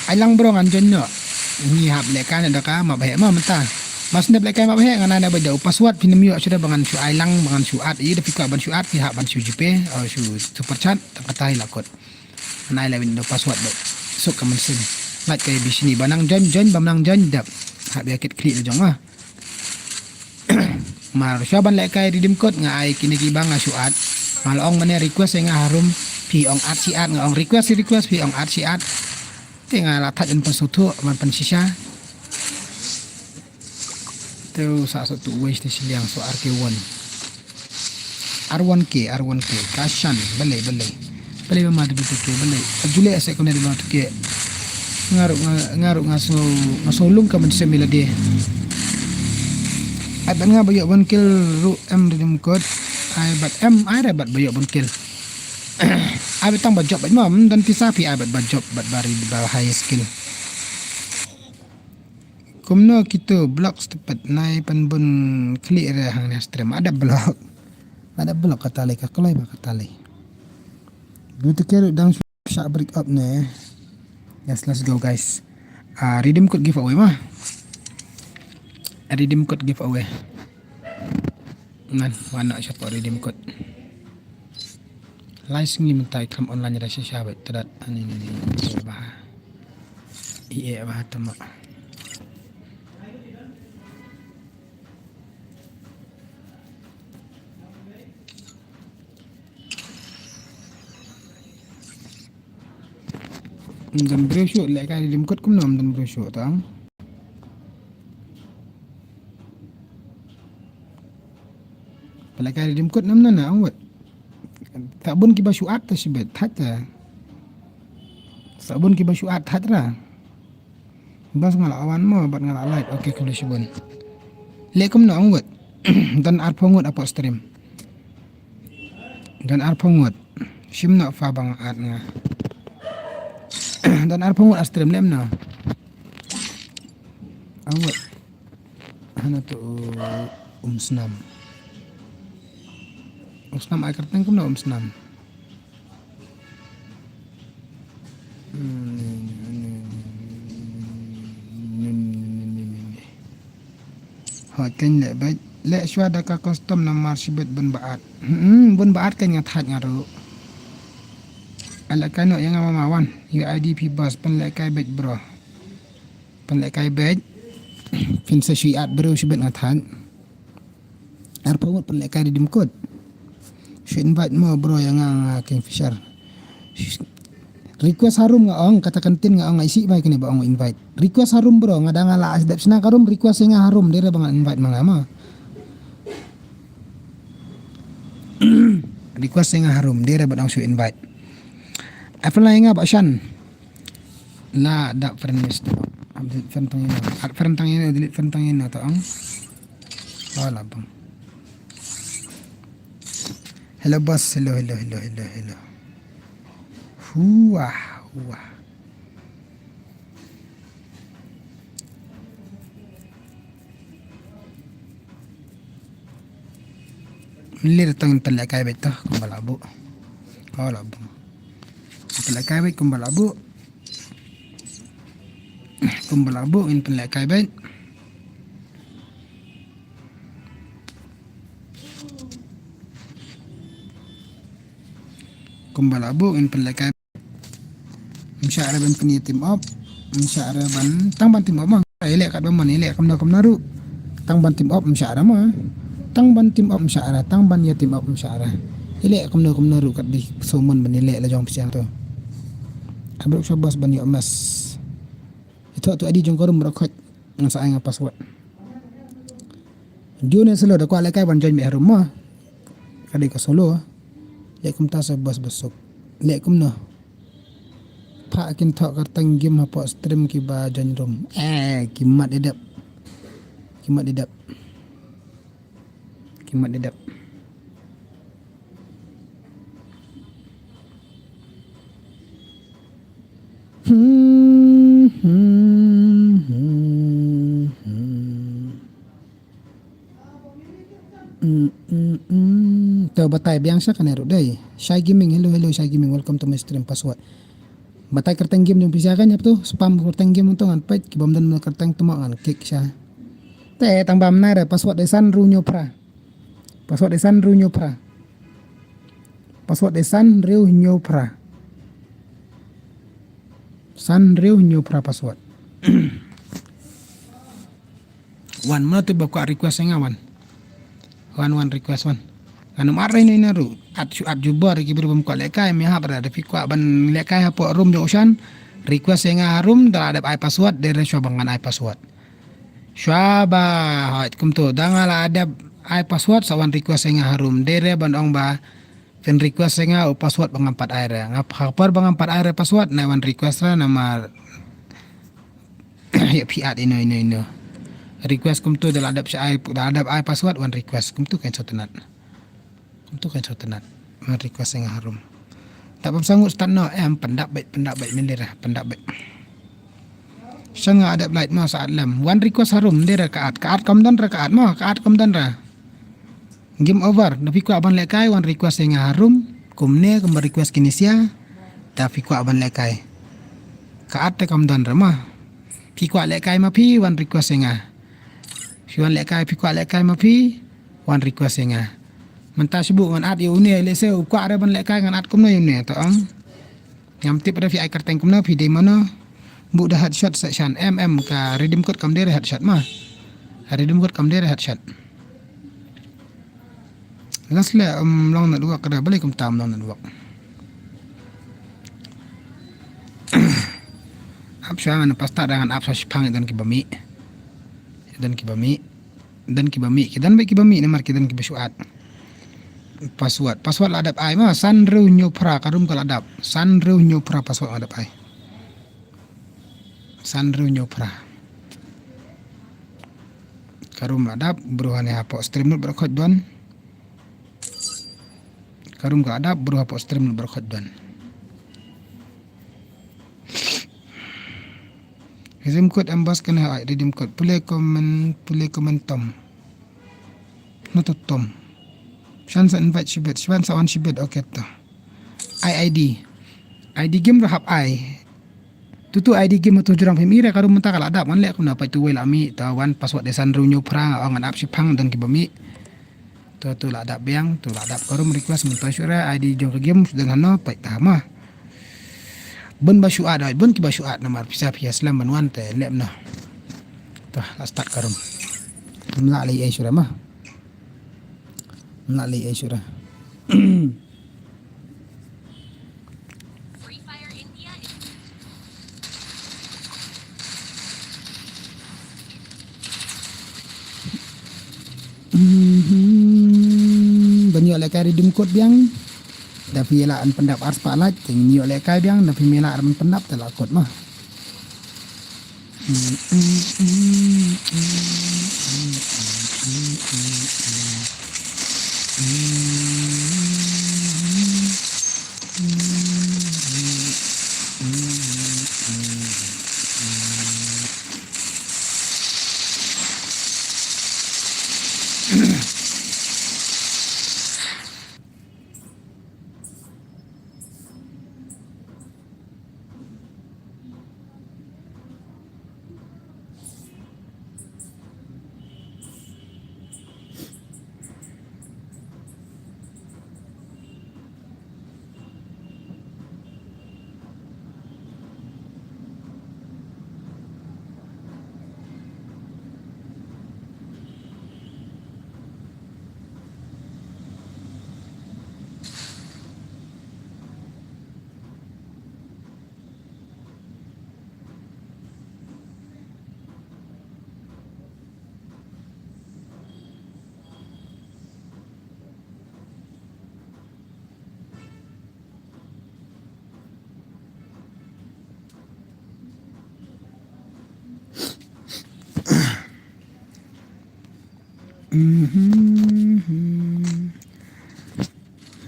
Ai lang bro ngan join noh. Ngi hap lehkai na daka ma ba heh ma mynta. Mas ne lehkai ma ba heh ngan ai na ba da u password phin ym ïoh shuh da ba ngan shu ai lang ba ngan shu add ïa da phi kwah ban shu add phi hap ban shu GPay, oh, shu super chat tang kata hi la kot. Ngan ai la win da u password ba suk ka mynsiem. Lait kai bishni ba nang join join ba nang join dap. Hap ïa kit klik la jong ah. Mar shuwa ban lehkai redeem code nga ai kine ki ba nga shu add. Nga la ong mane request ïa nga harum phi ong add shi add nga ong request shi request phi ong add shi add. Te nga la thait ban pynsuhthuh ban pynshisha. Te u sa sa tu wei te shiliang so R K one. R one K, R one K. Kashan, balei, balei. Balei ba ma dei ba tu ke, balei. Jule ase kone dei ba tu ke. Nga ruh nga, nga ruh nga so, nga so lung ka mynsiem ïa lade. Ai bad nga ba ïoh ban kill ruh em redeem code. Ai bad em, ai re bad ba ïoh ban kill. Ai bad tang ba job bad ma, em, don pisa phi ai bad ba job bad ba ri ba high skill. Kumno kito block stupid nai pynbun khlieh re hangne stream. Ada block. Ada block kata lei ka kloi ba kata lei. Duh te ke ruh dang shu shah break up ne. Yes, let's go guys. Ah, redeem code giveaway ma. Redeem code giveaway. Ngan wan noh sha pdeng redeem code. Lai sngi mynta i kham online da shisha bad tdat ani ni ni ba. I e ba tama. Ym don briew shuh lehkai redeem code kumno ym don briew shuh tang. Pynlehkai redeem code nam na na ong wet. Sa bun kiba shu add ta shibit thait ta. Sa bun kiba shu add thait ra. Bas nga la wan mo bad nga la like. Okay, khublei shibun. Leh kumno ong wet. Don arphew ngut hapoh stream. Don arphew ngut. Shim noh pha ba nga add nga. Don arphew ngut ha stream leh kumno. Ong wet. Hana to um snam. Um snam ai kyrteng kumno um snam. Hooid kan leh beit. Leh shuwa da ka custom namar shibit bun ba add. Hmm, bun ba add kan nga thait nga ruh. Ala kano ïa nga mama wan. U I D P boss pynlehkai beit bro. Pynlehkai beit. Phin sa shu add bro shibit nga thait. Arphew ngut pynlehkai redeem code. Shu invite mo bro ïa nga nga Kingfisher. Request harum nga ong kata kan tin nga ong nga isih bai kane ba ong invite. Request harum bro nga da nga la as dep sna ka room request ïa nga harum dei re ba nga invite ma nga ma. Request ïa nga harum dei re ba ong shu invite. Apply nga ba shan. La da friend list. Delete friend tang ïa nga. Add friend tang ïa nga, delete friend tang ïa nga to ong. Oh, la bang. Hello boss, hello, hello, hello, hello, hello. Huwa, huwa. Lir tang pynlehkai beit to kumba la buh. Ko la buh. Pynlehkai beit kumba la buh. Kumba la buh ngin pynlehkai beit. Kumba la buh ngin pynlehkai. Ym shah re ban pynïa team up. Ym shah re ban tang ban team up ma. Ïaleh kat ba mon ïaleh kumno kumno ruh. Tang ban team up ym shah re ma. Tang ban team up ym shah re tang ban ïa team up ym shah re. Ïaleh kumno kumno ruh kat dei sumon ban ïaleh la jong psiang to. Abruk shabas ban ïoh mes. Ito to adi jong ka room ba khot. Ngan sa ai nga password. June solo da kwah lehkai ban join beit harum mo. Ka dei ka solo. Leh kumta sa bos besuk. Leh kumno. Pha kin thoh kyrteng game hapoh stream kiba join room. Eh, ki mat ïa dep. Ki mat ïa dep. Ki mat ïa dep. Hmm, hmm, hmm, hmm. Mm, mm, mm. To batai biang sha kane ruh dei. Shy Gaming, hello, hello, Shy Gaming, welcome to my stream, password. Batai kyrteng game jong phi sha kan ïa to, spam kyrteng game to ngan peit, ki bym don kyrteng to mo ngan kick sha. Te tang bam nai re, password dei san hynriew hynñiew phra. Password dei san hynriew hynñiew phra. Password dei san hynriew hynñiew phra. San hynriew hynñiew phra password. Wan, mano te ba kwah request ïa nga wan. Wan, wan request wan. Ngan ym at re ïa nga ruh. At shu at jubor ki briew bym kwah lehkai, me hap re, da phi kwah ban lehkai hapoh room jong u Shan. Request ïa nga ha room, da la dep ai password, dei re shuwa ba ngan ai password. Shuwa ba, hooid kumto, da nga la dep ai password, sa wan request ïa nga ha room, dei re ban ong ba phin request ïa nga u password ba ngam pat ai re. Nga pha por ba ngam pat ai re password, na wan request re namar ïa phi at ino ino ino. Request kumto da la dep sha ai, da la dep ai password wan request. Kumto kan sot nat. Kumto kan sot nat. Wan request ïa nga ha room. Da bym sanggup start noh em, pyndap beit, pyndap beit, mynta re, pyndap beit. Shen nga adep light mo sa at lem. Wan request ha room, dei re ka at, ka at kam don re ka at mo, ka at kam don re. Game over, da phi kwah ban lehkai, wan request ïa nga ha room, kumne, kumba request kine sia, da phi kwah ban lehkai. Ka at te kam don re mo. Phi kwah lehkai ma phi, wan request ïa nga. Phi wan lehkai, phi kwah lehkai ma phi, wan request ïa nga. Mynta shu buh ngan at ïa une, lehse u kwah re ban lehkai ngan at kumno ïa une, to ong. Ngam tip re phi ai kyrteng kumno, phi dei mano. Buh da headshot sa shan, em em ka redeem code kam dei re headshot ma. Redeem code kam dei re headshot. Last le, um, long network re, balei kumta um long network. Ap shuwa ngan pasta da ngan ap shuwa shipang don kiba mih. Don kiba mih. Don kiba mih, ki don beit kiba mih namar ki don kiba shu at. Password, password la dep ai ma, san hynriew hynñiew phra, ka room ka la dap. San hynriew hynñiew phra password la dep ai. San hynriew hynñiew phra. Ka room la dap, bro hane hapoh stream lut bro khot don. Ka room ka la dap, bro hapoh stream lut bro khot don. Redeem code em bas kane ha, redeem code. Pule comment, pule comment tom. Na to tom. Shan sa invite shibit, shan sa wan shibit, okay to. Ai I D. I D game ra hap ai. Tutu I D game tu jrong phim ira ka room mynta ka la dap ngan leh kumno pait tu wei la mih, to wan password dei san hynriew hynñiew phra, ong ngan ap shipang don kiba mih. To, to la dap biang, to la dap ka room request mynta shu re, I D jong ka game shu dang hano, pait ta ma. Bun ba shu at, bun kiba shu at namar pisa pisa slem ban wan te lem no. To, la start ka room. Mla lei ai shu re ma. Mla lei ai shu re. Mhm. Ban ïoh lehkai redeem code biang. Da phi lah ban pyndap ar spah lait, te ngin ïoh lehkai biang, da phi lah ban pyndap te la code ma.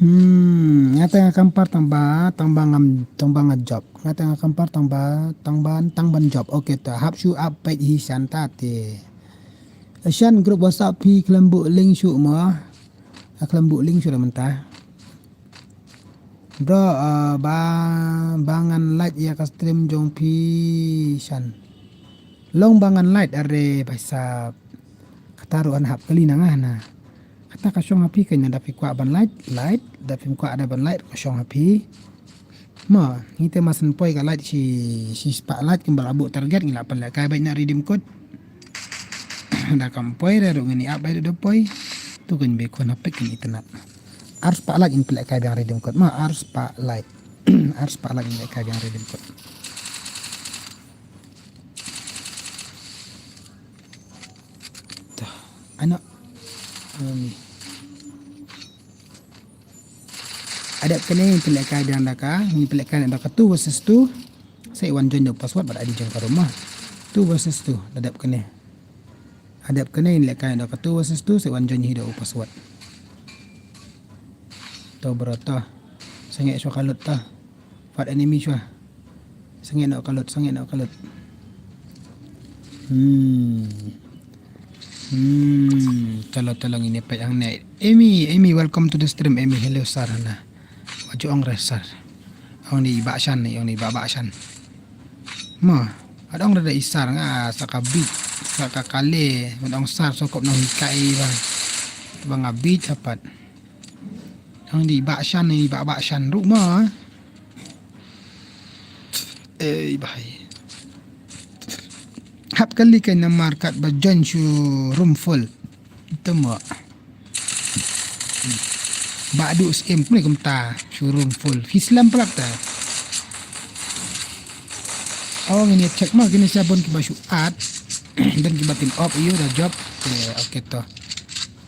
Hmm, nga te nga compare tang ba, tang ba ngam, tang ba nga job. Nga te nga compare tang ba, tang ba, tang ban job. Okay, ta hap shu up page hi shan ta te. Shan group WhatsApp phi khlem buh link shu mo. A khlem buh link shu da mynta. Bro, ah, ba, ba ngan like ïa ka stream jong phi shan. Long ba ngan like are bhai sab. Kata ruh an hap kali na nga na. Kata ka shong ha phi kan da phi kwah ban like, like, da phi kwah da ban like ka shong ha phi. Ma, ngi te ma shen poi ka like shi, shi spah like kumba la buh target ngi la pynleh kai bad na redeem code. Da kam poi re ruh ngin ïa bai da poi. Tu kan be khun ha pik kan internet. Ar spah like in pynleh kai biang redeem code. Ma ar spah like. Ar spah like in leh kai biang redeem code. Tuh, ano. Ani. Adep kane ngi pynleh kai biang da ka, ngi pynleh kai da ka two versus two. Sa wan join da u password bad I D jong ka ruh ma. Two versus two, adep kane. Adep kane ngi leh kai da ka two versus two, sa wan join hi da u password. To bro to. Sangeh shuwa ka lut to. Fat enemy shuwa. Sangeh noh ka lut, sangeh noh ka lut. Hmm. Hmm. Talo talo ngin ïa peit hangne. Amy, Amy, welcome to the stream. Amy, hello sir hana. Wa ju ong re sir. Ong ni ba shan ni, ong ni ba ba shan. Ma, ad ong re da i sir nga sa ka beat, sa ka kale, ad ong sir so kop nong hikai ba. Ba nga beat apat. Ong di ba shan ni, ba ba shan ruh ma. Ei bhai. Hap kali ka namar kat ba join shu room full. Tamo. Ba du sim kumne kumta shu room full. Phi slem plat ta. Oh ngin ïa check ma kine sha bon kiba shu add. Dan kiba tim op ïu da job. Okay, okay to.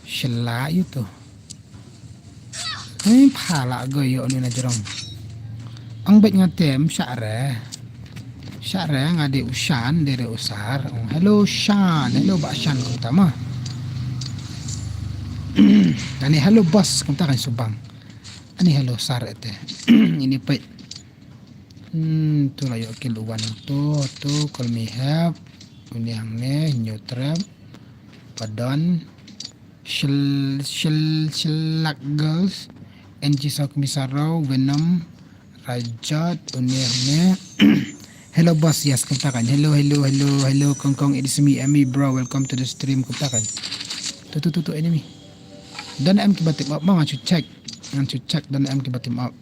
Shala ïu to. Hei pha la go ïoh ni na jrong. Ang beit nga tem sha re. Sha re nga de u Shan, de re u Sar. Ang hello Shan, hello ba Shan kumta ma. Ani hello boss kumta kan subang. Ani hello Sar ete. Ini peit. Hmm, tu la ïoh kill u wan tu, tu call me help. Uni hangne new trap. Padon. Shil, shil, shilak girls. N G Sok Misaro, Venom, Rajat, uni hangne. Hello boss, yes, kumta kan. Hello, hello, hello, hello, Kong Kong, it's me, Amy, bro, welcome to the stream, kumta kan. Tu, tu, tu, tu, enemy. Don em kiba tim op, ma ngan shu check. Ngan shu check, don em kiba tim op.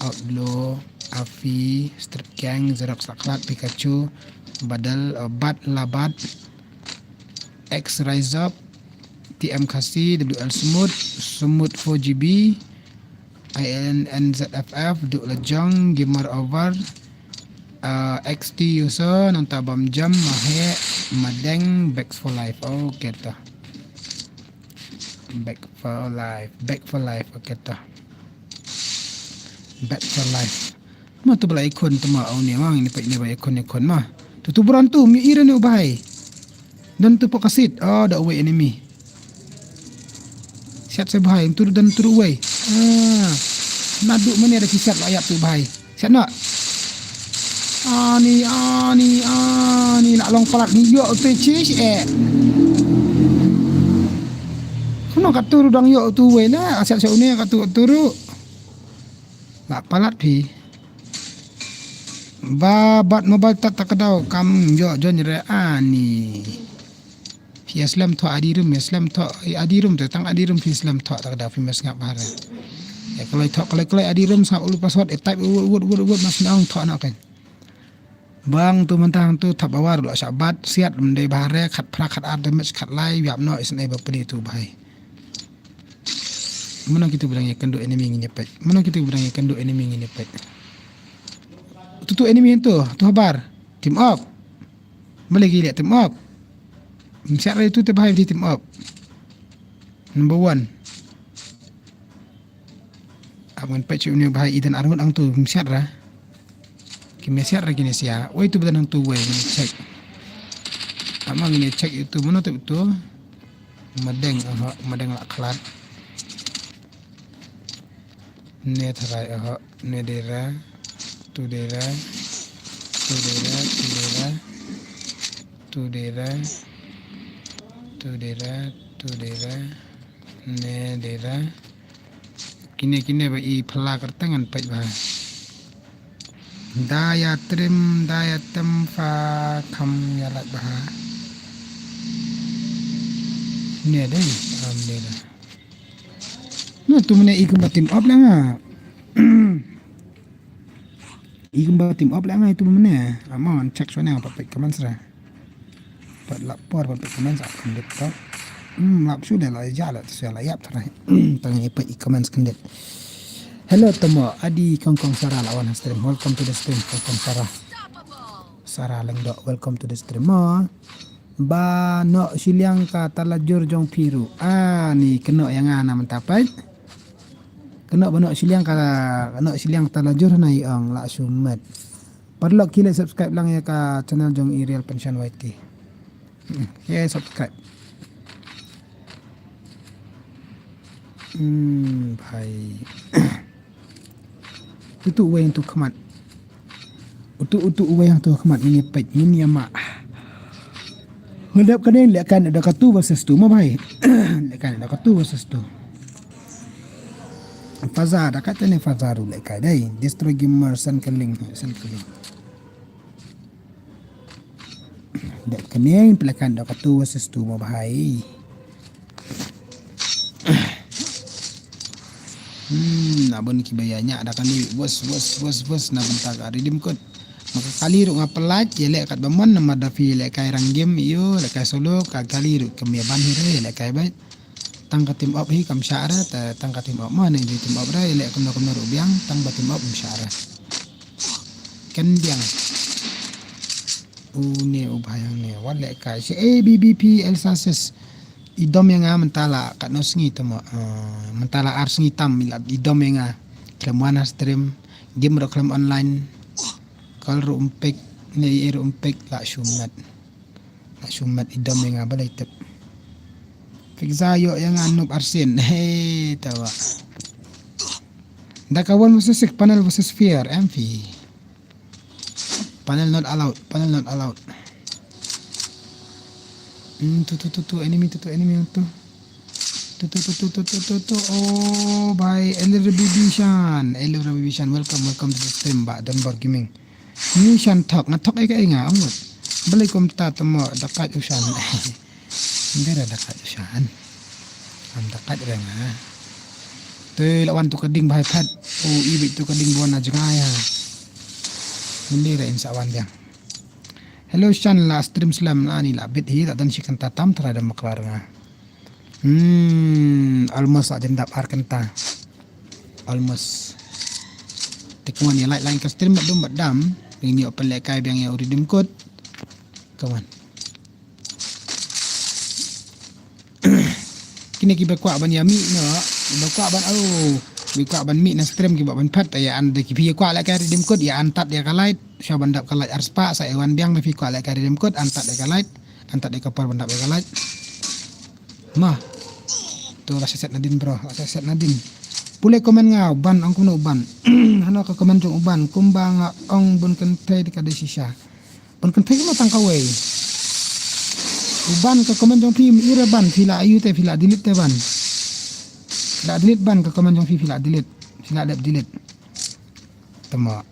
Outlaw, Afi, Street Gang, Xerox Laklak, Pikachu, Badal, uh, Bad Labad, X Rise Up, T M Khasi, W L Smooth, Smooth four G B, I N N Z F F, Duk Lajong, Gamer Over, uh, X T User, Nonta Bam Jam, Mahe, Madeng, Back for Life. Okay, ta. Back for Life, Back for Life, okay, ta. Back for Life. Ma tu bala ikon tu ma au ni ma, ini pa ini ba ikon, ikon ma. Tu tu buran tu, mi ira ni u bahai. Dan tu pokasit. Oh, da uwei enemy. Siat sa bahai, tu dan tu uwei. Ah. Nadu mane da ki siat la yap tu bahai. Siat na. Ani, ani, ani la long palat ni yo te chis eh. Kuno ka turu dang yo tu uwei na, siat sa une ka tu turu. La palat phi. Ba bat mobile tat ta ka daw kam yo jon re ani. Phi slem thoh adi rum, phi slem thoh adi rum te tang adi rum phi slem thoh ta ka daw phi mes ngap bare. Ya kloi thoh kloi kloi adi rum sngap ulu password e type word word word mas nang thoh na kan. Bang tu mentang tu thap awar lo sha bat siat mendai bare khat phra khat ar damage khat lai yap no isne ba pli tu bahai. Mano kitu bedang ya kendu enemy ngin ya pet. Mano kitu bedang ya kendu enemy ngin ya pet. Tu tu enemy tu, tu habar. Team up. Mele gile team up. Msiat ra itu te bahai di team up. Number one. Ap ngan pet shu ni bahai idan arngut ang tu msiat ra. Ki msiat ra kini sia. Wei tu bedan ang tu wei ngin check. Ama ngin check itu mano tu tu. Madeng, oho, madeng la khlad. Ne tharai, oho, ne dera. Tu dera. Tu dera, tu dera. Tu dera. Tu dera, tu dera. Ne dera. Kine, kine ba i phylla kyrteng ngan peit bha. Da ïa trim, da ïa tem pha kham ïa lait bha. Ne dei, am dei da. Na tu mane i kumba tim op la nga. I kumba tim op la nga i tu mane. Amon check shwa ne pat peit comments ra. Pat lap por pat peit comments ap khyndiat to. Hmm, lap shu de la ja la shu la ïap trai. Tang i peit comments khyndiat. Hello Tomo, adi Kong Kong Sarah la wan ha stream. Welcome to the stream Kong Kong Sarah. Sarah Lengdok, welcome to the stream. Mo. Ba noh shiliang ka tala jur jong phi ruh. Ah, ni kynnoh ïa nga na mynta peit. Kynnoh ba noh shiliang ka, noh shiliang tala jur na i ong la shu met. Paralok ki leh subscribe lang ïa ka channel jong i Real Pension Y T. Hmm, ki subscribe. Hmm, bhai. Utu uwei hangtu khmat. Utu, utu uwei hangtu khmat ngin ïa peit, ngin ïa mah. Ngan dep kane leh kan da ka two versus two mo bhai. Leh kan da ka two versus two. Faza da ka tane Faza ruh leh kai dei. Destroy Gamer San Keling, San Keling. Dep kane pelekan da ka two versus two mo bhai. Hmm, na bun kiba ïa ñiah da kali bos bos bos bos na bynta ka redeem code. Ma ka kali ruh nga pynlait ïa leh kat ba mon namar da phi leh kai rank game ïoh leh kai solo ka kali ruh kam ïa ban hi re ïa leh kai bait. Tang ka team up hi kam shah re, te tang ka team up ma ne team up re ïa leh kumno kumno ruh biang tang ba team up kam shah re. Kan biang. U ne u bhai hangne wat leh kai shi A B B P Elsa sis. I dom ïa nga mynta la katno sngi te mo, ah, mynta la ar sngi tam i la i dom ïa nga. Khlem wan ha stream, game ruh khlem online. Call ruh um pick, ne i ruh um pick la shu met. La shu met i dom ïa nga balei tip. Pik za ïoh ïa nga noob arsien. Hey, tawa. Da ka one versus six, panel versus fear, M V. Panel not allowed, panel not allowed. Hmm, tu, tu, tu, tu, enemy, tu, tu, enemy, tu. Tu, tu, tu, tu. Oh, bhai, Elder Bibishan, Elder Bibishan, welcome, welcome to the stream, ba Donbor Gaming. Ni shan thok, nga thok ïa ka ïa nga, ong ngut. Balei kumta te mo, da kat u shan. Ndera da kat u shan. Am da kat re nga. Te la wan tu ka ding bhai phat. U i bit tu ka ding ba wan na jngai ha. Ndera in sa wan biang. Hello shan la stream slam la ni la bit hi la don shi kynta tam trai da maklar nga. Hmm, almost la jendap ar kynta. Almost. Te kwan ïa like line ka stream ba dum ba dam. Ring ni open leh kai biang ïa u redeem code. Kwan. Kine kiba kwah ban ïa mih no, kiba kwah ban, oh, kiba kwah ban mih na stream kiba ban phat ïa an de kiba kwah leh kai redeem code ïa an tat ïa ka light, sha ban dap ka light ar spah sa ïa wan biang de phi kwah leh kai redeem code an tat ïa ka light, an tat ïa ka por ban dap ïa ka light. Ma. Tu la set nadin bro, la set nadin. Pule comment nga u ban ong kumno u ban. Hano ka comment jong u ban kumba nga ong bun kynthei de ka de shisha. Bun kynthei ma tang kawei. U ban ka comment jong phi mi ira ban phi la ayu te phi la delete te ban. Phi la delete ban ka comment jong phi phi la delete. Phi la dep delete. Tama.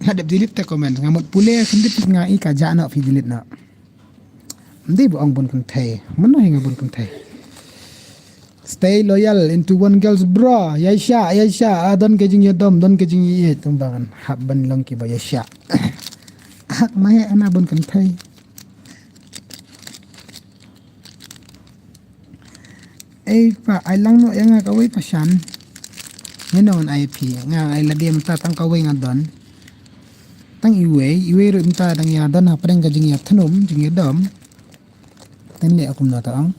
La dep delete te comment nga mut pule khyndiat nga i ka ja na phi delete na. Ndi bu ong bun kynthei. Mano hi nga bun kynthei. Stay loyal into one girls bro. Yaisha, yaisha, ah, don ka jingïadom, don ka jingïeit. Tum ba ngan hap ban long kiba yaisha. Hak mai ana bun kynthei. Ei pa, ai lang no ïa nga kawei pa shan. Ngi nong ai phi, nga ai la dem ta tang kawei nga don. Tang iwei, iwei ruh mynta dang ïa don ha pdeng ka jingïathnum, jingïadom. Ten leh akum na ta ong.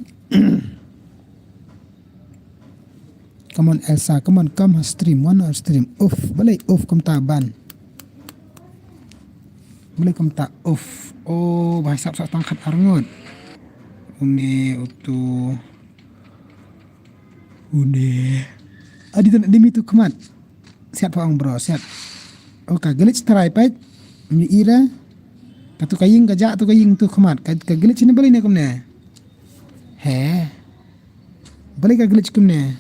Come on Elsa, come on, come ha stream, one hour stream. Uff, balei uff kumta ban. Balei kumta uff. Oh, bai sap sap tang khat arngut. Une utu. Une. Adi tan dimi tu khmat. Siat pa ong bro, siat. Oh, ka glitch try pait. Ni ira. Ka tu ka ïing ka ja tu ka ïing tu khmat. Ka, ka glitch ni bali ne kumne. He. Bali ka glitch kumne.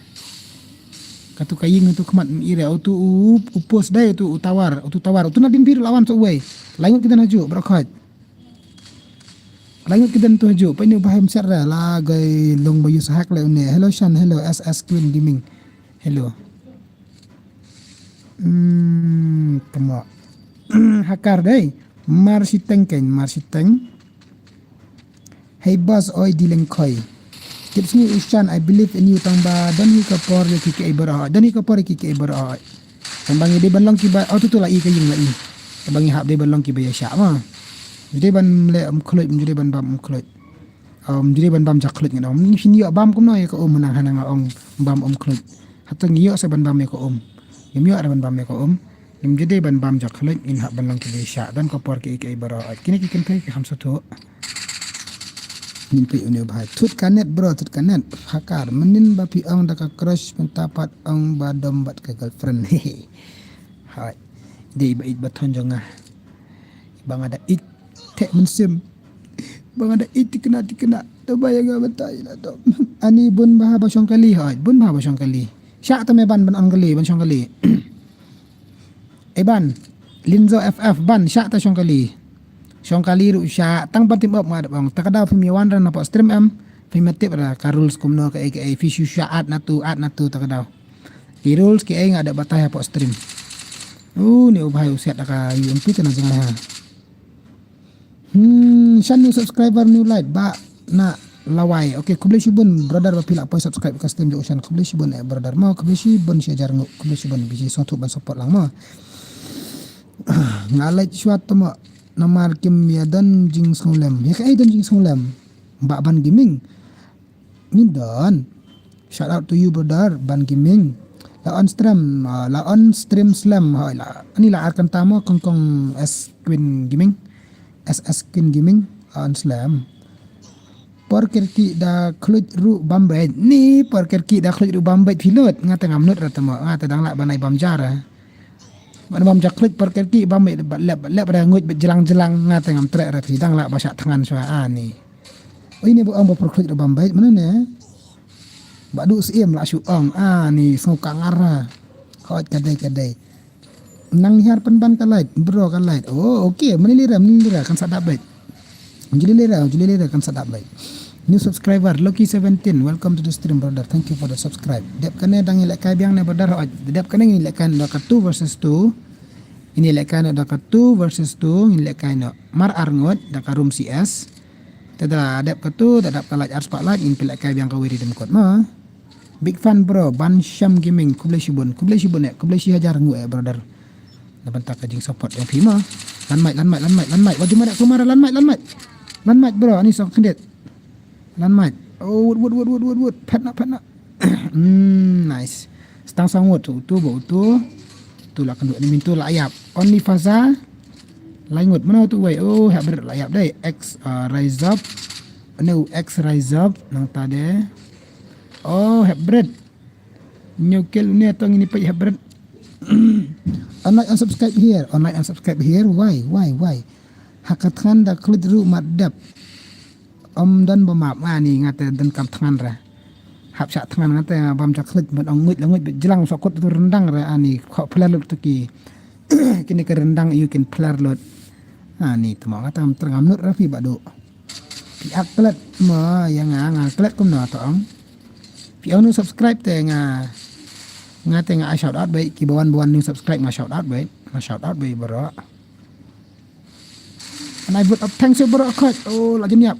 Ka tu ka ïing tu khmat ni ira. Utu u, u post dai utu u tower, utu tower. Utu na bin bir lawan tu wei. Langut kita naju bro khaj. Langut kita tu haju. Pa ini ubah em siat ra la gai long bayu sahak le une. Hello Shan, hello S S Queen Gaming. Hello. Hmm, temo. Hakar dei. Mar siteng ken, mar siteng. Hey boss, oi di lengkhoi. Tip sngi u Shan, I believe in you tang ba don hi ka por ïa ki kiei baroh. Don hi ka por ïa ki kiei baroh. Tang ba ngi dei ban long ki ba, oh tu tu la i ka ïing la i. Tang ba ngi hap dei ban long ki ba ïa shah ma. Ngi dei ban leh um khluit, ngi dei ban bam um khluit. Um, juri ban bam jak khluit ngan ong. Ngi shin ïoh bam kumno ïa ka um, nang hana nga ong bam um khluit. Hato ngi ïoh sa ban bam ïa ka um. Ngim ïoh ra ban bam ïa ka um. Ngim juri ban bam jak khluit, ngin hap ban long ki dei shah. Don ka por kiei kiei baroh. Kine ki kynthei ki kham sngewthuh. Ngin peit une u bhai. Thut ka net bro, thut ka net. Hakar, mynnin ba phi ong da ka crush mynta pat ong ba dom bad ka girlfriend. Hai. Dei ba ïeit ba thon jong nga. Ba nga da ïeit theh mynsiem. Ba nga da ïeit thikna thikna. Te ba ïa nga mynta ïa la dom. Ani bun bha ba shong kali hoi. Bun bha ba shong kali. Shah te me ban ban ong kali, ban shong kali. Eh ban. Linzo F F ban shah te shong kali. Shong kali ruh shah tang ban tim op nga da bang. Te ka daw phim ïa wan ra na pok stream em. Phim ïa tip ra ka rules kumno kaei kaei. Phi shu shah at na tu, at na tu te ka daw. Ki rules kiei nga da batai ha pok stream. Uh, ni u bhai u siat da ka U M P te na jngai ha. Hmm, Shan new subscriber, new light, ba na lawai. Okay, khublei shibun brother ba phi la poi subscribe ka stream jong u Shan. Khublei shibun eh brother mo, khublei shibun shi hajar nguh, khublei shibun biji sngewthuh ban support lang mo. Nga like shwa temo namar kim ïa don jingsngewlem. Ïa kaei don jingsngewlem? Ba ban gaming. Ngin don. Shout out to you brother Ban Gaming. La on stream, ah, la on stream slem. Hoi la. Ani la ar kynta mo kong kong S Queen Gaming. S S Queen Gaming. La on slem. Por kerki da khluit ruh bam bait. Ni por kerki da khluit ruh bam bait phi lut. Nga te ngam lut ra temo. Nga te dang lah ban ai bam jar. Ban bam jar khluit por kerki bam bait lep lep ra nguit bait jlang jlang. Nga te ngam treh ra phi dang lah ba shah thngan shwa ani. Oi ni ba ong ba por khluit ruh bam bait mano ne. Ba du siem la shu ong ani sngew ka ngar ha. Khot ka dei ka dei. Nang hiar pynban ka light, bro ka light. Oh, okay. Mani lira, mani lira kan sa dap bait. Juli lira, juli lira kan sa dap bait. New subscriber Lucky seventeen, welcome to the stream brother. Thank you for the subscribe. Dep kane dang ilek kai biang ne brother. Oh, dep kane ngin lek kai da ka two versus two. Ini lek kai da ka two versus two, ngin lek kai no. Mar ar ngut da ka room C S. Te da dep ka tu, da dap ka light ar spah light, ngin phi lek kai biang ka wiri dem kot ma. Big fan bro, Ban Sham Gaming, khublei shibun, khublei shibun eh, khublei shi hajar nguh eh brother. Na bynta ka jing support jong phi ma. Lan mic, lan mic, lan mic, lan mic. Wajum ada kumara lan mic, lan mic. Lan mic bro, ani song kendit. Lan mic. Oh, wood, wood, wood, wood, wood, wood. Phet na, phet na. Hmm, nice. Stang song wood tu, tu bo tu. Tu la kenduk ni mintu la ayap. Only Faza. Laingut mana tu wai. Oh, hep berit la ayap dai. X uh, rise up. Ni u X rise up nang tade. Oh, hep berit. New kill ni atong ini pek hep berit. Unlike unsubscribe here. Unlike unsubscribe here. Why? Why? Why? Hakat than da klik ru mat dep. Om don ba map ani ngate don kam thngan ra. Hap shah thngan ngate bam cha klik ban ong nguit la nguit bit jlang sokut tu rendang ra ani kho plar lut tu ki. Kini ka rendang yu kin plar lut. Ani tmo ngate am terngam lut ra phi ba du. Phi ak klet mo ya nga nga klet kum no to ong. Phi ong nu subscribe te nga ngate nga ai shout out bai ki bawan bawan nu subscribe nga shout out bai nga shout out bai bro. And I vote of thanks bro khot. Oh la jin yap.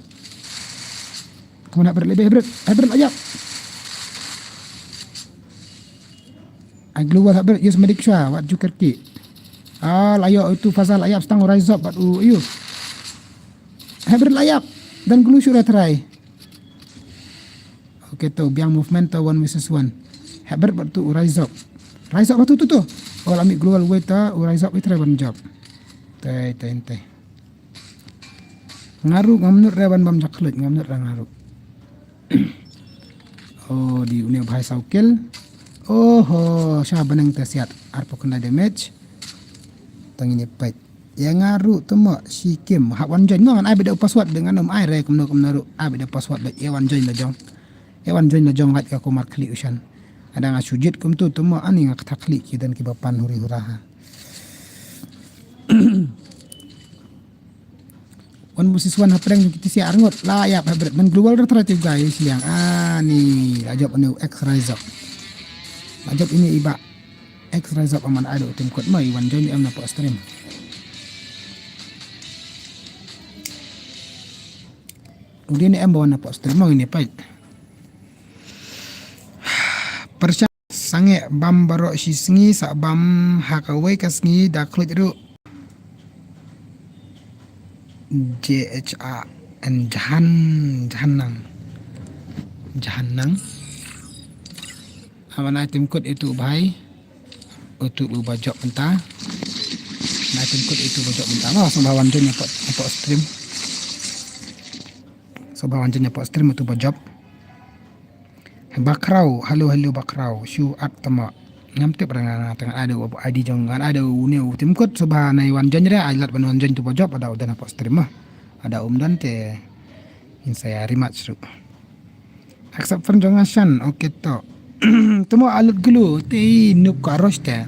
Kamu nak berat lebih berat. Ai berat la yap. Ai global hap berat use medik shwa wat jukar ki. Ah la yo itu pasal la yap stang rise up bat u ayu. Hap berat la yap. Dan glu shura try. Okay tu biang movement tu one versus one. Hap berat bat tu rise up. Rise up bat tu tu tu. Oh la mi global way tu rise up itra ban job. Tai tai tai. Ngaru ngamnut re ban bam jaklut ngamnut re ngaru. Oh, di une u bhai saw kill. Oho, sha bneng te siat. Arphew khyndai damage. Tang ini peit. Ïa nga ruh te mo shi kim. Hap wan join mo, ngan ai beit da u password, ngan ym ai re kumno kumno ruh. Ai beit da u password beit, ïa wan join la jong. Ïa wan join la jong, lait ka kumar khlieh u shan. Ada nga shu jied kumtu te mo, ani nga kata khlieh ki don kiba pan huri hura ha. One versus one hapdeng jong ki T C R ngut. La ïap hapdeng ban global ra trai tu guys yang. Ani la jop anu X Rise Up. La jop ini iba X Rise Up aman ai da u team code mo, i wan join em na pok stream. U dei ne em ba wan na pok stream mo, ini peit. Pyrshang sangeh bam baroh shi sngi, sa bam ha kawei ka sngi da khluit ruh. J H A N, Jahan, Jahannang. Jahannang. Aman ai team code itu bhai. Utu uba jop mynta. Ai team code itu uba jop mynta. Mo, sngewbha wan join ïa pok, ïa pok stream. Sngewbha wan join ïa pok stream utu uba jop. Bakhraw, hello, hello, Bakhraw. Shu add te mo. Ngam tip re nga, nga tang ai da u I D jong, ngan ai da une u team code, sngewbha nai wan join re, ai lad ban wan join tu ba jop, ada u don ha pok stream mo. Ada um don te ngin sa ïa rematch ruh. Accept friend jong nga shan, okay to. Te mo alut gulu, te i noob ka rush te.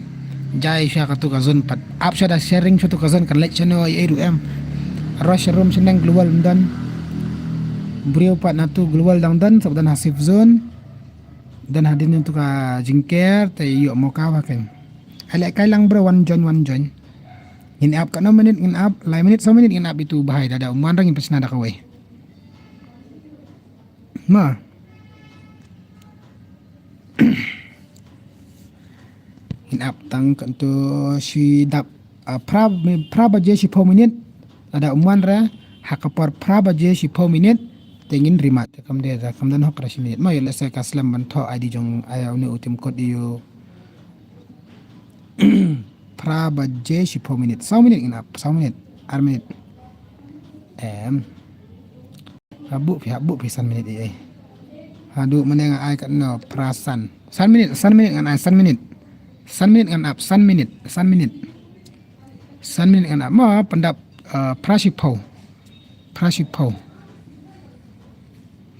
Jai sha katu ka zone pat. Ap sha da sharing sha tu ka zone kan leit shano ei ei ruh em. Rush room shaneng global ym don. Briew pat na tu global dang don, sab don ha safe zone. Don hadien tu ka jingker, te ïoh mo ka ba keng. Ai leh kai lang bro, wan join, wan join. Ngin ap katno minit, ngin ap, lai minit, saw minit ngin ap itu bhai, da da um wan ra ngin pynshna da kawei. Ma. Ngin ap tang katto shi dap, ah, phra, phra baje shiphew minit. Lada um wan re ha ka por phra baje shiphew minit, te ngin rematch. Kam dei da, kam don hok ra shi minit. Ma ïa lehse ka slem ban thoh I D jong, ah, une u team code ïa u. Phra baje shiphew minit. Saw minit ngin ap, saw minit. Ar minit. Em. Habu phi, habu phi san minit ei. Haduh mynne nga ai katno, phra san. San minit, san minit ngan ai, san minit. San minit ngan ap, san minit, san minit. San minit ngan ap, ma pyndap, eh, phra shiphew. Phra shiphew.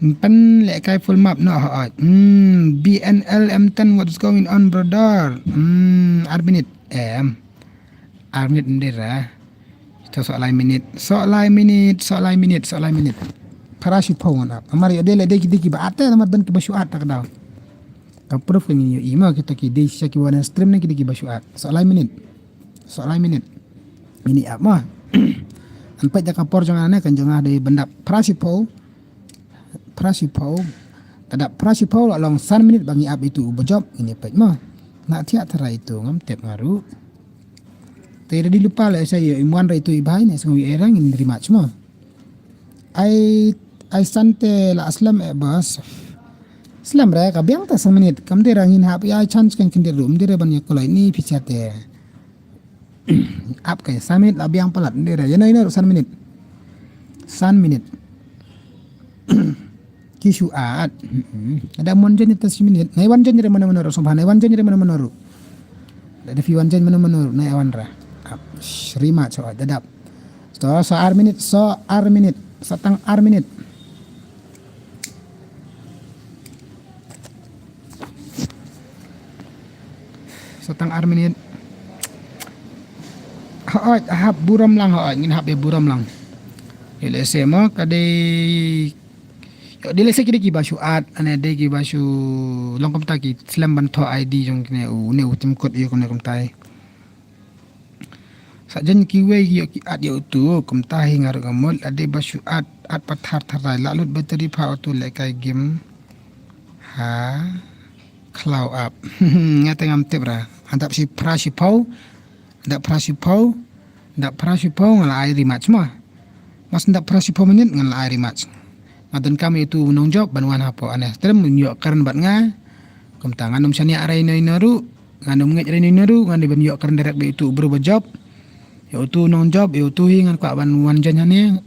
Pynlehkai full map noh hooid. Hmm, B N L M ten, what's going on, brother? Hmm, ar minit. Em. Ar minit ndira. Ito soh lai minit. Soh lai minit, soh lai minit, soh lai minit. Phra shiphew ngan ap. Namar ïoh dei leh dei ki dei kiba at te, namar don kiba shu at ta ka daw. Ka proof ka ngin ïohi ma kita ki dei shisha kiba wan stream ne ki dei kiba shu at. Soh lai minit. Soh lai minit. Ngin ïa ap ma. Ngan peit da ka por jong nga ne kan jong nga dei ban dap phra shiphew. Phra shiphew. Lada phra shiphew la long san minit ba ngi ap itu uba jop, ngin ïa peit ma. Nga thiah tharai itu, ngam tip nga ruh. Te ready lypa lehse ïa im wan ra itu i bhai ne, sngew ïa i rang ngin rematch ma. Ai, ai san te la slem eh boss. Slem re ka biang te san minit. Kam dei ra ngin hap ïa ai chance kan khyndiat ruh. Ym dei re ban ïa koloi ni phi cha te. Ap ka san minit la biang palat, ym dei re. Ïa no ïa no ruh san minit. San minit. Ki shu at. Mm-mm. Ada mon jan ita shi minit. Nai wan jan re mano mano ruh, sngewbha nai wan jan re mano mano ruh. Da da phi wan jan mano mano ruh, nai wan ra. Ap, shri ma cho da dap. Sto sa ar minit, so ar minit, sa tang ar minit. Sa tang ar minit. Hooid, hap burom lang hooid, ngin hap ïa burom lang. Ïa lehse mo ka dei, ïa dei lehse ki dei kiba shu at, ane dei kiba shu long kumta ki slem ban thoh I D jong kine u, une u team code ïa kumne kumta. Sa jan kiwei ïoh ki at ïa utu, kumta hi nga ruh nga mut, la dei ba shu at, at pathar tharai, la lut battery pha utu lehkai game. Ha, khlaw ap. Nga te ngam tip ra. Hadap shi phra shiphew, hadap phra shiphew, hadap phra shiphew nga la ai rematch ma. Mas hadap phra shiphew minit ngan la ai rematch. Nga donkam ïa utu u nongjop ban wan hapoh ane stream, un ïoh kren bad nga. Kumta ngan ym shaniah re ino ino ruh, ngan ym ngeit re ino ino ruh, ngan dei ban ïoh kren direct bad utu u bru ba jop. Ïa utu u nongjop, ïa utu hi ngan kwah ban wan join hangne.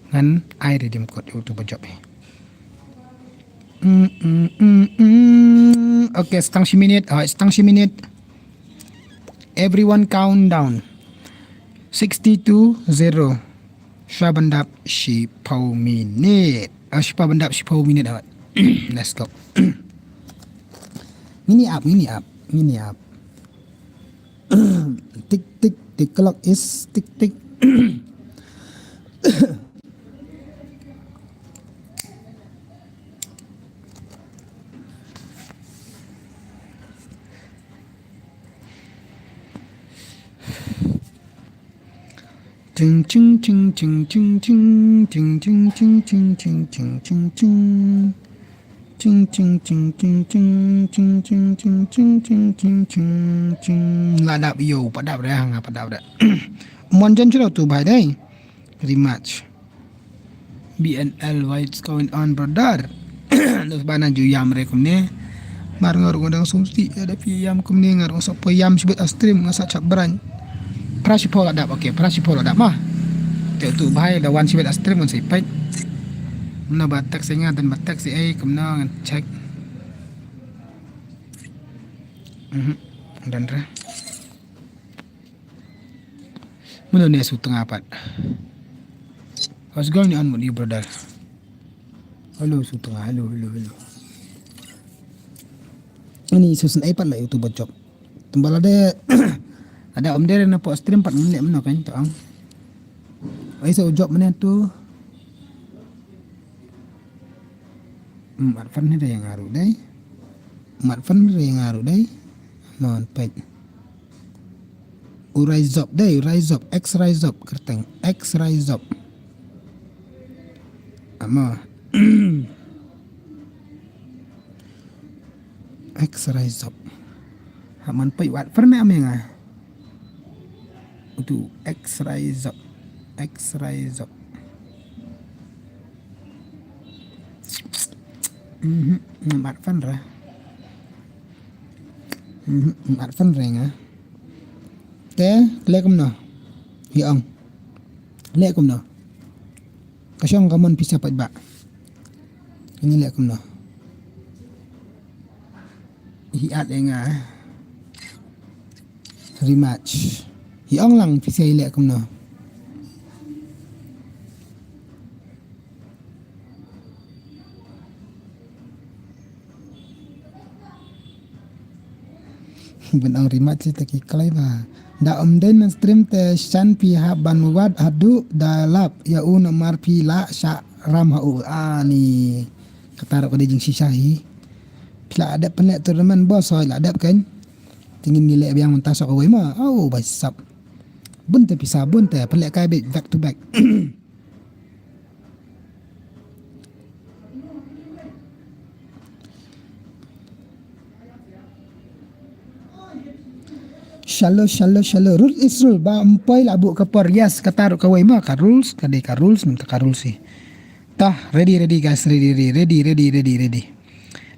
Ngan ai redeem code ïa utu ba jop hi. Mm, mm, mm, mm. Okay, stang shi minit. Alright, stang shi minit. Everyone count down. Sixty-two zero. Shwa ban dap shiphew minit. Ah, shwa ban dap shiphew minit, alright. Let's go. Ngin ïa ap, ngin ïa ap, ngin ïa ap. Tick, tick, the clock is tick, tick. Ching, ching, ching, ching, ching, ching, ching, ching, ching, ching, ching, ching, ching, ching. Ching, ching, ching, ching, ching, ching, ching, ching, ching, ching, ching, ching, ching. La dap ïoh, pat dap re, hanga pat dap re. Mon jan chiro tu bhai dei. Rematch. B N L, what's going on, brother? Nus bana ju ïam re kumne. Mar nga ruh nga dang sum sti, ada phi ïam kumne, nga ruh nga sa poi ïam shibit a stream, nga sa chap brand. Phra shiphew la dap, okay, phra shiphew la dap ma. Te tu bhai da wan shibit a stream ngan sa peit. Kumno ba text nga, don ba text ei, kumno ngan check. Mhm. Don re. Mano ne su tnga pat. What's going on with you, brother? Hello, su tnga, hello, hello, hello. Ani su sn ei pat la YouTube job. Tymba lada, lada ym dei re na pok stream pat ngin leh mano kan to ang. Ai sa u job mano tu. Mat fan ni dei nga ruh dei. Mat fan ni dei nga ruh dei. Mon peit. U Rise Up dei, u Rise Up, X Rise Up, kyrteng X Rise Up. Amo. X Rise Up. Ha man peit wat pernah me nga. Utu X Rise Up, X Rise Up. Mhm, mat fan ra. Mhm, mat fan ra nga. Te, leh kumno? Hi ong. Leh kumno? Ka shong ka mon pisa pat ba. Ini leh kumno? Hi at ïa nga. Rematch. Hi ong lang pisa leh kumno? Ban ong rematch te ki kloi ba. Da ym dei na stream te shan phi hap ban wad haduh da lap ïa u namar phi la shah ram ha u ani. Kata ruh ka dei jingshisha hi. Phi la dep pynleh tournament boss hoi la dep kan. Te ngin ngi leh biang mynta sa kawei ma. Au bai sap. Bun te pisa bun te pynleh kai beit back to back. Shallow, shallow, shallow. Rule is rule. Ba ym poi la buh ka por. Yes, kata ruh kawei ma ka rules, ka dei ka rules, mynta ka rules hi. Tah, ready, ready, guys, ready, ready, ready, ready, ready, ready.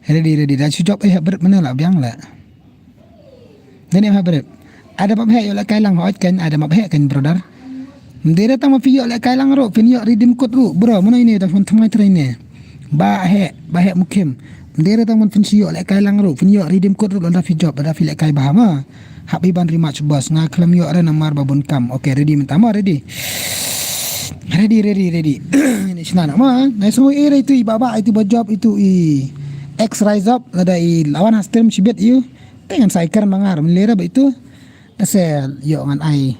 Ready, ready. Da shu jop eh bret mana la biang la. Dane ha bret. Ada map heh ïoh lehkai lang hoi kan, ada map heh kan brother. Ndere tang ma phi ïoh lehkai lang ruh, phin ïoh redeem code ruh, bro, mano ine da phone thamai trai ne. Ba heh, ba heh mukim. Ndere tang ma phin ïoh lehkai lang ruh, phin ïoh redeem code ruh lada phi jop, lada phi lehkai ba ma. Hap i ban rematch boss, nga khlem ïoh re namar ba bun kam. Okay, ready mynta ma, ready. Ready, ready, ready. Ini sna na ma, nai sngui i re itu i ba ba, itu ba jop, itu i X Rise Up, lada i lawan ha stream shibit ïu. Te ngan sa ai kren ma nga ruh mynlei re ba itu. Ese ïoh ngan ai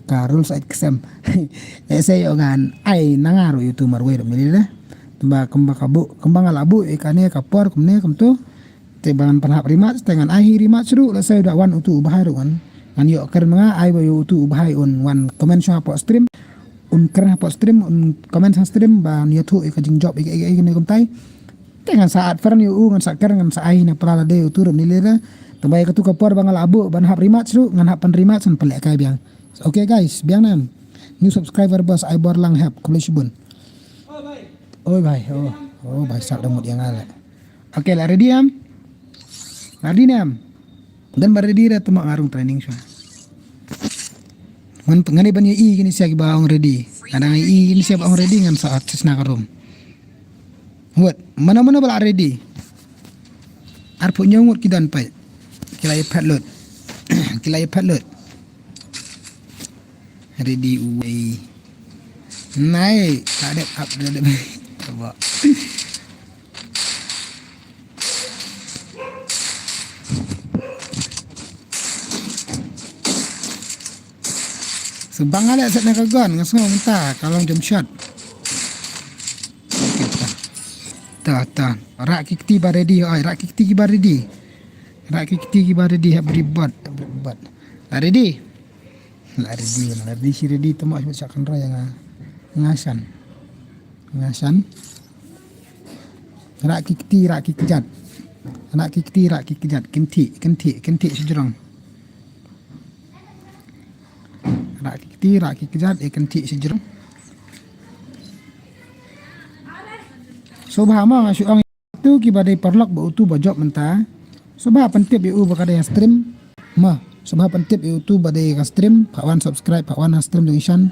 ka rules ait ksem. Ese ïoh ngan ai na nga ruh ïa utu marwei ruh mynlei re. Tymba kumba ka buh, kumba nga la buh ïa kane ka por kumne kumtu. Te ba ngan pynhap rematch, te ngan ai hi rematch ruh, lehse da wan utu u bhai ruh ngan. Ngan ïoh kren ma nga ai ba ïa utu u bhai un wan comment sha hapoh stream. Un kren hapoh stream, un comment ha stream, ba ngan ïathuh ïa ka jingjop ïa ka, ïa ka, ïa kane kumtai. Te ngan sa at friend ïa u, ngan sa kren, ngan sa ai na pla lade ïa utu ruh mynlei re. Tang ba ïa katu ka por ba nga la buh ban hap rematch ruh, ngan hap pyn rematch, ngan pynlehkai biang. Okay guys, biang ne em. New subscriber boss, ai bor lang hep, khublei shibun. Oi bhai, oh, oh bhai, sap da mut ïa nga le. Okay, la ready em? La ready ne em? Don ba ready re, tuma nga rung training shwa. Ngan, ngan ban ïa i kine sia kiba ong ready. Nga dang ïa i kine sia ba ong ready ngan sa access na ka room. Ngut, mano mano ba la ready? Arphew hynñiew ngut ki don peit. Ki la ïa phet lut. Ki la ïa phet lut. Ready uwei. Nai, ka dep ap, ka dep. Tabo. Shu bang ale set na ka gun, nga sngew mynta ka long jump shot. Ta ta. Rak ki kti ba ready, oi, rak ki kti ki ba ready. Rak ki kti ki ba ready, hap ribot, hap ribot. La ready? La ready, la ready, shi ready, tamo shmit shak kan raya nga. Nga shan. Nga shan. Rak ki kti, rak ki kjat. Rak ki kti, rak ki kjat. Kynthih, kynthih, kynthih shi jrong. Rak ki kti, rak ki kjat, e kynthih shi jrong. Sngewbha ma nga shu ong. Utu kiba dei paralok bad utu ba jop mynta. Sngewbha pyntip ïa u ba ka dei ha stream. Ma, sngewbha pyntip ïa utu ba dei ha stream. Phah wan subscribe, phah wan ha stream jong i shan.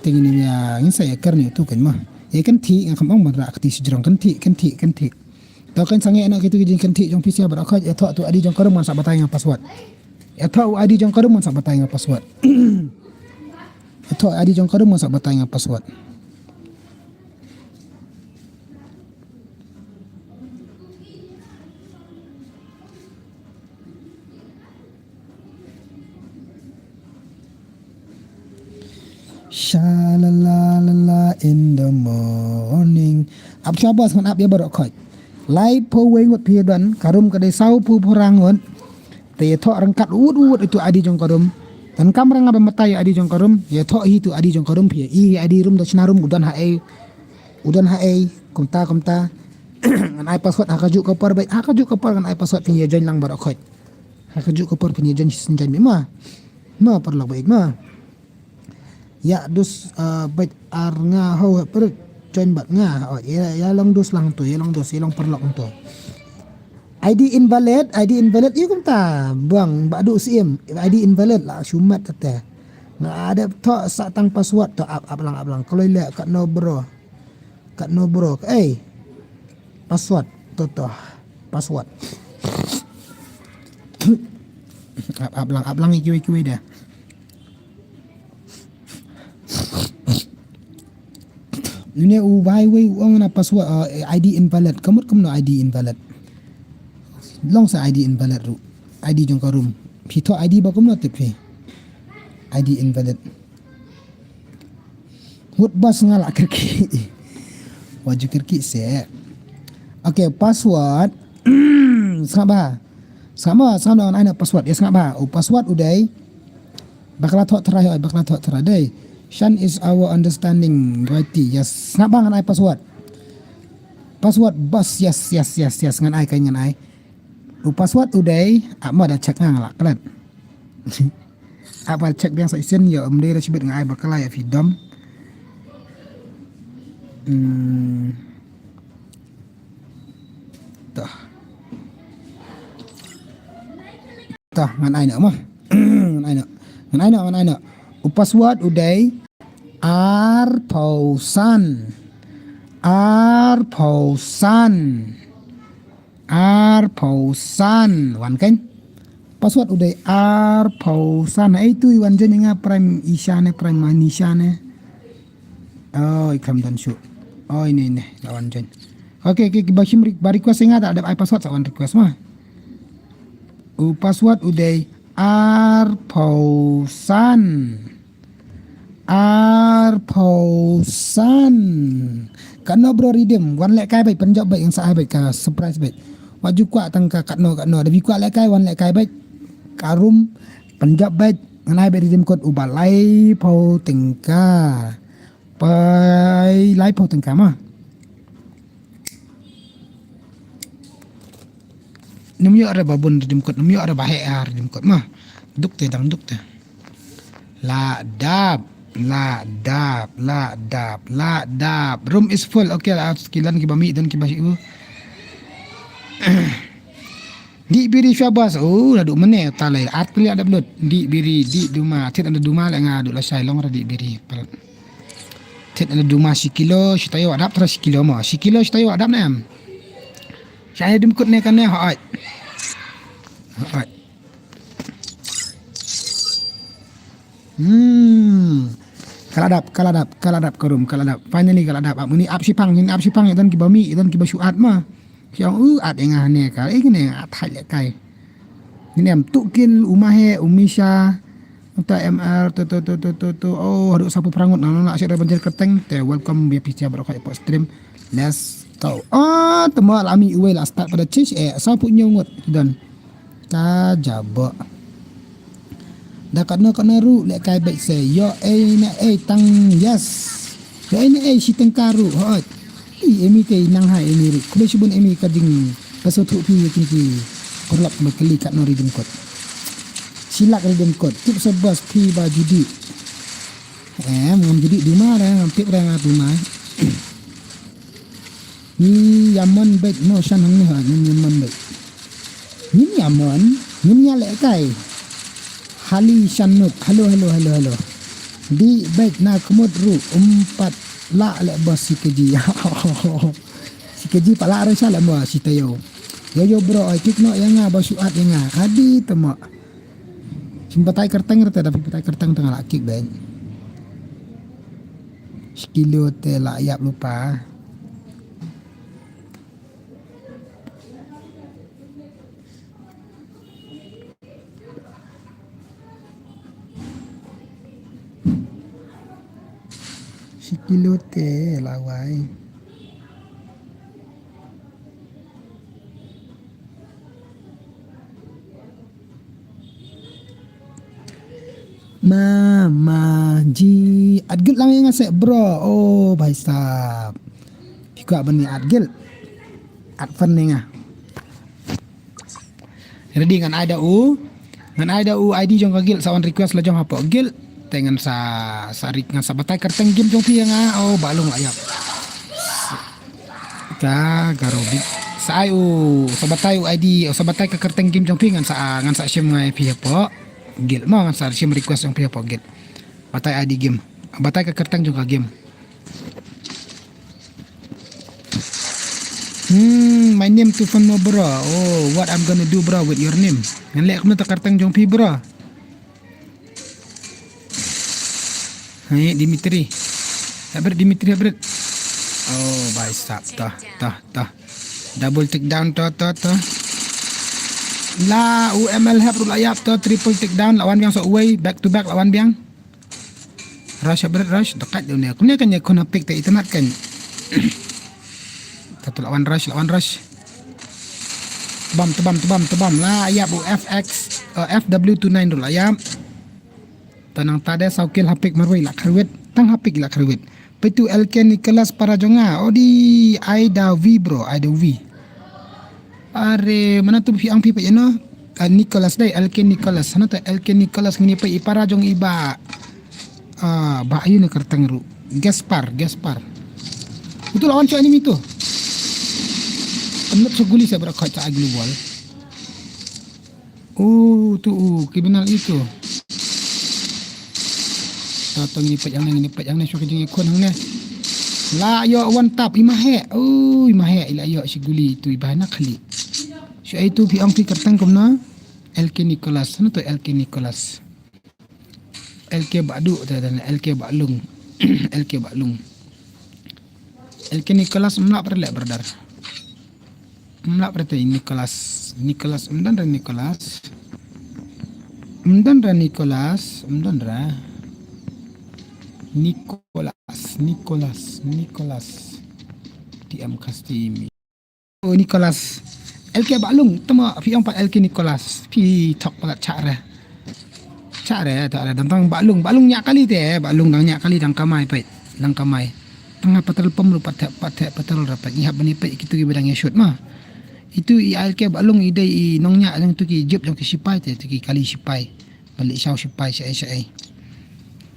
Te ngin ïa, ngin sa ïa kyrni utu kan ma. Ïa kynthih, nga kam ong ban rak kti shi jrong, kynthih, kynthih, kynthih. To kan sangeh na kitu ki jingkynthih jong phi sha baroh khoit, ïathoh tu ID jong ka rum wan sa batai nga password. Ïathoh u ID jong ka rum wan sa batai nga password. Ïathoh ID jong ka rum wan sa batai nga password. Sha la la la la in the morning. Ap sha bas ngan ap ïa baroh khoit. Laiphew wei ngut phi don, ka rum ka dei sawphew phra ngut. Te ïathoh ryngkat wut wut ïa tu ID jong ka rum. Donkam ra nga ban batai ïa ID jong ka rum, ïathoh hi tu ID jong ka rum phi. I ID rum da shna rum u don ha ei. U don ha ei, kumta kumta. Ngan ai password ha kajuh ka por beit, ha kajuh ka por ngan ai password phin ïa join lang baroh khoit. Ha kajuh ka por phin ïa join shisien join beit ma. Ma paralok beit ma. Ïa dus, eh, beit ar nga hau ha perut join bad nga. Oh, ïa, ïa long dus lang tu, ïa long dus, ïa long paralok tu. ID invalid, ID invalid, ïa kumta. Buang, ba du sim, ID invalid la, shumat kata. Nga ada thoh sa tang password tu, ap, ap lang, ap lang. Kloi leh, katno bro. Katno bro, ei. Password, tu tu. Password. Ap, ap lang, ap lang, kiwi, kiwi dah. Une u bhai wei u ong na password, uh, ID invalid. Ka mut kumno ID invalid? Long sa ID invalid ruh. ID jong ka rum. Phi thoh ID ba kumno tip phi? ID invalid. Ngut bas nga la kyrkieh. Wat ju kyrkieh seh. Okay, password. Sngap bha. Sngap bha, sngap bha ngan ai noh password. Ïa sngap bha. U password u dei. Ba ka la thoh trai, oi, ba ka la thoh trai dei. Shan is our understanding, righty. Yes, sngap bha ngan ai password. Password bas, yes, yes, yes, yes. Ngan ai, kan ngan ai. U password u dei, ah, ma da check nga la klet. Ap ba check biang sa shisien ïa, um dei da shibit nga ai ba ka la ïa phi dom. Hmm. Tah. Tah, ngan ai noh ma. Ngan ai noh. Ngan ai noh, ngan ai noh. U password u dei arphew san. Arphew san. Arphew san. Wan kan. Password u dei arphew san. Ei tu i wan join nga Prime Isha ne, Prime Manisha ne. Oh, i kham don shuh. Oh, ine, ine, la wan join. Okay, okay, ba shim re-, ba request nga da, da ai password sa wan request ma. U password u dei arphew san. Arphew san. Katno bro redeem, wan lehkai beit, pynjop beit, ngan sa ai beit ka surprise beit. Wat ju kwah tang ka katno katno, da phi kwah lehkai, wan lehkai beit. Ka rum, pynjop beit, ngan ai beit redeem code uba laiphew tyngka. Pai laiphew tyngka ma. Nym ïoh re ba bun redeem code, nym ïoh re ba heh ha redeem code ma. Duk te dang duk te. La dap, la dap, la dap, la dap. Room is full. Okay, la ki don kiba mih, don kiba shu. Dih biri shabas. Oh, naduh mynne ta lei. Ar tylli dep lut. Dih biri, dih duma. Thied ynda duma leh nga duh lashai long re dih biri. Pal. Thied na duma shi kilo, shi taïew adap tara shi kilo mo. Shi kilo shi taïew adap ne em. Sha ne dum kut ne kane hooid. Hooid. Hmm. Ka la dap, ka la dap, ka la dap ka rum, ka la dap. Finally ka la dap. Ap muni ap shipang, ngin ap shipang, ïa don kiba mih, ïa don kiba shu at ma. Ki ong u at ïa nga ne ka, eh, ne at hai le kai. Ngin em tu kil, u Mahe, u Misha. Uta M R, tu, tu, tu, tu, tu, tu. Oh, haduh sapu prangut na, na, na, asyik dah banjir kerteng. Te welcome, biar pijak berokok, ipok stream. Let's go. Ah, temo la mi uwei la start pada cis, eh, sapu nyungut. Don. Ka jabok. Da katno katno ruh leh kai beit se. Ïoh ei na ei tang yes. Ïoh ei na ei shi tyngka ruh hooid. I Emi te i nang hai Emi ruh. Khublei shibun Emi ka jingpasuthuh phi ïa kine ki paralok ba kylli katno ri dum kot. Shi lak ri dum kot. Tip sa bas phi ba judi. Em, ngam judi duma re, ngam tip re nga duma. Ngi ïamon beit mo shan hangne ha, ngi ïamon beit. Ngin ïa mon, ngin ïa lehkai. Hali shanut, halo, halo, halo, halo. Dih beit na khmut ruh, um pat lah leh bos shi keji. Shi keji pat lah re sha leh mo shi taïew. Yo, yo bro, ai kik noh ïa nga, ba shu at ïa nga. Hadi temo. Shu batai kyrteng re te, da phi batai kyrteng te nga lah kik beit. Shi kilo te lah ïap lypa. Shi kilo te lawei. Mama ji at guilt lang ïa nga seh bro. Oh bhai sahab. Phi kwah ban ïa at guilt. At fan ïa nga. Ready ngan ai da u. Ngan ai da u I D jong ka guild sa wan request la jong hapoh guild. Te ngan sa, sa ri-, ngan sa batai kyrteng game jong phi ïa nga. Oh, ba long la ïap. Ka Garo Beat. Sa ai u, sa batai u I D, sa batai ka kyrteng game jong phi ngan sa, ngan sa shim ngai phi hapoh guild. Mo ngan sa shim request jong phi hapoh guild. Batai I D game. Batai ka kyrteng jong ka game. Hmm, my name to phone mo bro. Oh, what I'm gonna do bro with your name? Ngan leh kumno ta kyrteng jong phi bro? Hai Dimitri. Habrit Dimitri habrit. Oh, bhai sahab, tah, tah, tah. Double take down, tah, tah, tah. La U M L hep ruh la ïap, tah, triple take down, la wan biang sa uwei, back to back la wan biang. Rush, habrit rush, dekat dia ni. Kumne kan ïa khun hapik te internet kan. Tatu lawan rush, lawan rush. Tebam, tebam, tebam, tebam. La ïap u F X, eh, F W two nine ruh la ïap. Tanang tade saw kill hapik marwei la kharwit. Tang hapik la kharwit. Peitu L K Nicholas para jong nga. Odi Aida V bro, Aida V. Are, mana tu phi ong phi peit ïa no? Ah, Nicholas dei, L K Nicholas. Hana tu L K Nicholas ngin ïa peit i para jong i bah. Ah, bah aïu ne kyrteng ruh. Gaspar, Gaspar. Utu lawan shu enemy tu. Kemlep shu guli sa bra khot sa global. Oh, tu, oh, kriminal itu. Ta tong ni pajang ni, ni pajang ni shu kajing ikon hangne. La ïoh one tap i Mahe. Oh, i Mahe i la ïoh shi guli tu i Bah na khali. Shu ai tu phi ong phi kyrteng kumno? L K Nicholas. Hana tu L K Nicholas? L K Badu tu dan L K Balung. L K Balung. L K Nicholas mlak perlek brother. Mlak berarti Nicholas. Nicholas, mdan ra Nicholas. Mdan ra Nicholas, mdan ra. Nicholas, Nicholas, Nicholas. T M Kastimi. Oh, Nicholas. L K Balung, tama phi ong pat L K Nicholas. Phi thok palat chak re. Chak re, chak re, dang tang Balung, Balung ñiah kali te, Balung dang ñiah kali dang kamai peit, dang kamai. Tang ha petrol pump ruh pat thep, pat thep petrol ruh peit, ngi hap ban ïa peit kitu kiba dang ïa shoot ma. Itu i L K Balung i dei i nongñiah jong tu ki jip jong ki sipai te, tu ki kali sipai. Ban leit shaw sipai shaei shaei.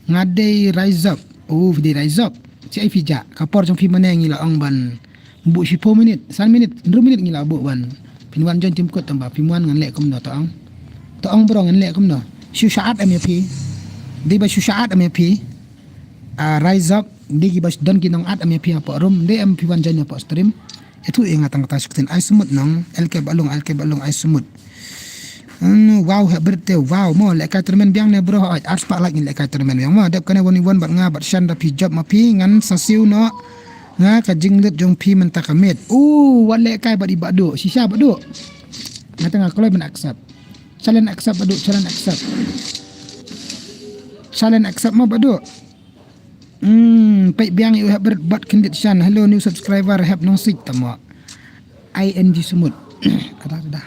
Nga dei rise up. Oh, phi dei rise up. Shaei phi jah. Ka por jong phi mane ngi la ong ban buh shiphew minit, san minit, hynriew minit ngi la buh ban. Phin wan join team kot tang ba phi wan ngan leh kumno to ong. To ong bro ngan leh kumno. Shu shaat em ïa phi. Dei ba shu shaat em ïa phi. Ah, rise up. Dei ki ba don ki nong at am ïa phi hapoh room, dei em phi wan join hapoh stream. Ïathuh ïa nga tang kata shuh ktien. Ai sumut nong, L K Balung, L K Balung, ai sumut. Hmm, wow, heh bret te, wow, mo, lehkai tournament biang ne bro, oi, ar spah like ngin lehkai tournament biang mo, dep kane one v one bad nga, bad shan da phi jop ma phi, ngan sa siew noh, nga ka jinglut jong phi mynta ka miet. U, wat lehkai bad i Bah Duh, shisha Bah Duh. Nga tang nga kloi ban accept. Challenge accept Bah Duh, challenge accept. Challenge accept mo Bah Duh. Hmm, peit biang ïa u heh bret bad kyndit shan. Hello new subscriber, hep nong sik tamo. I N G sumut. Ada, ada.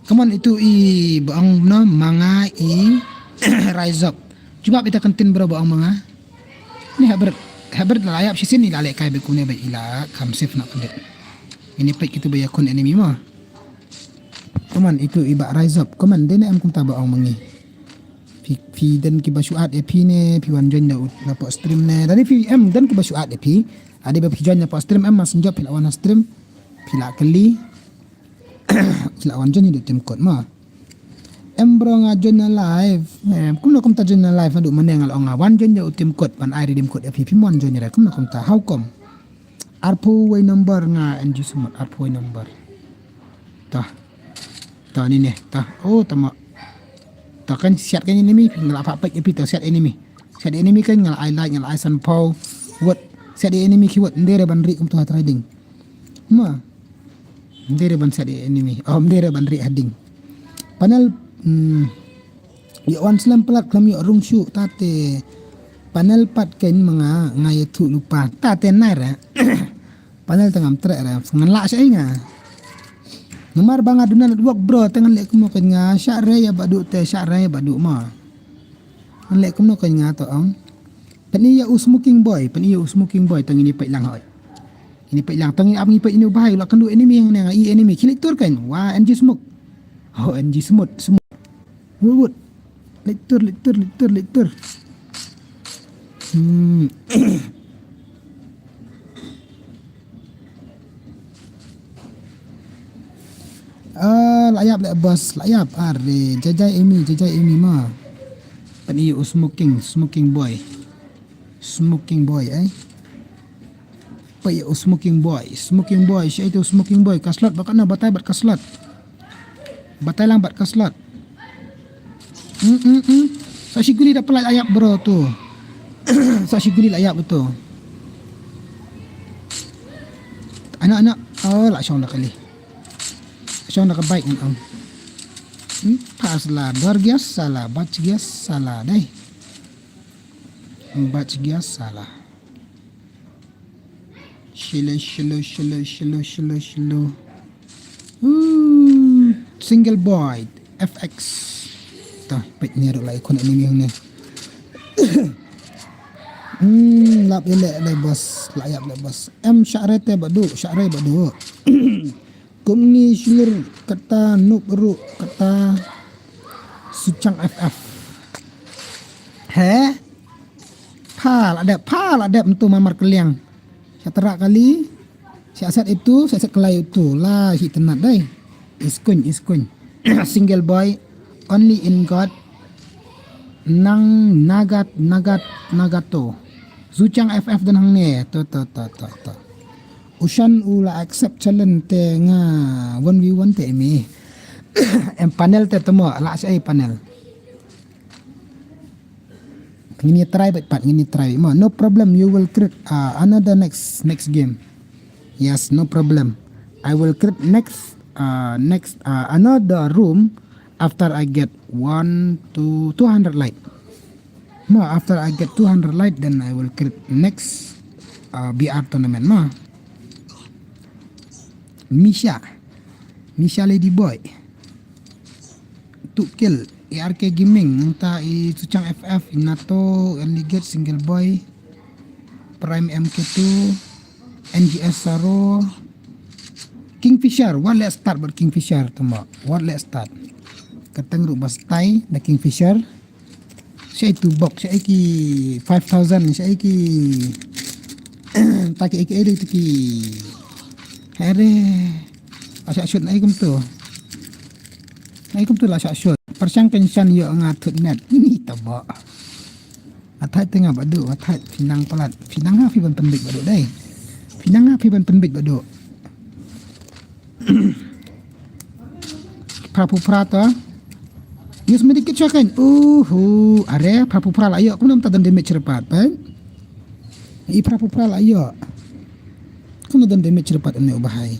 Come on, itu i ba ong no ma nga i rise up. Jubab ita kyntien bro ba ong ma nga. Ni heh bret. Heh bret la ïap shisien i la lehkai bad kumne bad i la kham safe na kyndit. Ini peit kitu ba ïakhun enemy mo. Come on, itu i ba rise up. Come on, dei ne em kumta ba ong ma ngi. Phi, phi don ki ba shu add ïa phi ne, phi wan join da u, na poh stream ne. Dei phi em don ki ba shu add ïa phi. Ade ba phi join na poh stream em mas njop phi la wan ha stream. Phi la kali. Phi la wan join da u team code ma. Em bro nga join na live. Em, kumno kumta join na live, naduh mynne nga la ong nga wan join da u team code, ban ai redeem code ïa phi, phim wan join re. Kumno kumta, how come? Arphew wei number nga N G sumut, arphew wei number. Tah. Tah ni ne, tah. Oh, tama. Tah kan siat kan enemy, nga la pha pek ïa phi tah siat enemy. Siat enemy kan nga la ai like, nga la ai sanphew. Wat. Siat enemy ki wat, ndere ban ri kumtu ha trading. Ma. Ndere ban siat enemy. Oh, ndere ban ri hading. Panel, hmm. Ïa wan slem palat khlem ïoh rung shuh tate. Panel pat kein ma nga nga ïathuh lypa. Tate nai re. Panel tang ngam treh re. Ngan lah sha ei nga. Namar ba nga duna network bro te ngan leh kumno kein nga. Shah re ïa Bah Duh te shah re ïa Bah Duh ma. Ngan leh kumno kein nga to ong. Pyni ïa u smoking boy, pyni ïa u smoking boy tang ini peit lang hoi. Ini peit lang tang ini ap ngi peit ini u bahai la kynduh enemy hangne nga i enemy khie leit tur kein. Wa N G smoke. Oh N G smoke, smoke. Wut, wut. Leit tur, leit tur, leit tur, leit tur. Hmm. Ah, la ïap leh boss, la ïap. Are, jajai emi, jajai emi ma. Pyni u smoking, smoking boy. Smoking boy, eh. Peit u smoking boy, smoking boy, shi itu smoking boy, ka slot ba katno batai bad ka slot. Batai lang bad ka slot. Hmm, hmm, hmm. Sa shi guli da pynlait la ïap bro tu. Sa shi guli la ïap tu. Anak, anak. Oh, la shong da kali. Shong da ka bike ngan ong. Hmm, pas la dor gias sala, bach gias sala dei. Bach gias sala. Shilo, shilo, shilo, shilo, shilo, shilo. Hmm, single boy, F X. Tah, peit ne ruh la ikon enemy ne. Hmm, lap ile le boss, la ïap le boss. Em share te badu, share badu. Kum ngi shlur kata nup ruh kata suchang F F. He? Pha la dep, pha la dep ntu mamar keliang. Sha tera kali, sha set itu, sha set kelai itu. La hi tenat dai. Iskuin, iskuin. Single boy, only in God. Nang nagat, nagat, nagato. Zuchang F F dan hangne. To, to, to, to, to. Ushan u la accept challenge te nga one v one te emi. Em panel te temo la sa ai panel. Ngini try bad pat ngini try ma. No problem, you will create uh, another next next game. Yes, no problem. I will create next uh, next uh, another room after I get one to two hundred light. Ma, after I get two hundred light, then I will create next uh, B R tournament. Ma, Misha, Misha Lady Boy, Tukil, A R K Gaming, nta i Suchang F F, Inato, Early Gate, Single Boy, Prime M K two, N G S Saro, Kingfisher. What let's start but Kingfisher tuma. What let's start. Kateng ru bastai da Kingfisher. Shai tu bok, shai ki five thousand, shai ki ta ki ki ki ki. Here. Asha shut na ikum tu. Na ikum tu la asha shut. Persyang kenchan yo nga tut net. Ni tabak. Athait te nga Bah Duh, athait phi nang palat. Phi nang ha phi ban pynbit Bah Duh dei. Phi nang ha phi ban pynbit Bah Duh. Phra phu phra to. Use medikit shuwa kan. Uhu, are phra phu phra la ïoh. Kumno mynta don damage shuwa pat, pen? I phra phu phra la ïoh. Kumno don damage shuwa pat, une u bahai.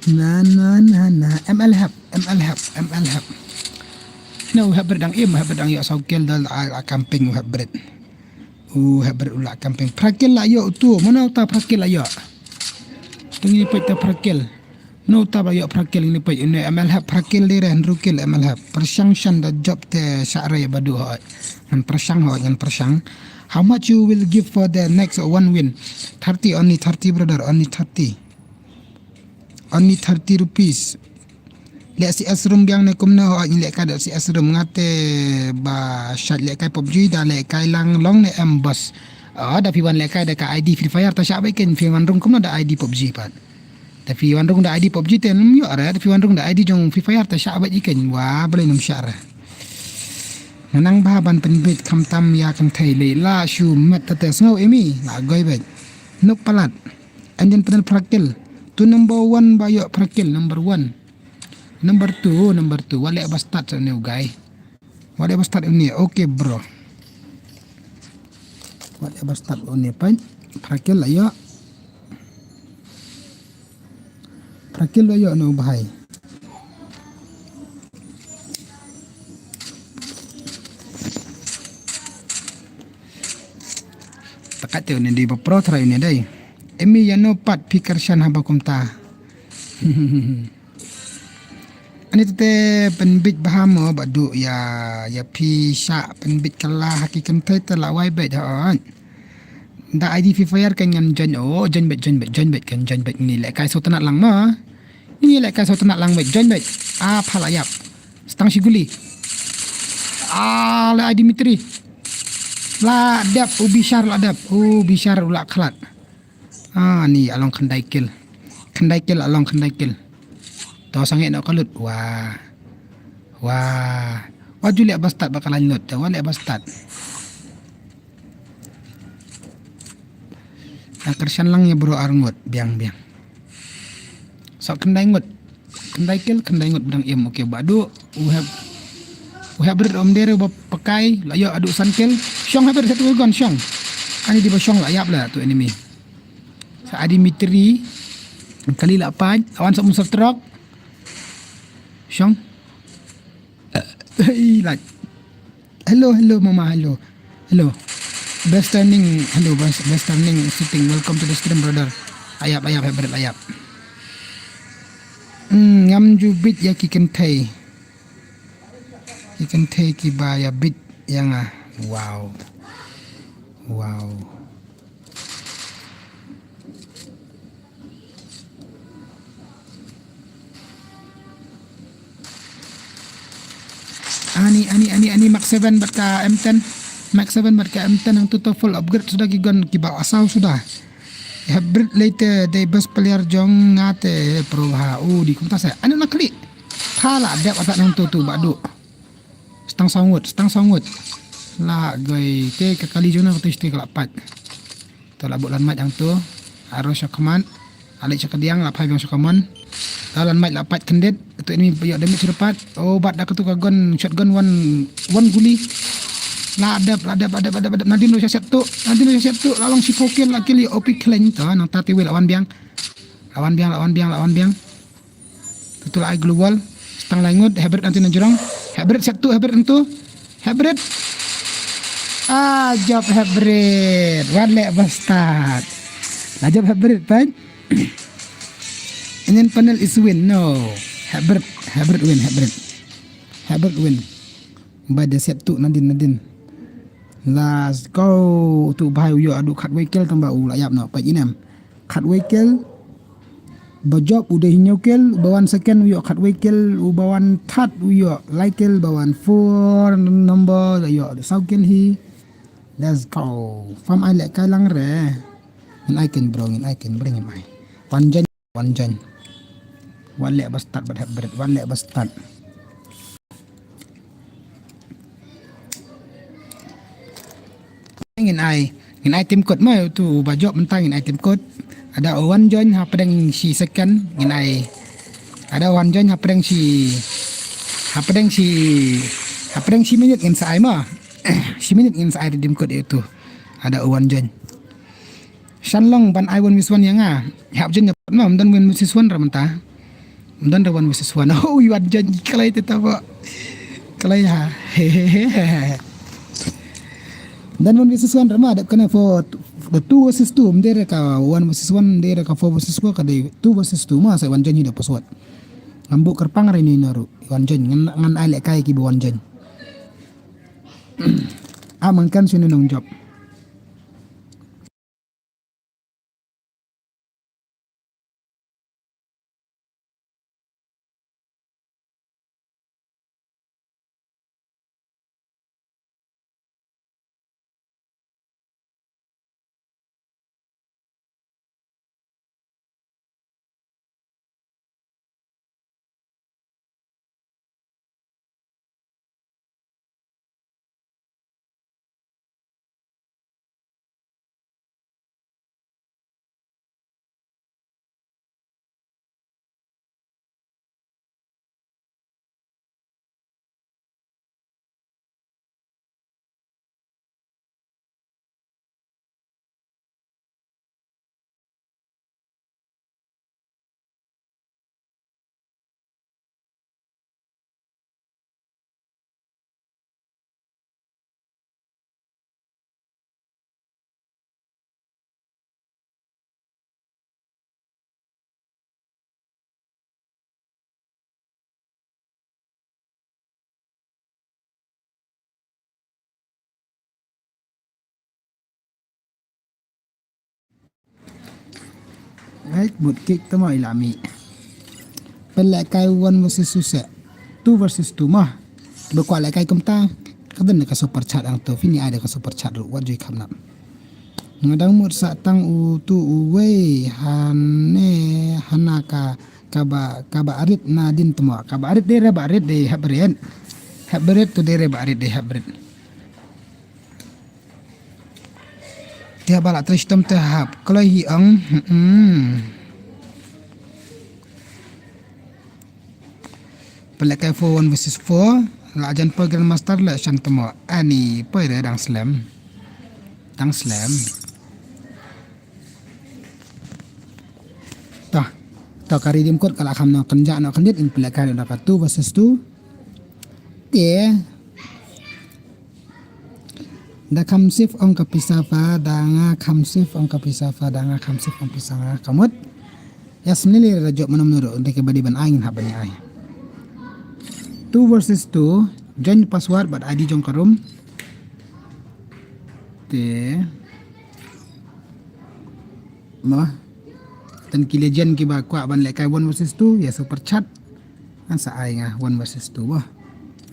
Na, na, na, na. M L Hub, M L Hub, M L Hub. Na u Hub Brit dang im, Hub Brit dang ïoh saw kill da la, la camping u Hub Brit. U Hub Brit u la camping. Phra kill la ïoh utu, mano uta phra kill la ïoh. Tang ïa peit ta phra kill. Mano uta ba ïoh phra kill ïa peit une M L Hub phra kill de re hynriew kill M L Hub. Pyrshang shan da job te shah re Bah Duh hoi. Ngan pyrshang hoi, ngan pyrshang. How much you will give for the next one win? Thirty, only thirty brother, only thirty. Only thirty rupees. Leh C S room biang ne kumno, oh, ngi leh kai da C S room nga te ba shait leh kai PUBG da leh kai lang long ne em boss. Oh, da phi wan leh kai da ka I D Free Fire ta shah beit ken phi wan rung kumno da I D PUBG pat. Da phi wan rung da I D PUBG te nym ïoh re, da phi wan rung da I D jong Free Fire ta shah beit ken wa balei nym shah re. Nga nang bha ban pynbit khamtam ïa kynthei lei la shu met ta te sngew emi la goi beit. Nuk palat. Engine panel phra kill. Tu number one ba ïoh phra kill, number one. Number two, number two. Wa leh ba start sa une u guy. Wa leh ba start une. Okay, bro. Wa leh ba start une, peit. Phra kill la ïoh. Phra kill la ïoh une u bahai. Takat te une dei ba pro try une dei. Emi ïano pat phi kyrshan haba kumta. Ani te pynbit bha mo Bah Duh ïa, ïa phi shah pynbit kylla ha ki kynthei te la wai beit hooid. Da I D Free Fire kan ngan join, oh, join beit, join beit, join beit, kan join beit ni leh kai sawtnat lang mo. Ni leh kai sawtnat lang beit, join beit. Ah, pha la ïap. Stang shi guli. Ah, la I D Mitri. La dep, u Bishar la dep, u Bishar u la khlad. Ah, ni along khyndai kill. Khyndai kill, along khyndai kill. To sangeh noh ka lut. Wah. Wah. Wah ju leh ba start ba ka lain lut. Wah leh ba start. Nga kyrshan lang ïa bro ar ngut biang biang. Sa khyndai ngut. Khyndai kill, khyndai ngut ba dang im. Okay, Bah Duh. U Hep, u Hep Brit um dei re ba pakai la ïoh haduh san kill. Shong Hep Brit satu gun shong. Ani dei ba shong la ïap la tu enemy. Sa Adi Mitri. Kali la pait. Awan sa mun sa trok. Shong. Hey, like. Hello, hello, mama, hello. Hello. Best turning, hello, best, best turning shooting. Welcome to the stream, brother. Ayap, ayap, Hep Brit, ayap. Hmm, ngam ju bit ïa ki kynthei. Ki kynthei kiba ïa bit ïa nga. Wow. Wow. Ani, ani, ani, ani, Mark seven bad ka M ten. Mark seven bad ka M ten hangtu to full upgrade suda ki gun kiba asaw suda. Hep Brit lei te dei best player jong nga te pro ha. U di kumta sa. Ani na klik. Pha la dep ata nangtu tu Bah Duh. Stang saw ngut, stang saw ngut. La goi te ka kali jong na ka tu shti ka la pait. To la buh lan mait hangtu. Aro sha khmat. Alai sha kadiang la phai biang sha kamon. To lan mait la pait khyndiat. Tu enemy ba ïoh damage sha pat. Oh, bat da ka tu ka gun, shotgun wan, wan guli. La dep, la dep, la dep, la dep, la dep. Nadin lo sha set tu. Nadin lo sha set tu. La long shiphew kill, la kill ïa O P Khlaiñ to. Nangta te wei la wan biang. La wan biang, la wan biang, la wan biang. Tutu la ai global. Stang lai ngut, Hep Brit nanti na jrong. Hep Brit set tu, Hep Brit nantu. Hep Brit. Ah, jop hybrid. Wan leh bastad. La jop hybrid, peit. Engine panel is win, no. Hybrid, hybrid win, hybrid. Hybrid win. Ba da set tu nadin, nadin. Let's go. Tu bhai u ïoh haduh khatwei kill tang ba u la ïap noh. Peit inem. Khatwei kill. Ba jop u dei hynñiew kill, uba wan second u ïoh khatwei kill, uba wan third u ïoh lai kill, ba wan four number u ïoh saw kill hi. Let's go. Pham ai leh kai lang re. Ngin ai ken bro, ngin ai ken bro, ngin ai. Wan jan, wan jan. Wan leh bastad bad hybrid, wan leh bastad. Ngin ai, ngin ai tim kot ma tu ba jop mynta ngin ai tim kot. Ada wan join hapdeng shi second ngin ai. Ada wan join hapdeng shi, hapdeng shi, hapdeng shi minit ngin sa ai ma. Shi minit ngin sa ai tim kot itu. Ada wan join. Shan long ban ai one versus one ïa nga. Hap jen ïa pat ma, ym don one versus one ra mynta. Ym don ra one versus one. Oh, wan jen klai te taba. Klai ha. Ym don one versus one ra ma, dep kane for the two versus two. Ym dei re ka one versus one, ym dei re ka four versus four, ka dei two versus two ma, sa wan jen hi da password. Ngam buh kyrpang re ni naru. Wan jen, ngan, ngan ai leh kai ki ba wan jen. Ah, mangkan sini nong jop. Hai, mut kik tama ilami. Pelek kai one versus two se. Two versus two mah. Ba kwah leh kai kumta. Ka don ka super chat ang tu. Phin ïa ai da ka super chat ruh. Wat ju kham nap. Nga dang mut sa tang u tu uwei hane hana ka, kaba, kaba arit na din tmo. Kaba arit dei re ba arit dei hap rit. Hap rit tu dei re ba arit dei hap rit. Te ba la trei shitom te hap kloi hi ong. Hmm. Pelek kai four one versus four. La jan poi Grandmaster la shan tmo. Ani poi re dang slem. Dang slem. Tah. Tah ka redeem code ka la kham noh kynjah noh kyndit in pelek kai da ka two versus two. Te. Da kham save ong ka pisa pha, da nga kham save ong ka pisa pha, da nga kham save ong pisa nga ka mut. Ïa sni lei ra jop mano mano ruh, da kaba dei ban ai ngin hap ban ïa ai. Two versus two, join password bad I D jong ka room. Te. Mo. Tang ki legend kiba kwah ban leh kai one versus two, ïa super chat. Ngan sa ai nga one versus two mo.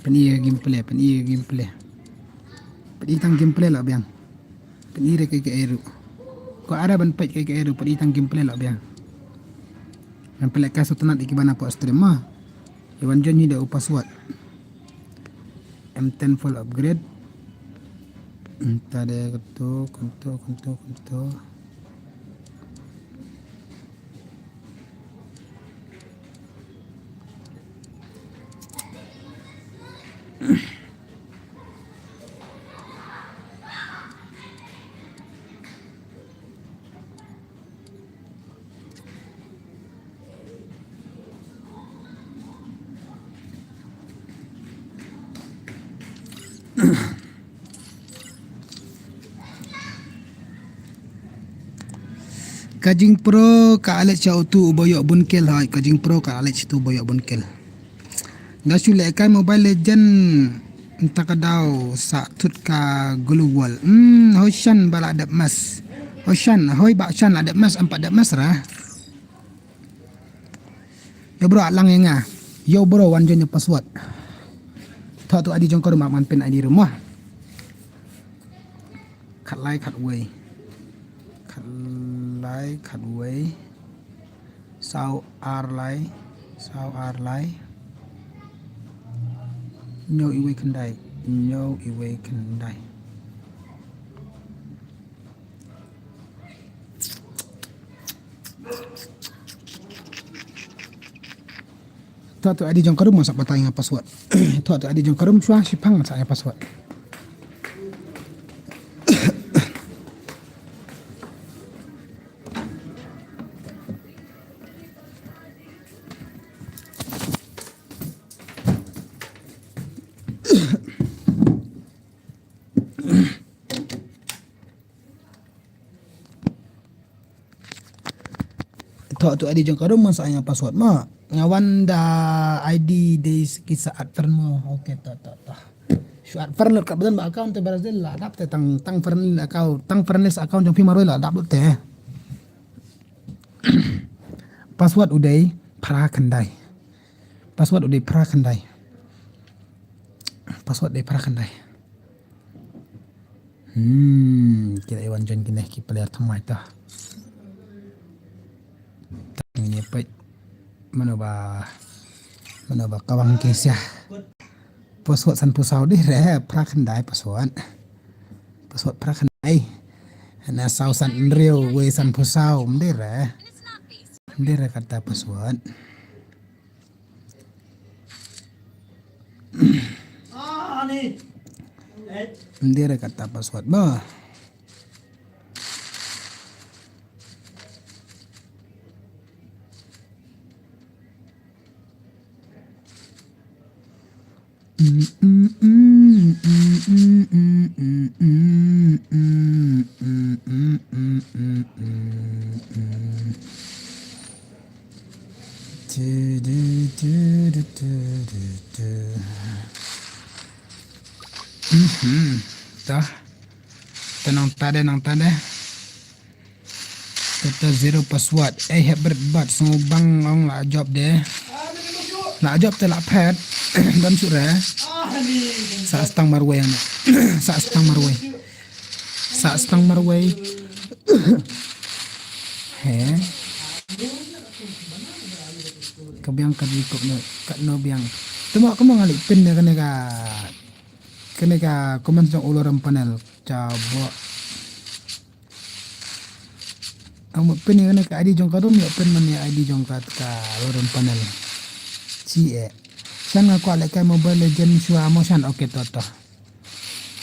Pyni ïa gameplay, pyni ïa gameplay. Pyni tang gameplay lah biang. Pyni re kai kai ruh. Ko ara ban peit kai kai ruh, pyni tang gameplay lah biang. Ngan pelek kai sutnat ïa kiba na pok stream mo. Ïa wan join hi da u password. M ten full upgrade. Ynta de kyntu, kyntu, kyntu, kyntu. Ka jingpro ka alet sha utu uba ïoh bun kill, hoi, ka jingpro ka alet sha utu uba ïoh bun kill. Nga shu lehkai Mobile Legend, ynta ka daw sa thut ka Global. Hmm, hoi shan ba la dep mas. Hoi shan, hoi ba shan la dep mas, em pat dep mas ra. Yo bro, lang ïa nga. Yo bro, wan join ïa password. Thoh tu I D jong ka ruh, ma man pyn I D ruh mo. Khatlai khatwei. Khatlai khatwei. Saw ar lai. Saw ar lai. Hynñiew iwei khyndai. Hynñiew iwei khyndai. Thoh tu I D jong ka ruh, mo sa batai nga password. Thoh tu I D jong ka ruh, shuwa shipang sa nga password. Thoh tu I D jong ka ruh, mo sa nga password mo. Nga wan da I D dei ki sa add friend mo. Okay, thoh, thoh, thoh. Shu add friend lut kat ba don ba account te Brazil la dap te, tang, tang friend account, tang friend list account jong phi marwei la dap lut te. Password u dei phra khyndai. Password u dei phra khyndai. Password dei phra khyndai. Hmm, ki la wan join kine ki player thymmai ta. Ngin ïa peit mano ba, mano ba kawang ki sia. Password sanphew saw, dei re phra khyndai password. Password phra khyndai. Na saw san hynriew wei sanphew saw, ym dei re. Ym dei re kata password. Ym dei re kata password mo. Mhm. Tah. Tenang tade, nang tade. Kata zero password. Eh, hebret bat, sngewbang ong la jop de. La jop te la phet. Dam sure. Sa stang marwei ane. Sa stang marwei. Sa stang marwei. He. Ka biang ka di kop ne, kat no biang. Tuma kamo ngali pin ne kane ka, kane ka comment jong u Lorem Panel. Chabo. Ang mut pin ïa kane ka I D jong ka dum, ïa pin man ïa I D jong ka, ka Lorem Panel. Chi eh. Shan nga kwah lehkai Mobile Legend shuwa mo shan, okay to to.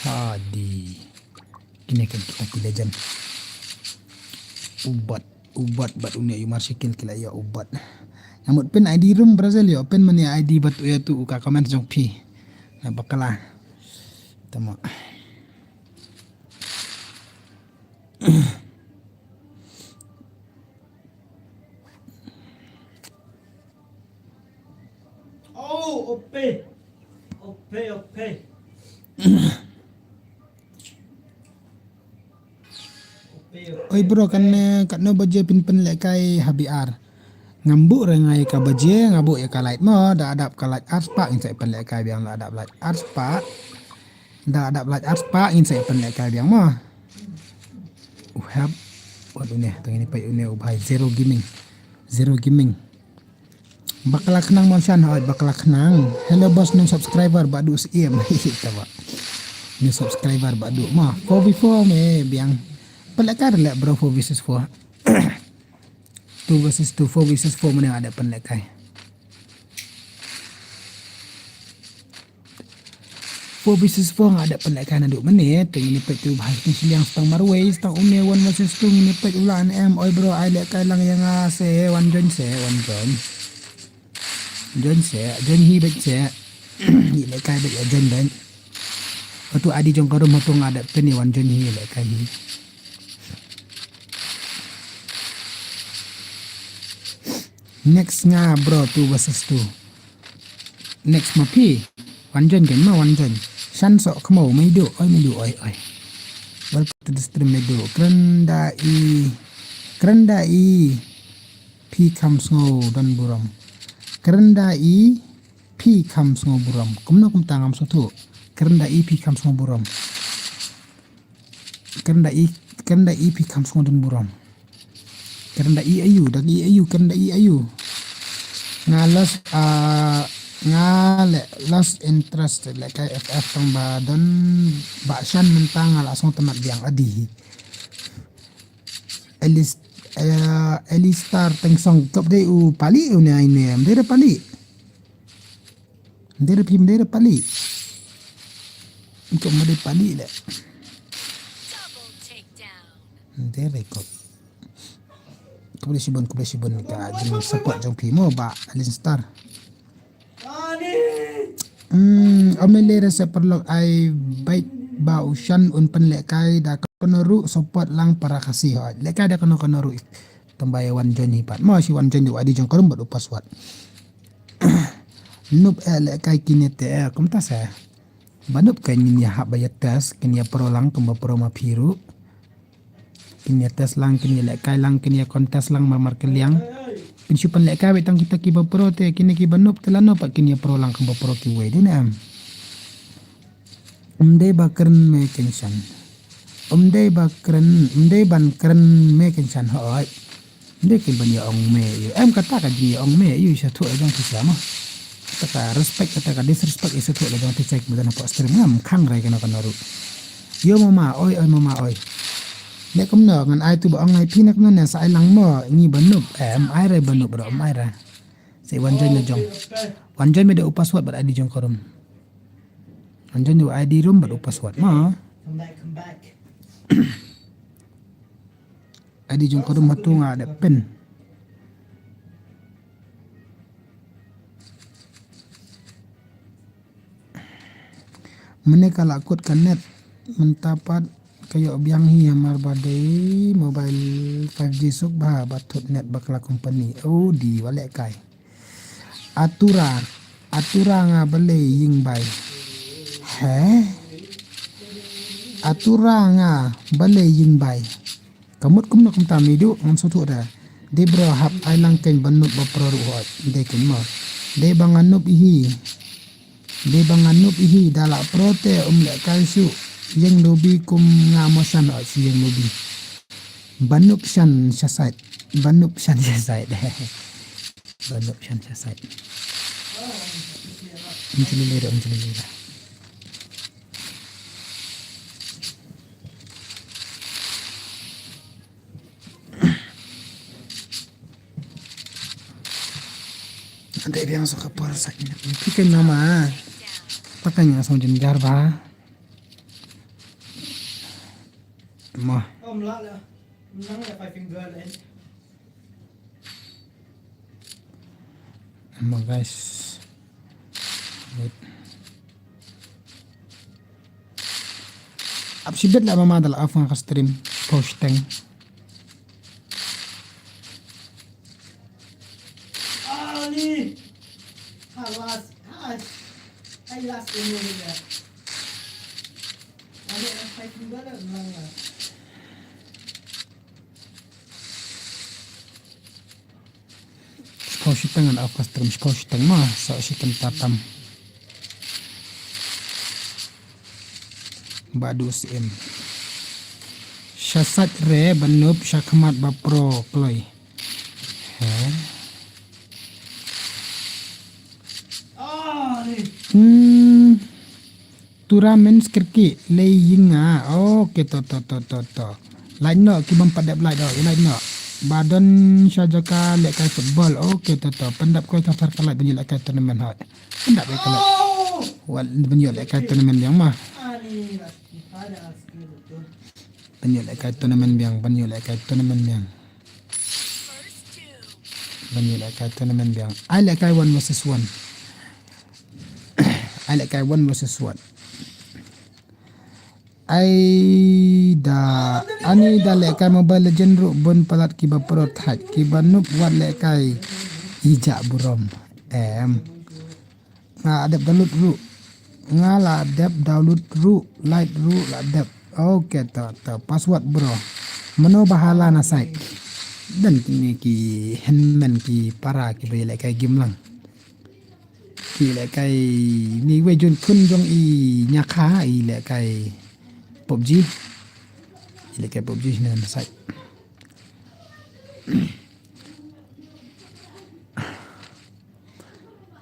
Hadi. Kine kin kita ki legend. U Bot, u Bot bad une u Marshikil ki la ïoh u Bot. Nga mut pin I D ruh Brazil, ïoh pin man ïa I D bad u ïa tu u ka comment jong phi. Na bakla. Tama. Oh, ope. Ope, ope. Oi bro, kan, eh, katno baje phin pynlehkai ha B R? Ngam buh re nga ïa ka baje, nga buh ïa ka light mo, da dap ka light arspah ngin sa pynlehkai biang, da dap light arspah. Da dap light arspah ngin sa pynlehkai biang mo. U hap. Wat une, tang ini pai une u bhai Zero Gaming. Zero Gaming. Bakla khnang mo shan, hoi, bakla khnang. Hello boss, new subscriber ba du siem. Hihi, taba. New subscriber ba du. Ma, four v four me biang. Pynlehkai re leh bro, four versus four. Two versus two, four versus four mane nga dep pynlehkai. Four versus four nga dep pynlehkai naduh mynne, te ngin ïa peit tu bha, shiliang stang marwei, stang une, one versus two, ngin ïa peit u la ne em, oi bro, ai lehkai lang ïa nga se, wan join se, wan join. Join se, join hi beit se. Ïa lehkai beit, ïa join beit. Katu I D jong ka ruh hato nga dep pyn, ïa wan join hi, ïa lehkai hi. Next nga bro, two versus two. Next ma phi. Wan join kan ma, wan join. Shan sok kemo, maidu, oi, maidu, oi, oi. Welcome to the stream, maidu. Kren da i, kren da i, phi kham sngew don burom. Kren da i, phi kham sngew burom. Kumno kumta ngam sngewthuh. Kren da i, phi kham sngew burom. Kren da i, kren da i, phi kham sngew don burom. Kren da i ayu, da i ayu, kren da i ayu. Nga lost, ah, nga le lost interest, lehkai F F tang ba don ba shan mynta nga la sngewtynnat biang adi. Elis, eh, Elistar Tengsong kop dei u Pali u ne ai ne, dei da Pali. Ndere phi, ndere Pali. Ko made Pali le. Ndere ko. Khublei shibun, khublei shibun ka jingsupport jong phi mo Bah Alinstar. Hmm, ym lei re se paralok, ai beit ba u Shan un pynlehkai da kano ruh, support lang para Khasi ho. Lehkai da kano kano ruh. Tang ba ïa wan join hi pat. Mo shi wan join da u I D jong ka ruh bad u password. Noob eh lehkai kine te eh, kumta se. Ba noob kan ngin ïa hap ba ïa test, kin ïa pro lang kumba pro ma phi ruh. Kin ïa test lang, kin ïa lehkai lang, kin ïa contest lang marmar kin liang. Kin shu pynlehkai beit tang kita kiba pro te, kine kiba noob te lano pat kin ïa pro lang kumba pro kiwei, dei ne em? Ym dei ba kren me ken shan. Ym dei ba kren, ym dei ban kren me ken shan hooid. Ym dei kin ban ïa ong me ïa. Em kata ka jingïa ong me ïa sha thuh la jong phi sha mo. Kata ka respect, kata ka disrespect ïa sha thuh la jong phi sha kiba don hapoh stream ngam khang re kano kano ruh. Ïo mama oi, oi mama oi. Ne kumno ngan ai tu ba ong ai phi ne kumno ne sa ai lang mo ngi ba noob. Em ai re ba noob ruh, em ai re. Sa wan join la jong. Wan join me da u password bad I D jong ka room. Wan join da u I D room bad u password mo. Come back, come back. I D jong ka room hatu nga da pin. Mynne ka la kut ka net mynta pat ka ïoh biang hi, hamar ba dei mobile five G suk bha ba thut net bakla company. O di wa lehkai. Atura, atura nga balei ïing bai. He? Atura nga balei ïing bai. Ka mut kumno kumta midu ngam sngewthuh da. Dei bro hap ai lang kein ba noob ba pro ruh hooid. Dei kein mo. Dei ba nga noob hi. Dei ba nga noob hi da la pro te um lehkai shu ïeng lobby kum nga mo shan hooid shu ïeng lobby. Ba noob shan sha side. Ba noob shan sha side. Ba noob shan sha side. Ym juli lira, ym juli lira. Ante biang so ka por sa ina. Phi ka nama. Pakai nga song jin jar ba. Mo. Om la la. Nang la five finger la. Mo guys. Wait. Ap shibit la mama da la off nga ka stream. Posting. Ali. Halas. Halas. Halas ini ya. Ada yang five finger la. Shiphew shiteng ngan off ka stream, shiphew shiteng ma, sa shiteng tatam. Ba du syiem. Sha sait re ba noob, sha khmat ba pro kloi. He. Hmm. Tournament cricket lei ïing nga. Okay, to, to, to, to, to. Lait noh, ki bym pat dep lait, oh, lait noh. Ba don sha jaka lehkai football. Okay, to, to. Pyndap ko thar thar ka lait ban ïoh lehkai tournament hoi. Pyndap ïa ka lait. Wat ban ïoh lehkai tournament biang ma. Ban ïoh lehkai tournament biang, ban ïoh lehkai tournament biang. Ban ïoh lehkai tournament biang. Ai lehkai one versus one. Ai lehkai one versus one. Ai da, ani da lehkai Mobile Legend ruh bun palat kiba pro thait, kiba noob wat lehkai. Ija burom. Em. Nga la dep download ruh. Nga la dep download ruh. Light ruh la dep. Okay, to, to. Password bro. Mano ba hala na site. Don kine ki hynmen ki para kiba ïalehkai game lang. Ki lehkai ni wei jun khun jong i Nyakha i lehkai PUBG. I lehkai PUBG na site.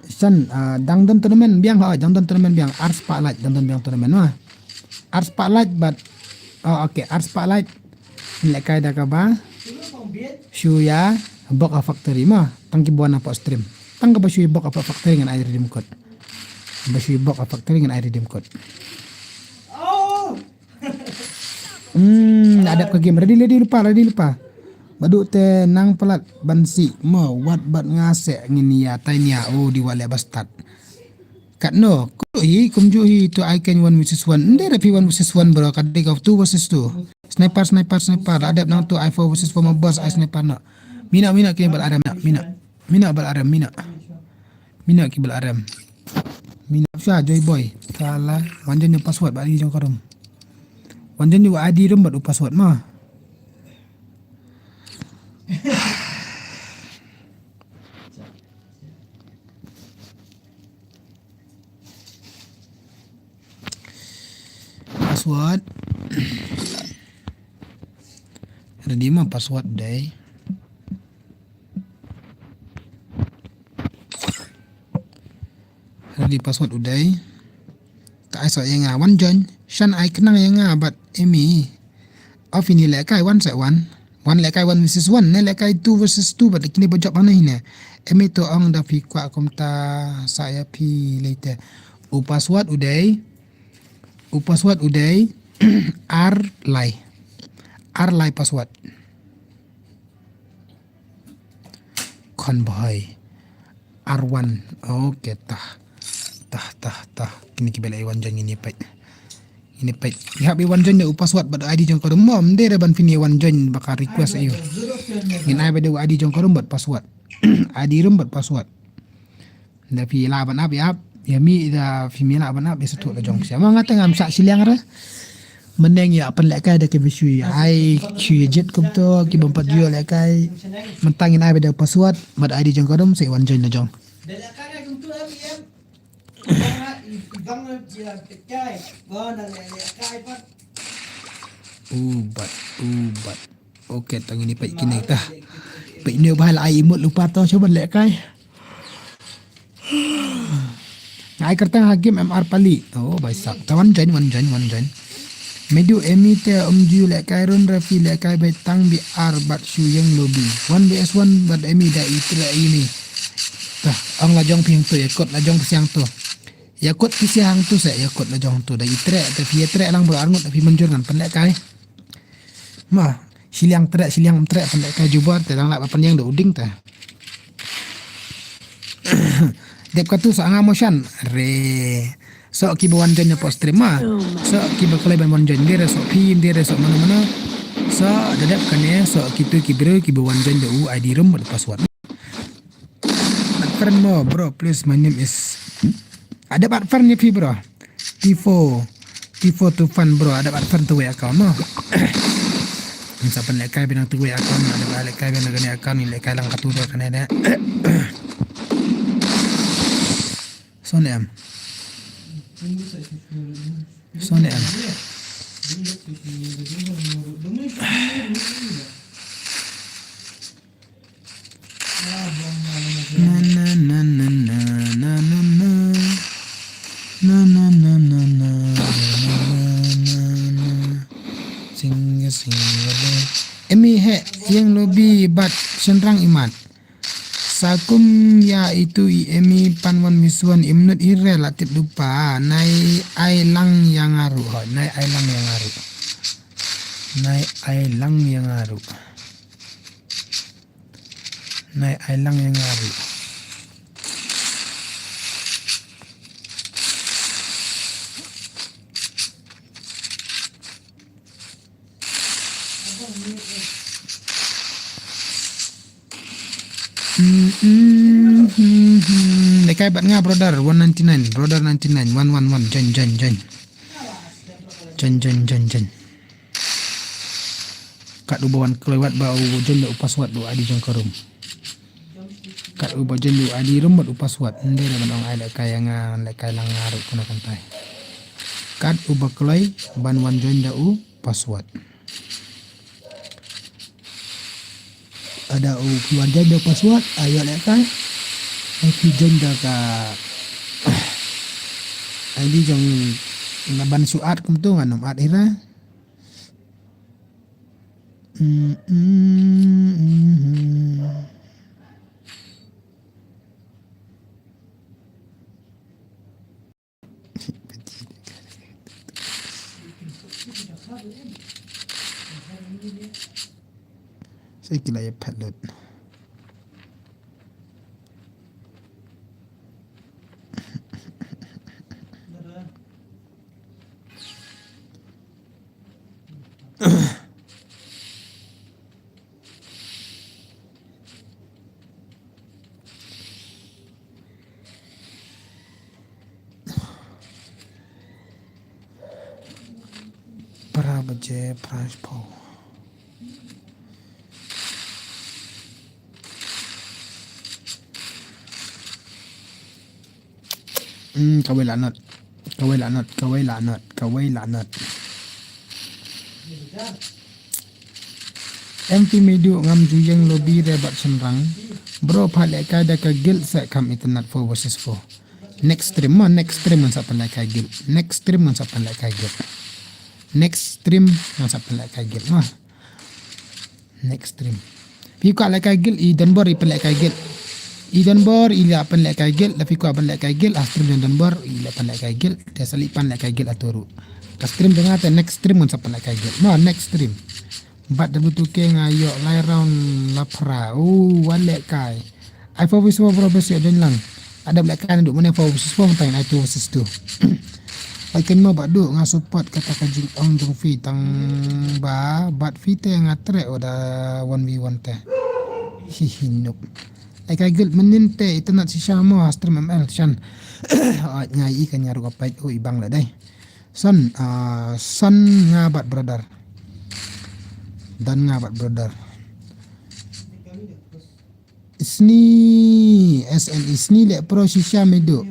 San, ah, dang don tournament biang ha, dang don tournament biang, ar spotlight, dang don biang tournament ma. Ar spotlight bad, oh, okay, ar spotlight. Lehkai da kaba shu ïa bok ha factory ma, tang ki buan ha stream. Tang kaba shu ïa bok ha factory ngan ai redeem code. Ba shu ïa bok ha factory ngan ai redeem code. Hmm, la dep ka game. Ready, ready lypa, ready lypa. Bad u te nang palat ban sih mo, wat bad nga seh ngin ïa tai nia, oh, di wat leh ba start. Katno, kumjuh hi, kumjuh hi, to ai kane one versus one. Ym dei da phi one versus one bro, ka dei ka two versus two. Sniper, sniper, sniper. La dep nang to ai four versus four ma boss, ai sniper noh. Mina, mina kine bad arem, mina. Mina bad arem, mina. Mina ki bad arem. Mina sha Joy Boy. Shala, wan jan ïa u password bad I D jong ka room. Wan jan ïa u I D room bad u password ma. Password. Ready ma password dei. Ready password u dei. Ka ai sa ïa nga wan join. Shan ai khnang ïa nga bad Emi. Of ini lehkai one side one. One lehkai one versus one. Ne lehkai two versus two bad kine ba jop hangne hine. Emi to ong da phi kwah kumta sa ïa phi lei te. U password u dei. U password u dei. Ar lai. Ar lai password. Khon bhai. R one. Okay, tah. Tah, tah, tah. Kine ki ba la wan join ngin ïa peit. Ngin ïa peit. Ïa hap wan join da u password bad I D jong ka room. Mo, ym dei re ban phin ïa wan join ba ka request aïu. Ngin ai ba da u I D jong ka room bad password. I D room bad password. Da phi lah ban ap ïa ap, ïa mih da phi mih lah ban ap ïa satu la jong phi. Mo nga te ngam shah shiliang re. Mynne ngi ïa pynlehkai da kaba shu ïa ai shu ïa jied kumto ki bym pat ju ïalehkai. Mynta ngin ai ba da password bad I D jong ka room sa wan join la jong. Ubat, ubat. Okay, tang ini peit kine ta. Peit ne ba la ai emote lypa to sha ban lehkai. Ai kyrteng ha game M R Pali. Oh, bai sak. Ta wan join, wan join, wan join. Medu Emi te um ju lehkai run ra phi lehkai bai tang bi ar bad shu ïeng lobby. One V S one bad Emi da i tre ini. Ta, ong la jong phi hangto, ïa kot la jong phi hangto. Ïa kot phi sha hangto se, ïa kot la jong hangto da i tre, te phi ïa tre lang bro arngut da phi mynjur ngan pynlehkai. Ma, shiliang treh, shiliang treh pynlehkai jubor te dang lah ba pynïeng da u ding te. Dep katu sa nga motion re. So ki ba wan join na post stream ma. So ki ba kloi ban wan join dire so phi dire so mano mano. So da dep kane so kitu ki bro ki ba wan join da u I D room bad password. Add friend mo bro, please, my name is. Ada add friend ni phi bro. T four, T four to fun bro, ada add friend to wei account mo. Sa pynlehkai bynang to wei account, ada lehkai bynang kane account, ni lehkai lang katu da kane da. So ne em. So ne em. Na, na, na, na, na, na, na, na. Na, na, na, na, na, na, na, na, na. Singa, singa, le. Emi he, ïeng lobby, bad, shynrang imat. Sa kum ïa itu i Emi pan wan misuan imnut i re la tip dupa. Nai ai lang ïa nga ruh, ho, nai ai lang ïa nga ruh. Nai ai lang ïa nga ruh. Nai ai lang ïa nga ruh. Mm, mm, mm, mm. Lehkai bad nga, brother one ninety nine, brother ninety nine, one one one, join, join, join. Join, join, join, join. Kat uba wan kloi wat ba u join da u password da u I D jong ka room. Kat uba join da u I D room bad u password. Ym dei ban ong ai lehkai ïa nga, lehkai lang nga ruh kano kyntai. Kat uba kloi ban wan join da u password. Ada u phi wan join da u password, ayo lehkai. Ai phi join da ka I D jong nga ban shu add kumto ngan ym add ira. Mm, mm, mm, mm. Sa ki la ïa phet lut. Para baje prize pool. Hmm, kawei la not. Kawei la not, kawei la not, kawei la not. Em phi Midu, ngam ju ïeng lobby re bad shynrang. Bro, pha lehkai da ka guild se kham internet four versus four. Next stream mo, next stream ngan sa pynlehkai guild. Next stream ngan sa pynlehkai guild. Next stream ngan sa pynlehkai guild mo. Next stream. Phi kwah lehkai guild, i Donbor i pynlehkai guild. I Donbor i la pynlehkai guild, la phi kwah ban lehkai guild, ha stream jong Donbor i la pynlehkai guild, te sa leit pan lehkai guild hato ruh. Ka stream jong nga te next stream ngan sa pynlehkai guild. Mo, next stream. Bad W two K nga ïoh lai round la phra. U, wan lehkai. Ai four versus four bro, best ïoh join lang. Adep lehkai naduh mynne four versus four, mynta ngin ai two versus two. Ai kynmaw Bah Duh, nga support kata ka jingong jong phi tang ba bad phi te nga treh wada one v one te. Hihi, noob. Lehkai guild mynnin te internet shisha mo ha stream M L shan. Ai nga i kan nga ruh ka pait, u i bang la dei. Son, ah, son nga bad brother. Don nga bad brother. Sni, S N E, Sni leh pro shisha Midu.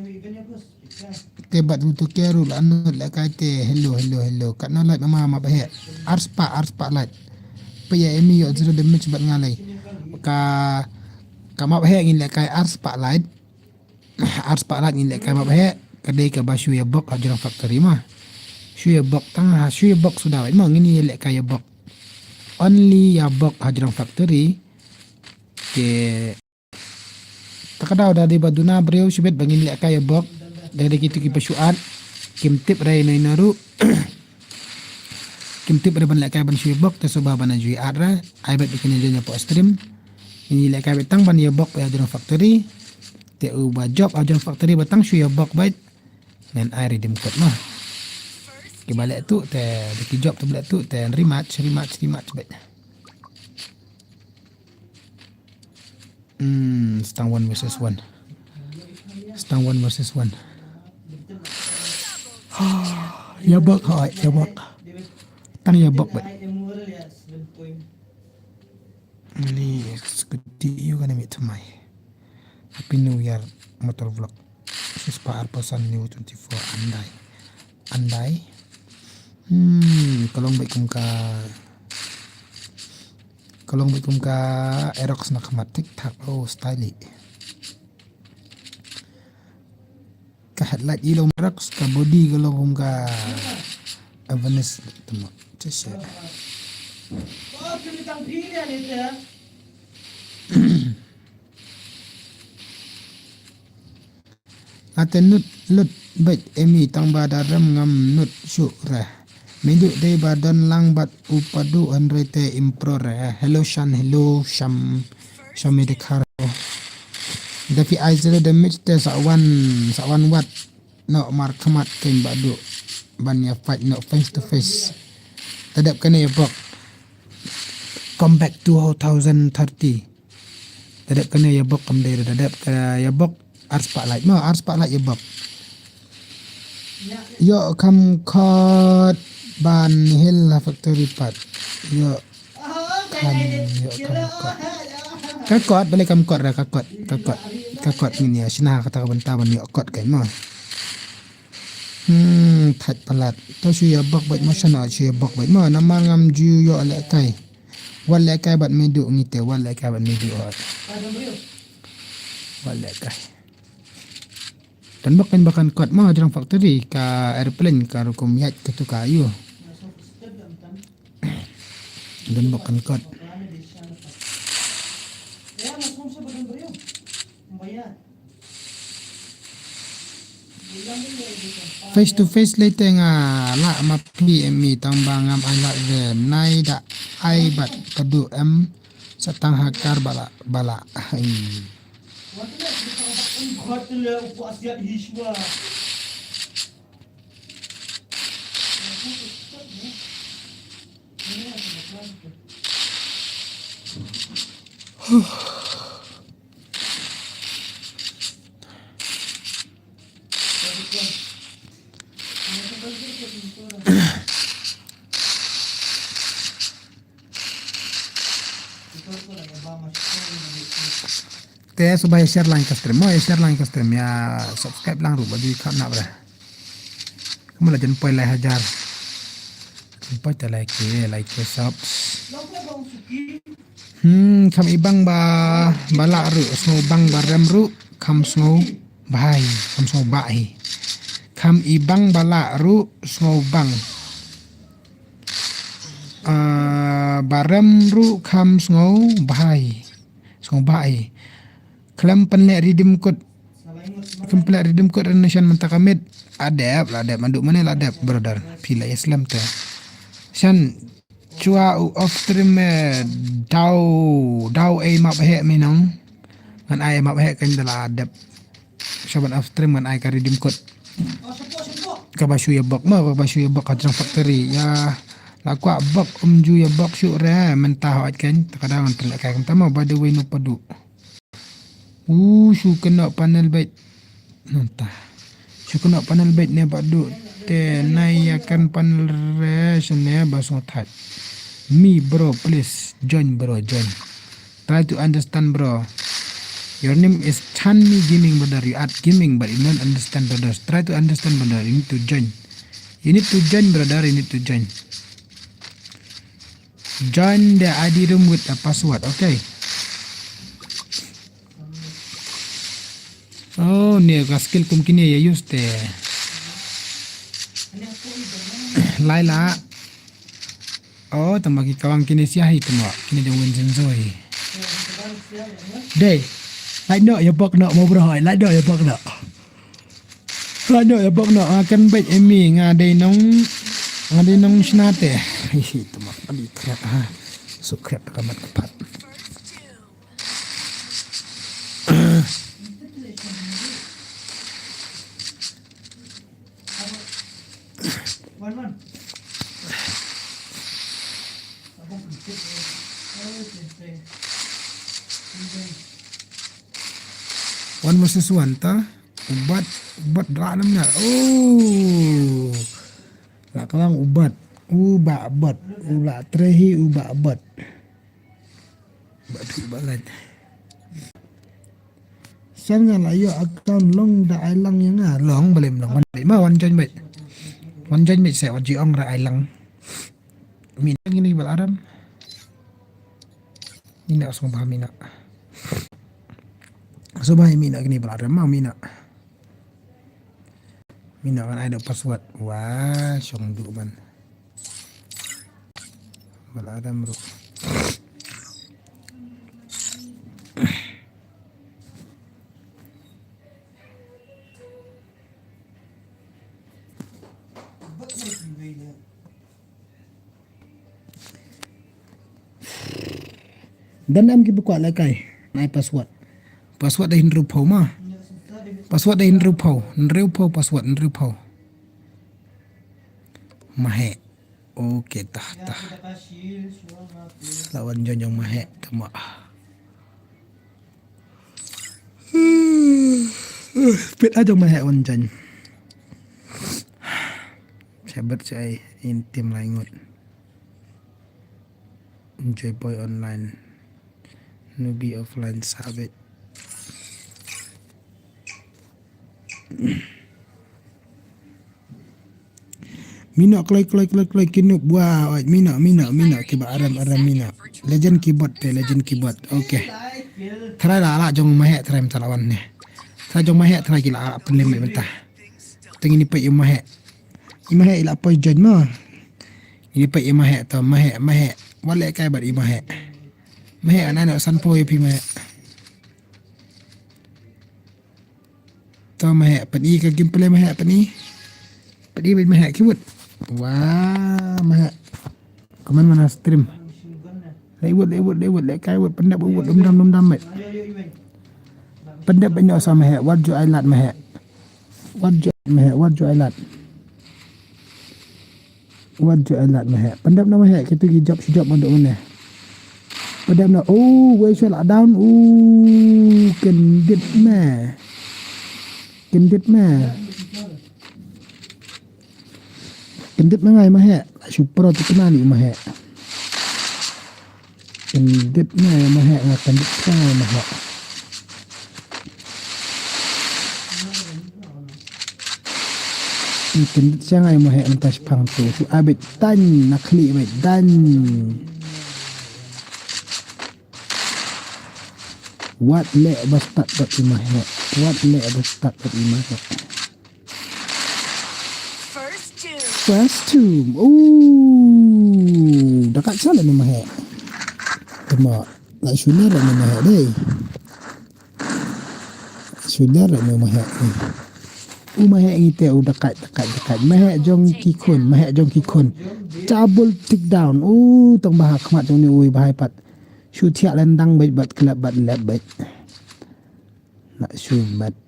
Te bad W two K ruh la not lehkai te, hello, hello, hello. Katno light mama, map heh. Arspah, arspah light. Peit ïa Emi ïoh zero damage bad nga lei. Ka, ka map heh ngin lehkai arspah light. Arspah light ngin lehkai map heh, ka dei kaba shu ïa bok ha jrong factory mo. Shu ïa bok tang ha, shu ïa bok suda wei mo, ngin ïa lehkai ïa bok. Only ïa bok ha jrong factory. Te ta ka daw da dei ba duna briew shibit ba ngin lehkai ïa bok. Da dei kito kiba shu add, kim tip re ïa ino ino ruh. Kim tip re ban lehkai ban shu ïa bok, te sngewbha ban ïa ju add re. Ai bad ba kin ïa join ïa pok stream. Ngin ïa lehkai bad tang ban ïa bok ïa jrong factory. Te uba job ha jrong factory ba tang shu ïa bok bad ngan ai redeem code mo. Kiba leh tuh te, da ki job te ba leh tuh te rematch, rematch, rematch bad. Hmm, stang one versus one. Stang one versus one. Ïa bok, ha, ïa bok. Tang ïa bok bad. Ni, skuti ïu kane mit thymmai. Happy New Year, Motor Vlog. Shispah arphew san, New twenty-four, Hyundai. Hyundai. Hmm, ka long bad kum ka, ka long bad kum ka Aerox na khmat, thik thak, oh, stylish. Ka headlight i long Aerox, ka body ka long kum ka Avenis tymmen. Chese. Nga te nud lut bad Emi tang ba da rem ngam nud shuh re. Midu dei ba don lang bad u Padu hynrei te impro re. Hello Shan, hello Sham, Shami de Khare. Da phi ai zero damage te sa wan, sa wan wat. Noh markhmat kein Bah Duh ban ïa fight noh face to face. Te dep kane ïa bok. Come back two thousand thirty. Da dep kane ïa bok kam dei, da dep ka ïa bok ar spah like mo, ar spah like ïa bok. Ïoh kham kot ban hil ha factory pat. Ïoh kham, ïoh kham kot. Ka kot, balei kam kot re, ka kot, ka kot. Ka kot ngin ïa shna kata ka bynta ban ïoh kot kein mo. Hmm, thait palat. To shu ïa bok bad mo shano, shu ïa bok bad mo. Namar ngam ju ïoh lehkai. Wat lehkai bad Medu ngi te, wat lehkai bad Medu hot. Wat lehkai. Don bok kan ba kan kot mo jrong factory ka aeroplane ka rukom ïaid ka tu ka ayu. Don bok kan kot. Face to face lei te nga lah ma phi em i tang ba ngam ai lah re nai da ai bad padu em sa tang ha kar bala bala. Ai. Te sngewbha ïa share lang ka stream, mo ïa share lang ka stream, ïa subscribe lang ruh ba ju kham nap re. Kumba la jan poi lai hajar. Jan poi te lai ke, lai ke subs. Hmm, kham ibang ba, ba lah ruh, sngewbang ba rem ruh, kham sngewbha hi, kham sngewbha hi. Kham ibang ba lah ruh, sngewbang. Ah, ba rem ruh, kham sngewbha hi. Sngewbha hi. Khlem pynleh redeem code. Khlem pynleh redeem code re ne shan mynta ka miet. Adep, la dep, madu mane la dep, brother. Phi la ïa slem te. Shan chwa u off stream me daw, daw ei map heh me nong. Ngan ai map heh kan da la dep. Shaban off stream ngan ai ka redeem code. Kaba shu ïa bok mo, kaba shu ïa bok ka jrong factory. Ïa la kwah bok um ju ïa bok shu re mynta hot kan. Ta ka daw ngan pynleh kai kumta mo, by the way no padu. U shu kynnoh panel beit. Nanta. Shu kynnoh panel beit ne ba du te nai ïa kan panel re shane ba sngewthuh. Me bro, please join bro, join. Try to understand bro. Your name is Chanmi Gaming brother. You add gaming but you don't understand brother. Try to understand brother. You need to join. You need to join brother. You need to join. Join the I D room with a password, okay? Oh, ne ka skill kum kine ïa use te. Laila. Oh, tama ki kawang kine sia hi tama. Kine jong Win Zenzo hi. Dei. Lai no ïa bok no mo bro, lai no ïa bok no. Nga dei bok noh, nga kren beit emi, nga dei nong, nga dei nong shna te. Isi tu mak pali kret ha. Su kret ka mat ka pat. One versus one ta. Ubat, ubat rak nam nya. Oh. Rak lang ubat. Ubat, ubat. Ula trehi ubat, ubat. Ubat tu ubat lain. Sian nga la ïoh account long da ai lang ïa nga. Long balei long. Wan beit ma wan join beit. Wan join beit se wan ji ong ra ai lang. Mina kini bal aram. Mina sngewbha mina. Sngewbha mina kini bal aram ma mina. Mina kan ai da password. Wah, shong du man. Bal aram ruh. Dan em ki ba kwah lehkai. Nai password. Password da hynriew phew ma. Password da hynriew phew. Hynriew phew password, hynriew phew. Mahe. Okay, tah, tah. Lawan jonjong mahe, tama. Pit a jong Mahek wan jan. Sabat sa ai in tim lai ngut. Enjoy boy online. Nubi offline sabit. Mino kloi kloi kloi kloi ki nup bua oi mino mino mino kiba aram aram mino. Legend keyboard te legend keyboard. Okay. Try la la jong Mahek try mta lawan ne. Try jong Mahek try ki la la pelim menta. Teng ini peit i Mahek. I Mahek i la poi join mo. Ini peit i Mahek to Mahek Mahek. Wale kai bad i Mahek. Mahek ana no san poi pi Mahek. To Mahek pyn i ka gameplay Mahek pyn i. Pyn i bad Mahek keyboard. Wah Mahek. Comment mana stream. Lewut lewut lewut lekai wut pyndep wut dum dam dum dam met. Pyndep banyak sa Mahek wat ju ai lad Mahek. Wat ju ai lad Mahek wat ju ai lad. Wat ju ai lad Mahek. Pyndep na Mahek kitu ki job si job manduk mane. Pyndep na oh wei sel down oh kendit me. Kendit me. Kendit ma ngai Mahek. Super tu kenali Mahek. Kendit ma ngai Mahek nga kendit ma ngai Mahek. Kendit sa ngai Mahek ntas pang tu. Su abit tan nakli abit dan. Wat le bastat bat i Mahek. Wat le bastat bat i Mahek. First tomb. Ooh, dekat sana ni Mahek. Tama. Nak sunar ni Mahek deh. Sunar ni Mahek ni. U Mahek ngi te u dekat dekat dekat. Mahek jong ki khun, Mahek jong ki khun. Double take down. Ooh, tang bahak khmat jong ni ui bahai pat. Shu thiak lendang bait bat kelap bat lep bait. Nak shu bat.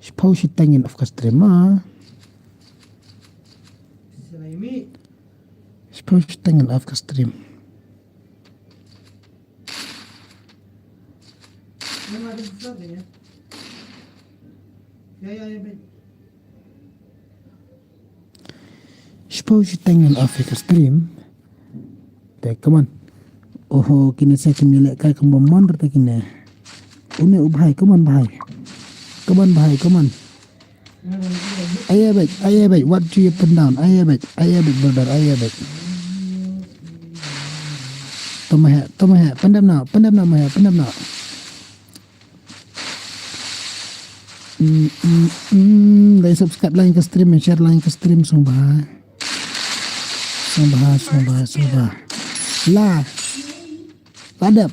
Shipau shi tengen off ka stream ah. Shipau shi tengen off ka stream. Shipau shi tengen off ka stream. Te, come on. Oho, kine sa kine lehkai kumba mon rta kine. Une u bhai, come on bhai. Come on bhai, come on. Aye bhai, aye bhai, wat ju ye pyndown. Aye bhai, aye bhai brother, aye bhai. To Mahek, to Mahek, pyndep na, pyndep na Mahek, pyndep na. Mm, mm, mm. Like, subscribe, like ka stream, share, like ka stream, sngewbha. Sngewbha, sngewbha, sngewbha. La. La dep.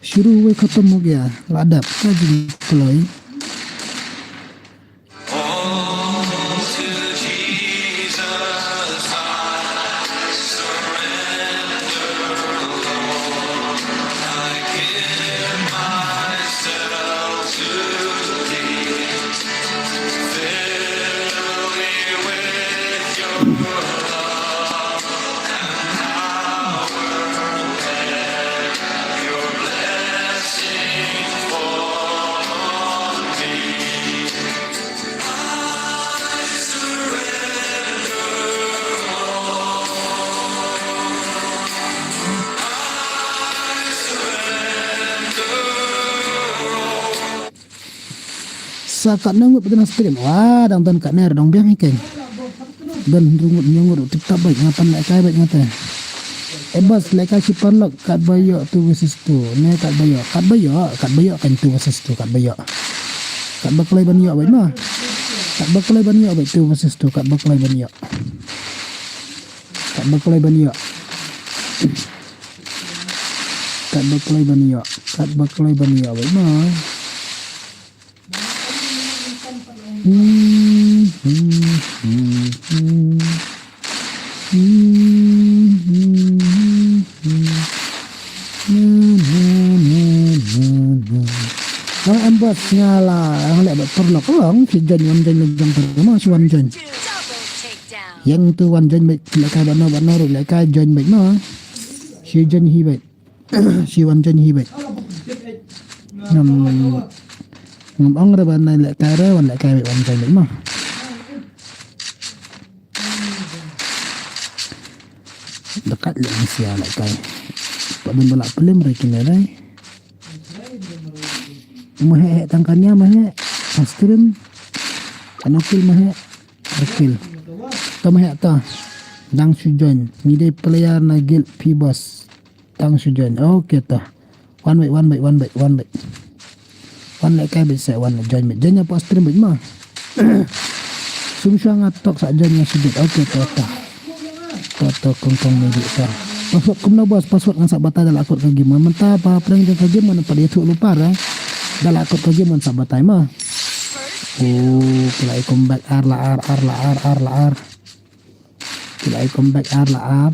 Shuru hua khatam ho gaya. La dep. Ka jingkloi. Sa katno ngut ba dang stream. Wah, dang don katne dang biang hi keng. Don hynriew ngut hynñiew ngut tip tap bait nga pan lehkai bait nga te. Eh bas lehkai shi paralok katba ïoh two versus two. Ne katba ïoh, katba ïoh, katba ïoh kan two versus two katba ïoh. Katba kloi ban ïoh bait ma. Katba kloi ban ïoh bait two versus two katba kloi ban ïoh. Katba kloi ban ïoh. Katba kloi ban ïoh. Katba kloi ban ïoh bait ma. Nang em bot nga la nga leh bad paralok long shi jan wan jan leh jong paralok ma shi wan jan. Yang tu wan jan bad lehkai bad no bad no ruh lehkai jan bad no. Shi jan hi bad. Shi wan jan hi bad. Nam Ngam ong re ban nai lehkai re, wan lehkai beit, wan join beit mo. Da kat leh ngi sia lehkai. Pat dang ba lah plim re kine re. Ma heh heh tang kane ma heh. Ka stream. Kano kill ma heh. Ka kill. To ma heh to. Dang shu join. Ngi dei player na guild phi boss. Tang shu join. Okay to. Wan beit, wan beit, wan beit, wan beit. Wan lehkai beit se, wan leh join beit. Join ïa pa stream beit mo. Sum shuwa nga tok sa join ïa shi beit. Okay to to. To to kong kong ni beit to. Password kumno boss, password ngan sa batai da la kut ka game. Mynta pa prank jong ka game ngan pat ïathuh lypa re. Da la kut ka game ngan sa batai mo. Oh, phi la ïa comeback ar la ar, ar la ar, ar la ar. Phi la ïa comeback ar la ar.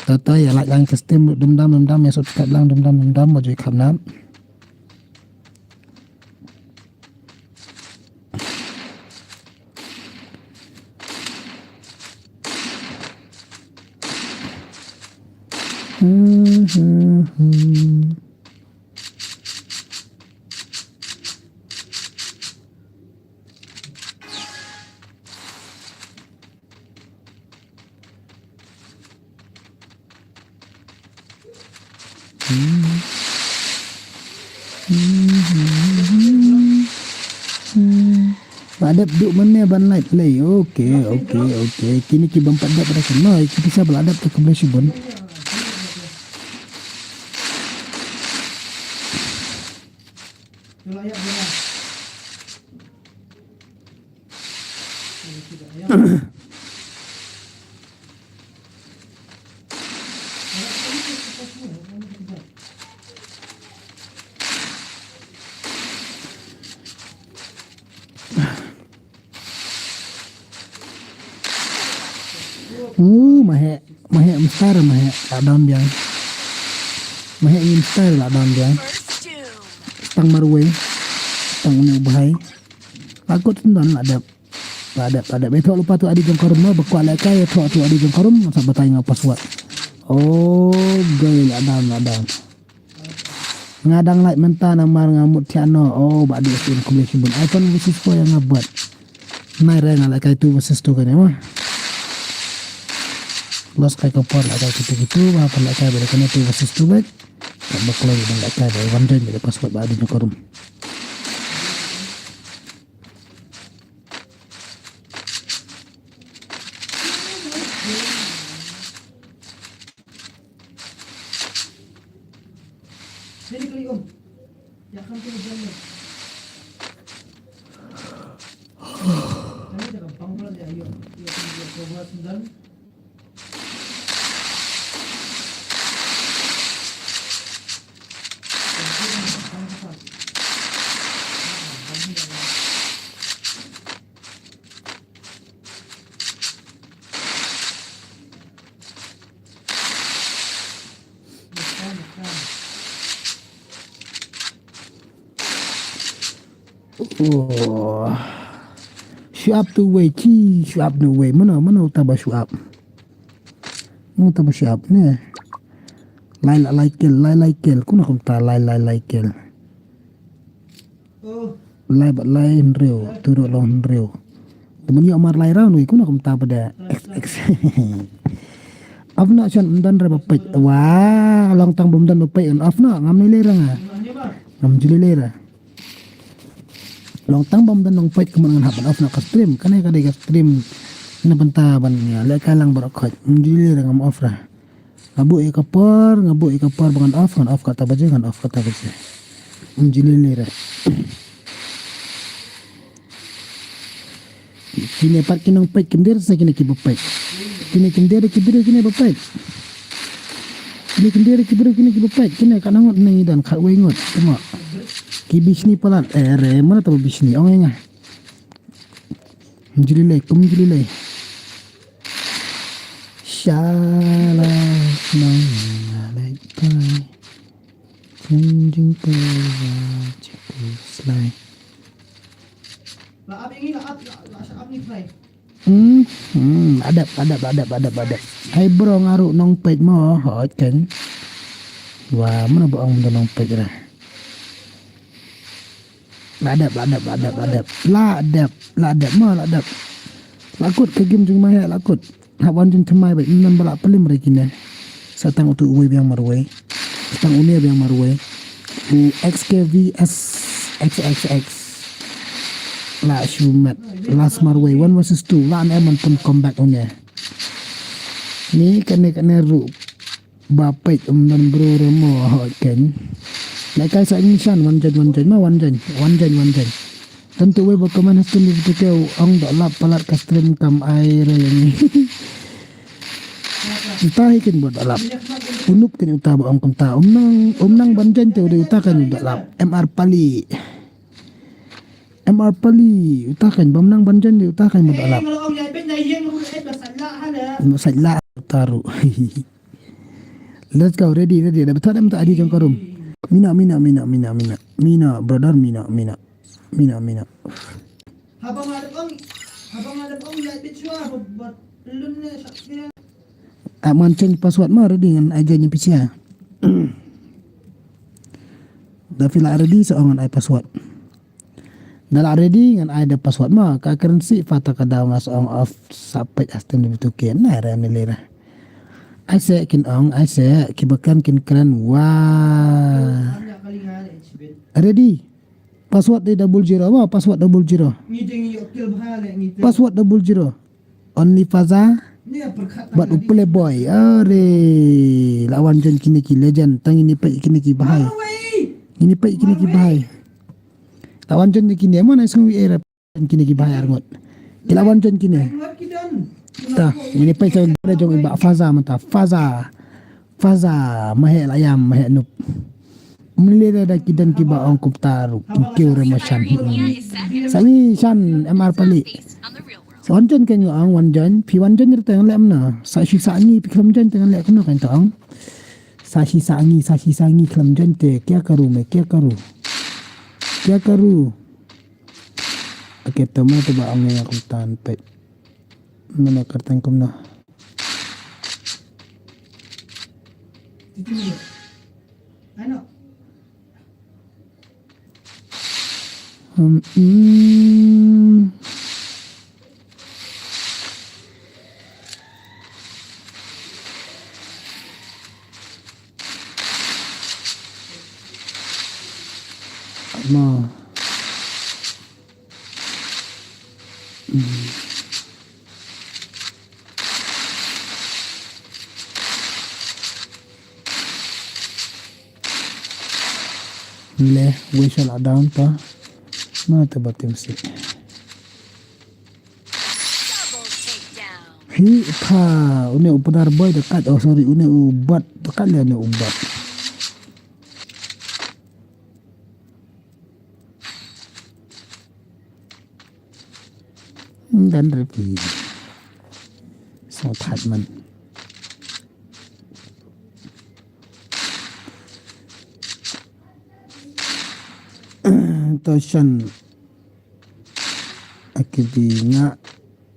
To to ïa like lang ka stream dum dam dum dam, ïa subscribe lang dum dam dum dam, mo ju kham nap. Ba dep duk mynne ban live play. Okay, okay, okay. Kine ki bym pat dep re kynmaw, ki pisa ba la dep te khublei shibun. Uh, ma heh, ma heh mstar, ma heh la down biang. Ma heh ngim mstar la down biang. Tang marwei, tang une u bhai. La kut sendon la dep. La dep, la dep. Ïathuh lypa tu adi jong ka room mo, ba kwah lehkai ïathuh tu adi jong ka room, sa batai nga password. Oh, gay la down, la down. Nga dang live mynta namar nga mut thiah noh. Oh, ba dei sien khublei shibun. iPhone versus four ïa nga bad. Nai re nga lehkai two versus two kane mo. Los kai ka por lehkai kitu kitu, ba pa lehkai ba kane two versus two bad. Ka ba kloi ba lehkai ba wan join ba password ba adi jong ka room. Oh. Shu ap tu wei, chi, shu ap tu wei. Mano, mano uta ba shu ap. Mano uta ba shu ap ne. Lai la lai kel, lai lai kel. Kuna kumta lai lai lai kel. Lai bad lai hynriew, tu ruh long hynriew. Te mano ïoh mar lai round wei, kuna kumta ba da. X X. Ap noh shen ym don re ba peit. Wa, long tang bym don ba peit, off noh, ngam lei lei re nga. Ngam ju lei lei re. Long tang bym don nongpeit kumno ngan hap ban off noh ka stream. Kane ka dei ka stream na bynta ban ïa lehkai lang baroh khoit. Ym ju lei re ngam off re. Nga buh ïa ka por, nga buh ïa ka por ba ngan off, ngan off kata baje, ngan off kata baje. Ym ju lei lei re. Kine pat ki nongpeit kim dei sa kine ki ba peit. Kine kim dei ki briew kine ba peit. Kine kim dei ki briew kine ki ba peit. Kine katno ngut ne ngi don, khatwei ngut. Tengok. Ki bishni palat. Eh, re, mano ta ba bishni? Ong ïa nga. Ym ju lei lei, kum ju lei lei. Shala nong alai pai. Kum jingpyrwa jingpyrslai. Hmm, hmm, adep, adep, adep, adep, adep. Hai bro, nga ruh nongpeit mo, hooid kan. Wa, mano ba ong ba nongpeit re. La dep, la dep, la dep, la dep. La dep, la dep, ma la dep. La kut ka game jong ma he la kut. Hap wan jin thymmai bad ym don ba la plim re kine. Sa tang utu uwei biang marwei. Sa tang une biang marwei. U X K V S X X X. La shu met. Last marwei. One versus two. La ne man pun comeback une. Ni kane kane ru. Ba peit um don bru re mo hot ken. Lai kai sa ngi shan wan jen wan jen ma wan jen wan jen wan jen. Tentu wei ba comment hastun di tu ke ong da lap palat ka stream kam ai re ngi. Uta hi ken ba da lap. Unup ken uta ba ong kumta um nang um nang ban jen te uta kan da lap. M R Pali. M R Pali uta kan bam nang ban jen di uta kan ba da lap. Sa la taru. Let's go, ready, ready. Dah betul dah minta adi jong karum. Mina, mina, mina, mina, mina. Mina, brother, mina, mina. Mina, mina. Habang ada bang, habang ada bang ya bichwa buat lun ne sakya. Aman change password ma ready ngan ai janji pisia. Dah fila ready so ngan ai password. Da la ready ngan ai da password ma ka currency fata ka daw nga sa ong off sa peit astem di betul ke na re ni lera. Ai se kin ong ai se ki bakan kin kren wa. Ready. Password di double zero ma password double zero. Password double zero. Only Faza. Bad u playboy. Are. Lawan jon kine ki legend. Tang ini peit kine ki bahai. Ini peit kine ki bahai. Lawan jon kine mo na sung wi era kine ki bahai arngot. Ki lawan jon kine. Ta ini peit sa jong ba Faza mata Faza. Faza mahe layam mahe nup. Mlele da kidan ki ba ong kumta ru kiu re ma shan. Sa ngi shan M R Pali. Sa wan jon ken ong wan jon pi wan jon rteng le amna. Sa shi sa ngi pi khlem jon teng le kuno kan tong. Sa shi sa ngi sa shi sa ngi khlem jon te kya karu me kya karu. Kya karu. Ake tama te ba ong ngi kumtan pet. Mana kartang kumna. Hmm, hmm. Ma. Hmm. Le, we shall down pa. Ma ta batim si. Hi pa, une u Padar boy dekat. Oh sorry, une u Bat dekat le une u Bat. Dan repi. Song phat man. To shan. Akibi nga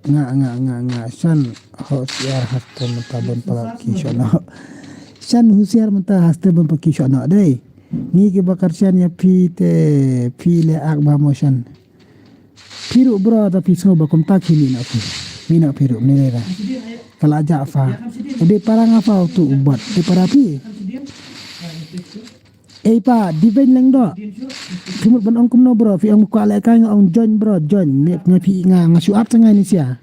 nga nga nga nga shan. Ho siar haste mata bon pala ki shono. Shan husiar mata haste bon pala ki shono dei. Ngi ki bakar shan ya pi te pi le ak ba mo shan. Piru bro ta pi so ba kumta ki ni na pi. Ni na piru ni ra. Kala ja fa. Udi para nga fa tu ubat. Di para pi. Ei pa, di ben leng do. Timut ban ong kumno bro, fi ong kwa le kai nga ong join bro, join. Ni nga fi nga nga shu ap tengah ni sia.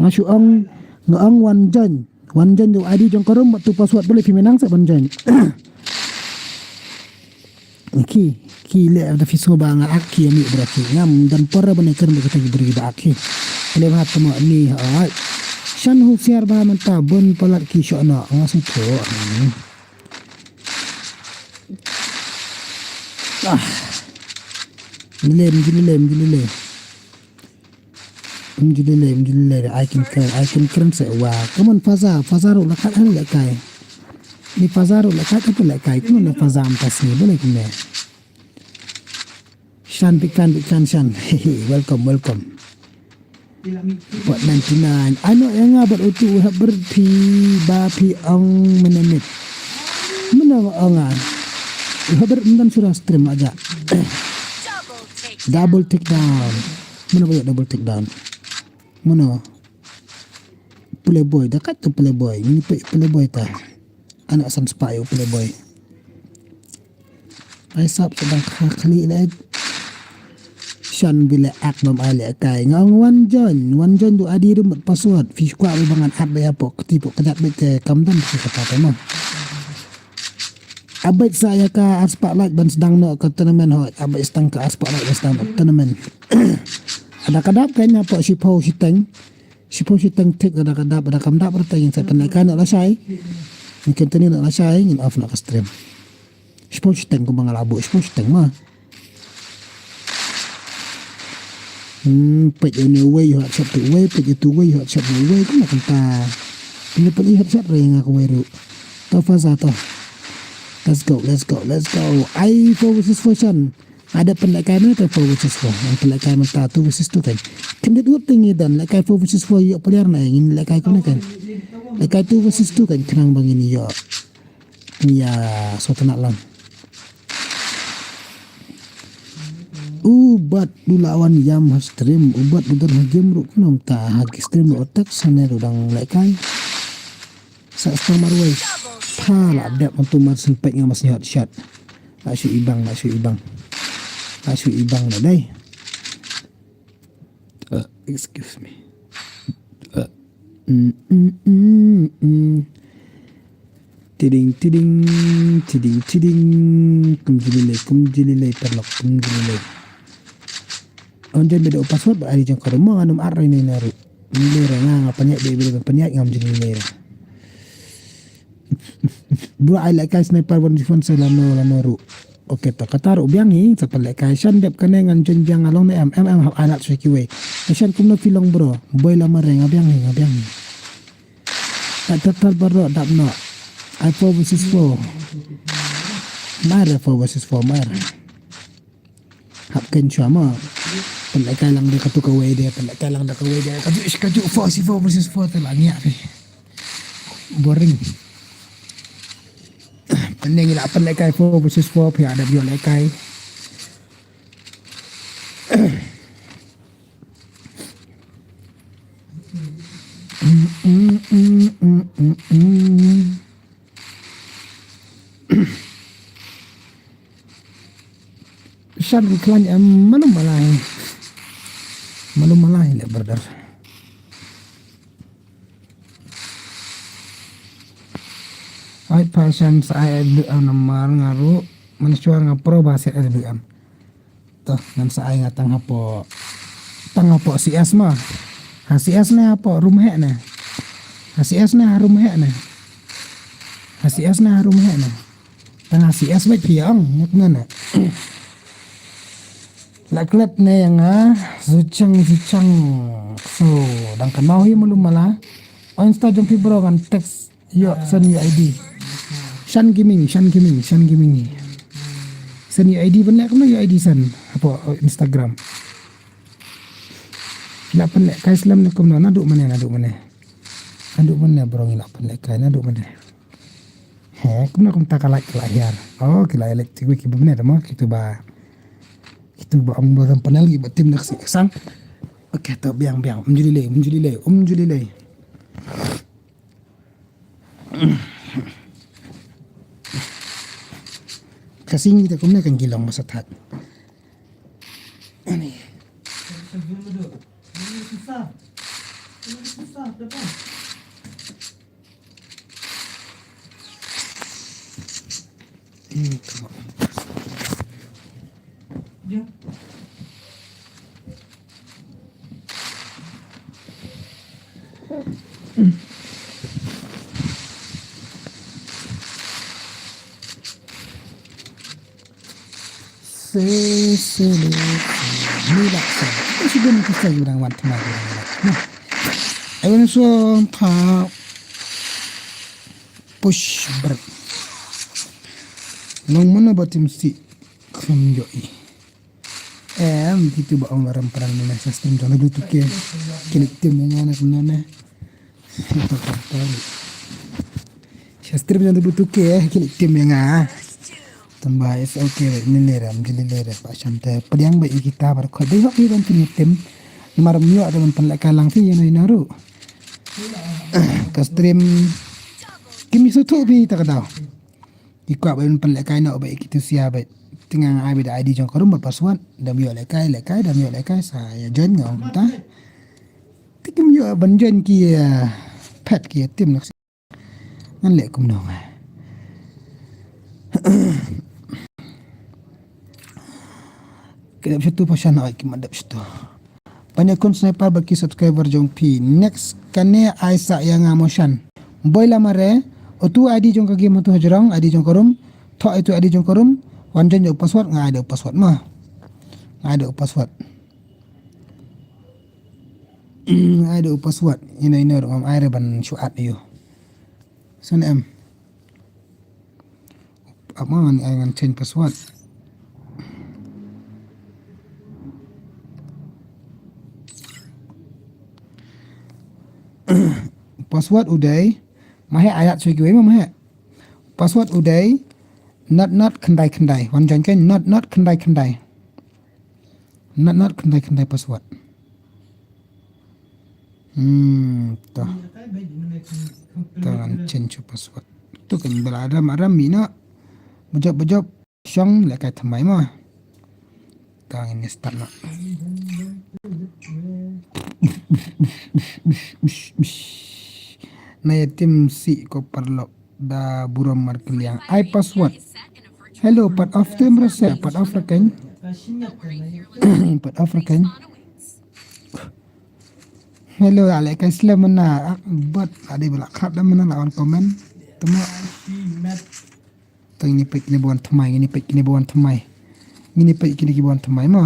Nga shu ong nga ong wan join. Wan join do I D jong karum tu password boleh fi menang sa ban join. Ki ki le da fi so ba nga ak ki ni bro ki ngam dan por ba ne kan ba kita ki bri ba ak ki. Le ba tama ni ha. Shan husiar ba manta bon palat ki shona nga su to. Ah. Mjilile, mjilile, mjilile. Mjilile, mjilile. I can kren, I can kren se wa. Come on, Faza, Faza ru lakat han le kai. Ni Faza ru lakat apa le kai. Come on, Faza am tas ni boleh kene. Shan pikan pikan shan. Hehe, welcome, welcome. What ninety-nine? Ano yang nga bat utu haber pi ba pi ong menemit. Mena ong ah. Haber mendan surah stream aja. Double take down. Mano ba ïoh double take down? Mano? Playboy, da kat tu Playboy. Ini pe Playboy ta. Anak san spah ïoh Playboy. Ai sap sedang kha khali leh. Shan bile ak bam ai leh kai. Nga ong wan join, wan join du adi rim password. Fi kwa ba ngan at ba ya pok kti pok kjat ba te kam dam fi kata te mo. Abait sa ïa ka ar spah like ban sdang noh ka tournament hoi. Abait sdang ka ar spah like ban sdang noh tournament. Ada ka dap ka nya pok shiphew shiteng. Shiphew shiteng tik ada ka dap, ada kam dap, ada teng sa pynlehkai noh lashai. Ngin continue noh lashai, ngin off noh ka stream. Shiphew shiteng kumba nga la buh, shiphew shiteng ma. Hmm, peit ïa une uwei, ïoh headshot tu uwei, peit ïa tu uwei, ïoh headshot tu uwei, kumno kumta. Peit ïa peit ïa headshot re nga kawei ruh. To faza to. Let's go, let's go, let's go. Ai four versus four shan. Ada pynlehkai mynta four versus four. Yang pynlehkai mynta two versus two kan. Kan dei dua ting ïa dan lehkai four versus four ïoh player na ngin lehkai kumne kan. Lehkai two versus two kan khnang ba ngin ïoh. Ïa sot na lang. U bat du la wan ïam ha stream, u bat du don ha game ruh kumno mynta ha stream ruh otak sane ruh dang lehkai. Sa star marwei. Pha la dep antu mar syn peit nga mas nyot shot. La shu ibang, la shu ibang. La shu ibang da dei. Uh, excuse me. Uh, mm, mm, mm, mm. Tiding, tiding, tiding, tiding. Kumjililei, kumjililei, paralok, kumjililei. Onjen beda password ba ari jong ka rumo nganum ar ri ne naru. Ni le renga nga panyai be be panyai ngam jililei. Bro, ai lehkai sniper one defense lano lano ru. Okay, to kata ru biang hi, sa pynlehkai shan dep kane ngan join biang along ne em, em, em, hap anat sha kiwei. Shan kumno phi long bro, boi la mare nga biang hi, nga biang hi. Tat tat tat bro, dap no. Ai four versus four. Mare four versus four, mare. Hap ken shwa ma. Pynlehkai lang de katu kawei de, pynlehkai lang de kawei de. Kaju, kaju, four si four versus four te la ngiah phi. Boring. Pynleh ngi la pynlehkai four versus four phi ada bio lehkai. Mm, mm, mm, mm, mm, mm. Shan ki klan em malum malai. Malum malai le brother. Ai pa shan sa ai du am namar ngaru. Mansuar nga pro ba set S B M. To ngan sa ai nga tang hapo. Tang hapo C S ma. Ha C S ne hapo room heh ne. Ha C S ne ha room heh ne. Ha C S ne ha room heh ne. Tang ha C S bad phi ong ngut ngan ne. La klet ne yang ha zuchang zuchang. So dang kan mau hi malum mala. On Insta jong phi bro ngan text. Yo, send your I D. Shan Gaming, Shan Gaming, Shan Gaming. Send your I D ban leh kumno your I D send. Hapo uh, Instagram. Ngi la pynlehkai slem ne kumno naduh mane, naduh mane. Naduh mane bro ngi la pynlehkai naduh mane. He, kumno kumta ka like ka la hiar. Oh, ki la like tikwi ki ba mane da mo kitu ba. Kitu ba ong ba panel ki ba tim nak si sang. Okay, to biang biang. Um juli lei, um juli lei, um juli lei. Ka sing kita kumne kan gilong masa that. Ani. Hmm, tama. Se, se, le, se, ni la, se. Ko si dum ki sa yurang wan tma yurang wan. Nah. Ayon so pa push break. Long mana ba tim si kham yo i. Em, kitu ba ong laram perang ni na sha stream jong na Bluetooth ke. Kini tim yang ana kena na. Sha stream jong na Bluetooth ke, kini tim yang ah. Tang ba it's okay, ba ine le ram, jili le ram, ba sham te pdiang ba i kita bar khot dei hok i ban pynïaid tim. Namar ym ïoh da ban pynlehkai lang phi ïa no ïa no ruh. Ka stream kim i suthu phi ta ka daw. I kwah ba ban pynlehkai noh ba i kitu sia ba. Te nga ai ba da I D jong ka rum bad password. Da ym ïoh lehkai, lehkai, da ym ïoh lehkai sa ïa join nga ong ta. Te kim ïoh ban join ki, eh, pet ki tim nak. Ngan leh kumno nga. Ki dep shuh tu pashan, oi, ki mat dep shuh tu. Ban ïakhun sniper bad ki subscriber jong phi. Next kane ai sa ïa nga mo shan. Boi la mare, utu I D jong ka game utu hajrong, I D jong ka rum. Thoh itu I D jong ka rum. Wan join ïa u password, nga ai da u password ma. Nga ai da u password. Nga ai da u password. Ina ina ruh ngam ai re ban shu add ïa u. Shan em. Ap ma ngan, ai ngan change password. Password u dei. Ma he ayat soi kiwei ma, ma he. Password u dei. Not not khyndai khyndai. Wan join kein not not khyndai khyndai. Not not khyndai khyndai password. Hmm, to. To ngan change u password. To kan bela ram ram mi na. Bajop bajop. Shong lehkai thymmai ma. To ngin start na. Na ïa tim si ko paralok da burom markylliang. Ai password. Hello, pat off tim rasa, pat off rakan. Pat off rakan. Hello, ale kai slem mana, ak, but ade bela khat da mana lawan comment. Tuma. Tang ini pek ni buan thymmai, ini pek ni buan thymmai. Ini pek kini ki buan thymmai ma.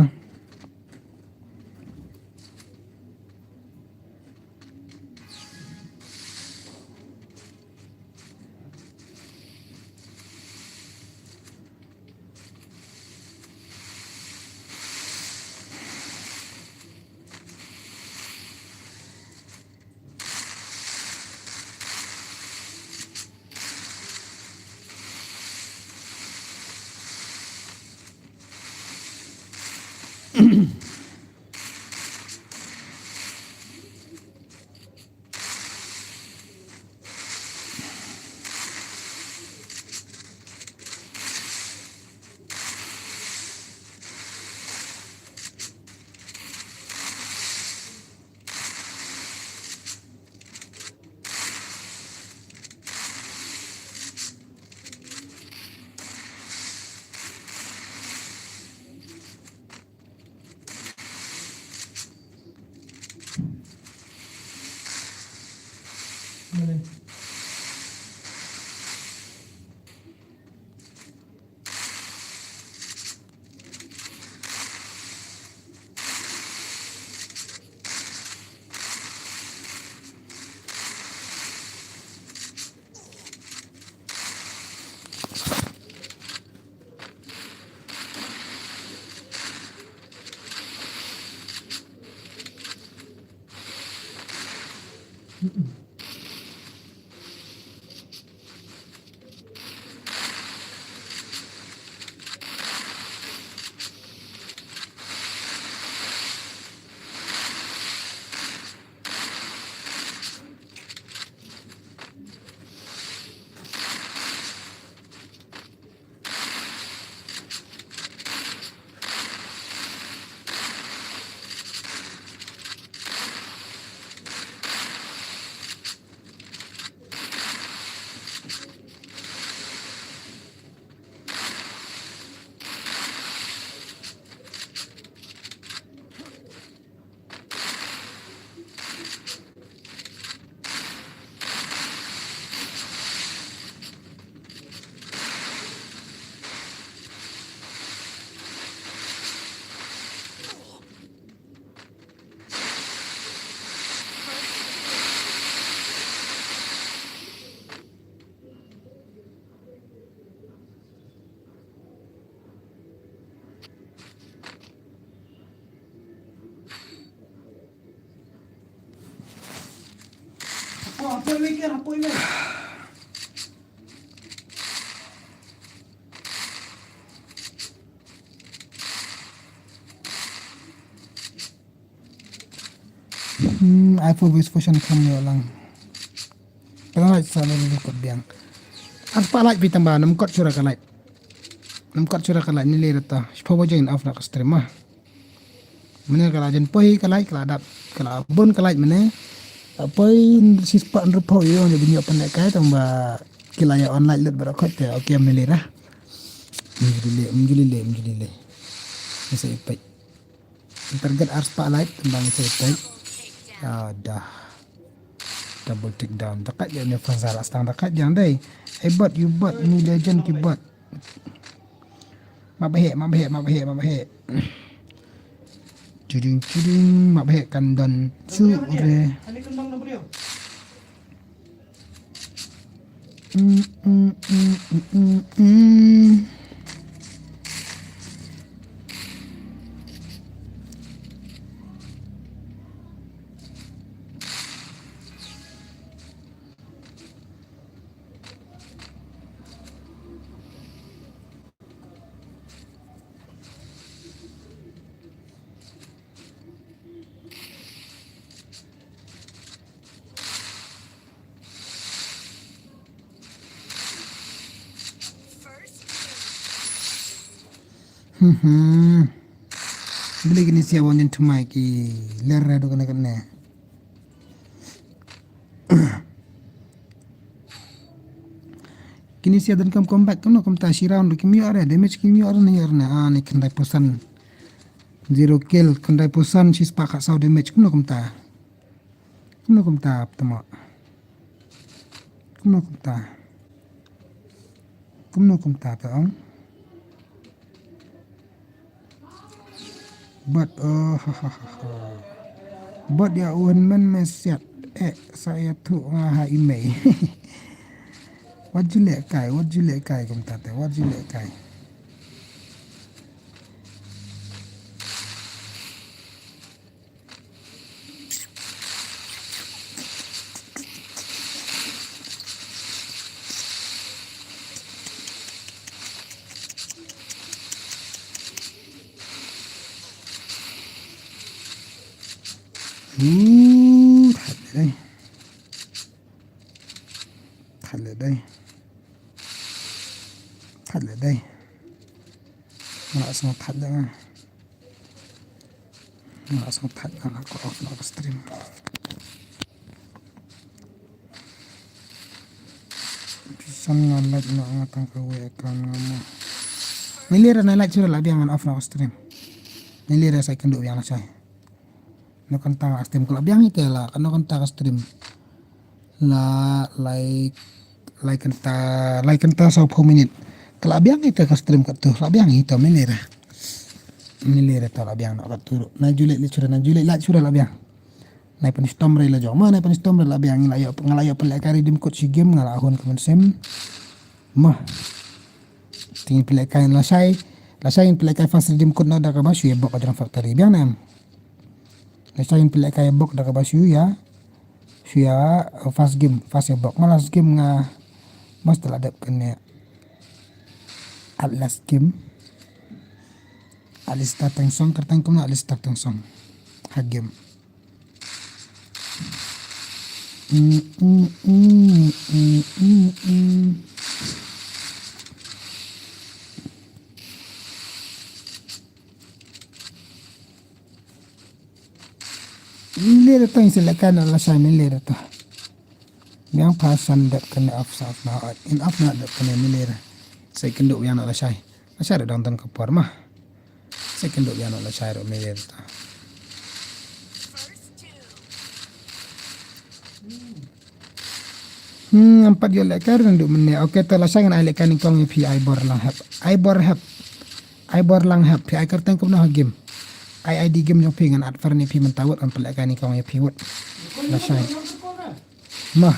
Ai for voice version kham ïoh lang. Pynlait sa la ruh kot biang. Ar spah lait phi tang ba nam kot shuwa ka lait. Nam kot shuwa ka lait, nilai rata. Shiphew baje ngin off noh ka stream ma. Mynne ka la jan poi ka lait, ka la dap, ka la bun ka lait mynne. Ka poi shispah hynriewphew ïoh ne bin ïoh pynlehkai tang ba ki la ïa on lait lut baroh khoit te. Okay, nilai ra. Mjulile, mjulile, mjulile. Ngi sa ïa peit. Target ar spah lait, tang ba ngi sa ïa peit. Ah, dah. Double take down. Da kat ïa ne Franza la stang da kat ïa dei. Ai bot, ïa bot, ni legend ki bot. Map heh, map heh, map heh, map heh. Chuding, chuding, map heh kan don. Chu re. Mm, mm, mm, mm, mm, mm. Hmm, hmm. Beli kini siap wan jen cuma ki ler redo kena kena. Kini siap dan kam comeback kena kumta shi round kim ïoh re damage kim ïoh re ne ïoh re ne. Ah, ni khyndai phew san. Zero kill, khyndai phew san, shispah khatsaw damage, kumno kumta? Kumno kumta, tama? Kumno kumta? Kumno kumta, ta ong? Bad, oh, ha, ha, ha, ha. Bad ïa u hynmen me siat, eh, sa ïathuh nga ha i mei. Wat ju leh kai, wat ju leh kai, kumta te, wat ju leh kai. Hmm, that leh dei. That leh dei. That leh dei. Nga la sngew that leh nga. Nga la sngew that nga, nga ko off noh ka stream. Pisan nga like noh nga tang kawei account nga mo. Nilai re na like shuwa la biang ngan off noh ka stream. Nilai re sa ïakynduh biang lashai. Nokynta ka stream ka la biang ite la, ka nokynta ka stream. La, lai, lai kynta, lai kynta sawphew minit. Ka la biang ite ka stream katto, la biang ite, mynne ra. Mynne ra ta la biang noh katto ruh. Na ju leh leh shuwa, na ju leh leh shuwa la biang. Nai pynshitom re la jong, ma nai pynshitom re la biang, nga la ïoh, nga la ïoh pynlehkai redeem code shi game, nga la hun ka mynsiem. Ma. Te ngin pynlehkai lashai, lashai ngin pynlehkai fast redeem code noh da kaba shu ïa bok ka jong factory biang ne em. Lashai ngin pynlehkai bok da kaba shu ïa, shu ïa, uh, fast game, fast ïa bok. Ma last game nga, must la dep kane. At last game. At least ta teng song, kyrteng kumno at least ta teng song. Ha game. Mm, mm, mm, mm, mm, mm. Nilai re tang select kan lashai nilai re ta. Biang pha san dep kane off sa off na in off na dep kane nilai re. Sa ïakynduh biang noh lashai. Lashai re dang don ka por ma. Sa ïakynduh biang noh lashai re nilai re ta. Hmm, ngam pat ïoh lehkai ruh naduh mynne. Okay, te lashai ngan ai lehkai nyngkong ïa phi ai bor lang hep. Ai bor hep. Ai bor lang hep. Phi ai kyrteng kumno ha game. Ai ID game jong phi ngan add friend ïa phi mynta wut ngan pynlehkai nyngkong ïa phi wut. Lashai. Ma.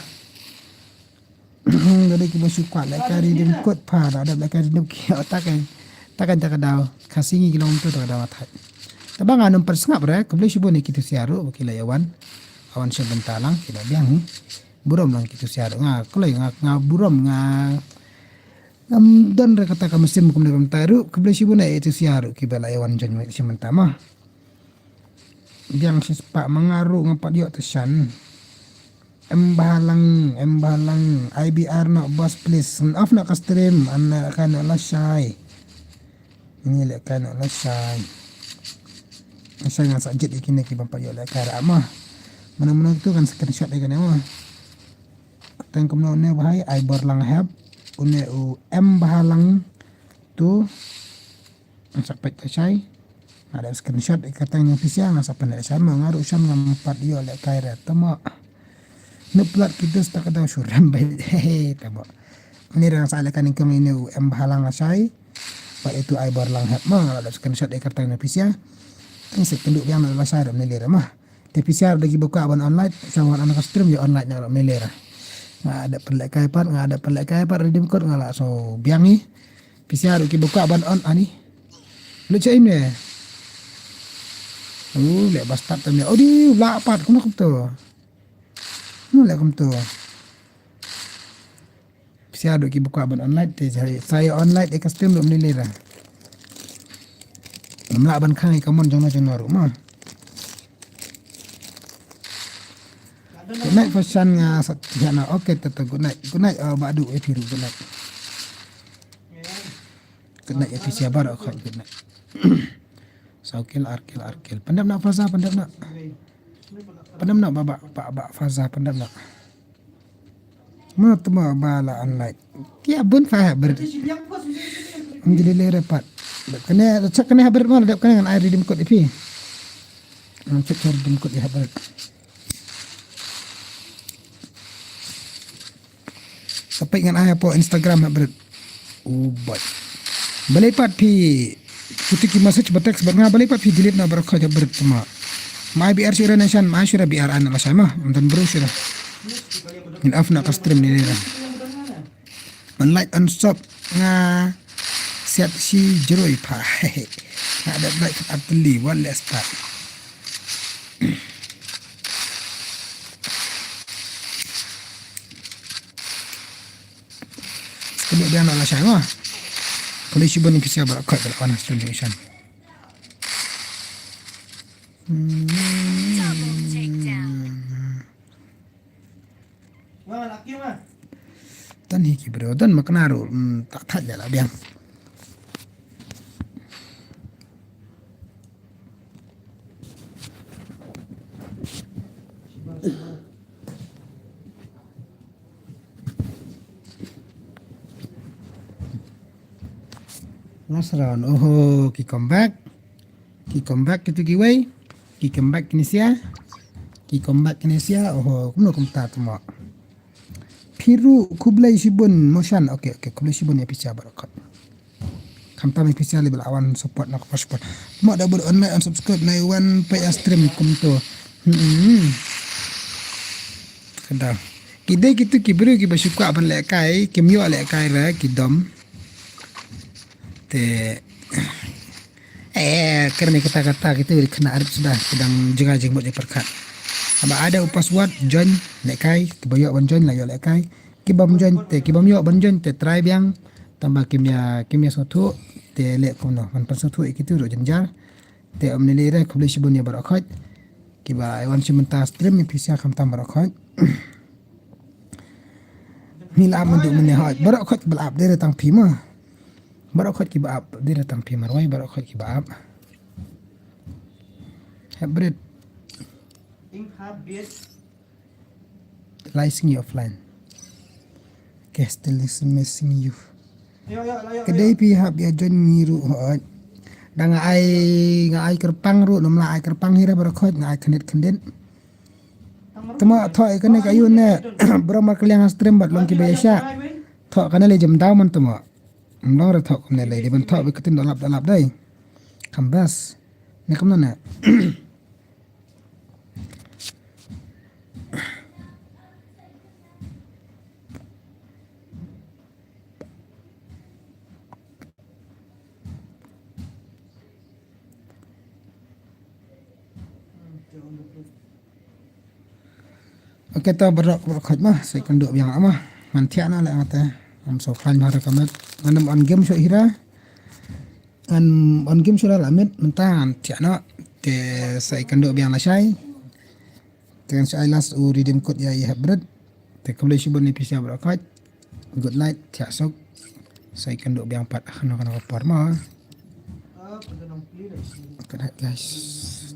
Ka dei kiba shu kwah lehkai redeem code pha da dep lehkai redeem ki. Ta kan, ta kan ta ka daw. Ka sngi ki long to ta ka daw thait. Te ba nga nym pat sngap re, khublei shibun ïa ki tu sha ruh ba ki la ïa wan. Awan sha bynta lang ki la biang hi. Burom lang ki tu sha ruh nga, kloi nga, nga burom nga. Ngam don re kata ka mynsiem kumne kumta ruh, khublei shibun ïa tu sha ruh kiba la ïa wan join sha mynta ma. Biang shispah ma nga ruh nga pat ïoh te shan. Em Bahalang, Em Bahalang, I B R noh boss please. Ngan off noh ka stream, an lehkai noh lashai. Ngi lehkai noh lashai. Lashai ngan sa jied ïa kine ki bym pat ïoh lehkai ra mo. Mano mano tu kan screenshot ïa kane mo. Tang kumno une u bhai, Ai Borlang Hep, une u Em Bahalang tu. Ngan sa peit lashai. Nga dep screenshot ïa ka tang ïa pisa, ngan sa pynlehkai lashai mo, nga ruh shan ngam pat ïoh lehkai ra. Tamo. Nuplat ki dus ta ka daw shuram bai. Hehe, tamo. Une ruh ngan sa lehkai nyngkong ïa une u Em Bahalang lashai. Bad ïa utu Ai Borlang Hep mo, nga la dep screenshot ïa ka tang ïa pisa. Tang sa kynduh biang na lashai ruh mynne lei ra mo. Te pisa ruh da kiba kwah ban online, sha wan ana ka stream ïa online na ruh mynne lei ra. Nga dep pynlehkai pat, nga dep pynlehkai pat, redeem code nga la sngew biang hi. Pisa ruh kiba kwah ban on ani. Leit sha ine. U leh ba start tam ïa. Odi u lah pat kumno kumto. Kumno leh kumto. Pisa ruh kiba kwah ban online te sa ïa online ïa ka stream ruh mynne lei ra. Ngam lah ban khang ïa ka mon jong no jong no ruh mo. Good night Fashan, nga sa thiah noh. Okay, to to, good night. Good night, uh, Bah Du, eh, Phiru, good night. Good night, eh, pisa baroh khoit, good night. Saw kill, ar kill, ar kill. Pyndep noh Faza, pyndep noh. Pyndep noh, Bah, Bah, Bah, Bah Faza, pyndep noh. Mo temo ba la unlike. Ki ïa bun fa ha bret. Ym jli le re pat. Dep kane, check kane ha bret mo, dep kane ngan ai redeem code ïa phi. Ngan check redeem code ïa ha bret. Sa peit ngan ai hapoh Instagram ha bret. U bait. Balei pat phi, kito ki message ba text bad nga, balei pat phi delete noh baroh khoit ha bret temo. Ma ai B R shuh re nation, ma ai shuh re B R ai noh lashai mo. Ym don bru shuh re. Ngin off noh ka stream ne ne re. On like on sub nga siat shi jroi pha. Nga dep like at the li, what let's start. Kynduh biang noh lashai mo. Khublei shibun ïa phi sa baroh khoit ba la wan ha stream jong i Shan. Don hi ki briew, don ma kane ruh, mm, ta thait la biang. Last round. Oho, ki comeback. Ki comeback kito kiwei. Ki comeback kine sia. Ki comeback kine sia. Oho, kumno kumta temo. Phiru, khublei shibun, Moshan. Okay, okay, khublei shibun ïa phi sa baroh khoit. Khamtam ïa phi sa lei ba la wan support na ka support. Mo da bud online unsubscribe na i wan peit ïa stream kumto. Hmm. Ka dei. Ki dei kito ki briew kiba shu kwah ban lehkai, kim ïoh lehkai re, ki dom. Te, eh, kane kata kata kito ki khynnah rit suda, ki dang jngai jingmut jingpyrkhat. Haba ai da u password, join, lehkai, kiba ïoh ban join la ïoh lehkai. Kibym join te, kibym ïoh ban join te, try biang. Tangba kim ïa, kim ïa sngewthuh, te leh kumno, ban pynsngewthuh ïa kito ruh jynjar. Te ym ne lei re, khublei shibun ïa baroh khoit. Kiba ïa wan shim mynta stream ïa phi sa khamtam baroh khoit. Ngi la ap mynta mynne hoi. Baroh khoit kiba la ap dei re tang phi mo. Baroh khoit kiba ap dei re tang phi marwei, baroh khoit kiba ap. Hybrid. Ing hap bit. Lai sngi offline. Okay, still listening, missing you. Ka dei phi hap ïa join ngi ruh hoi. Da nga ai, nga ai kyrpang ruh, nym lah ai kyrpang hi re baroh khoit, nga ai khyndiat khyndiat. Temo thoh ïa kane ka ïu ne, bro markylliang ha stream bad long kiba ïa shah. Thoh kane lei jam daw man temo. Ym long re thoh kumne lei, dei ban thoh ba ka ktien da lap da lap dei. Kham best. Ne kumno ne. Okay, to baroh, baroh khoit mo, sa ïakynduh biang mo. Ngan thiah noh leh nga te. Ngam sngewkhlaiñ bha re ka met. Ngan ym on game shuh hi re. Ngan on game shuh re la met, mynta ngan thiah noh. Te sa ïakynduh biang lashai. Te ngan sa ai last u Redeem Code ïa i hapbrut. Te khublei shibun ïa phi sa baroh khoit. Good night, thiah suk. Sa ïakynduh biang pat ha kano kano ka por mo. Good night, guys.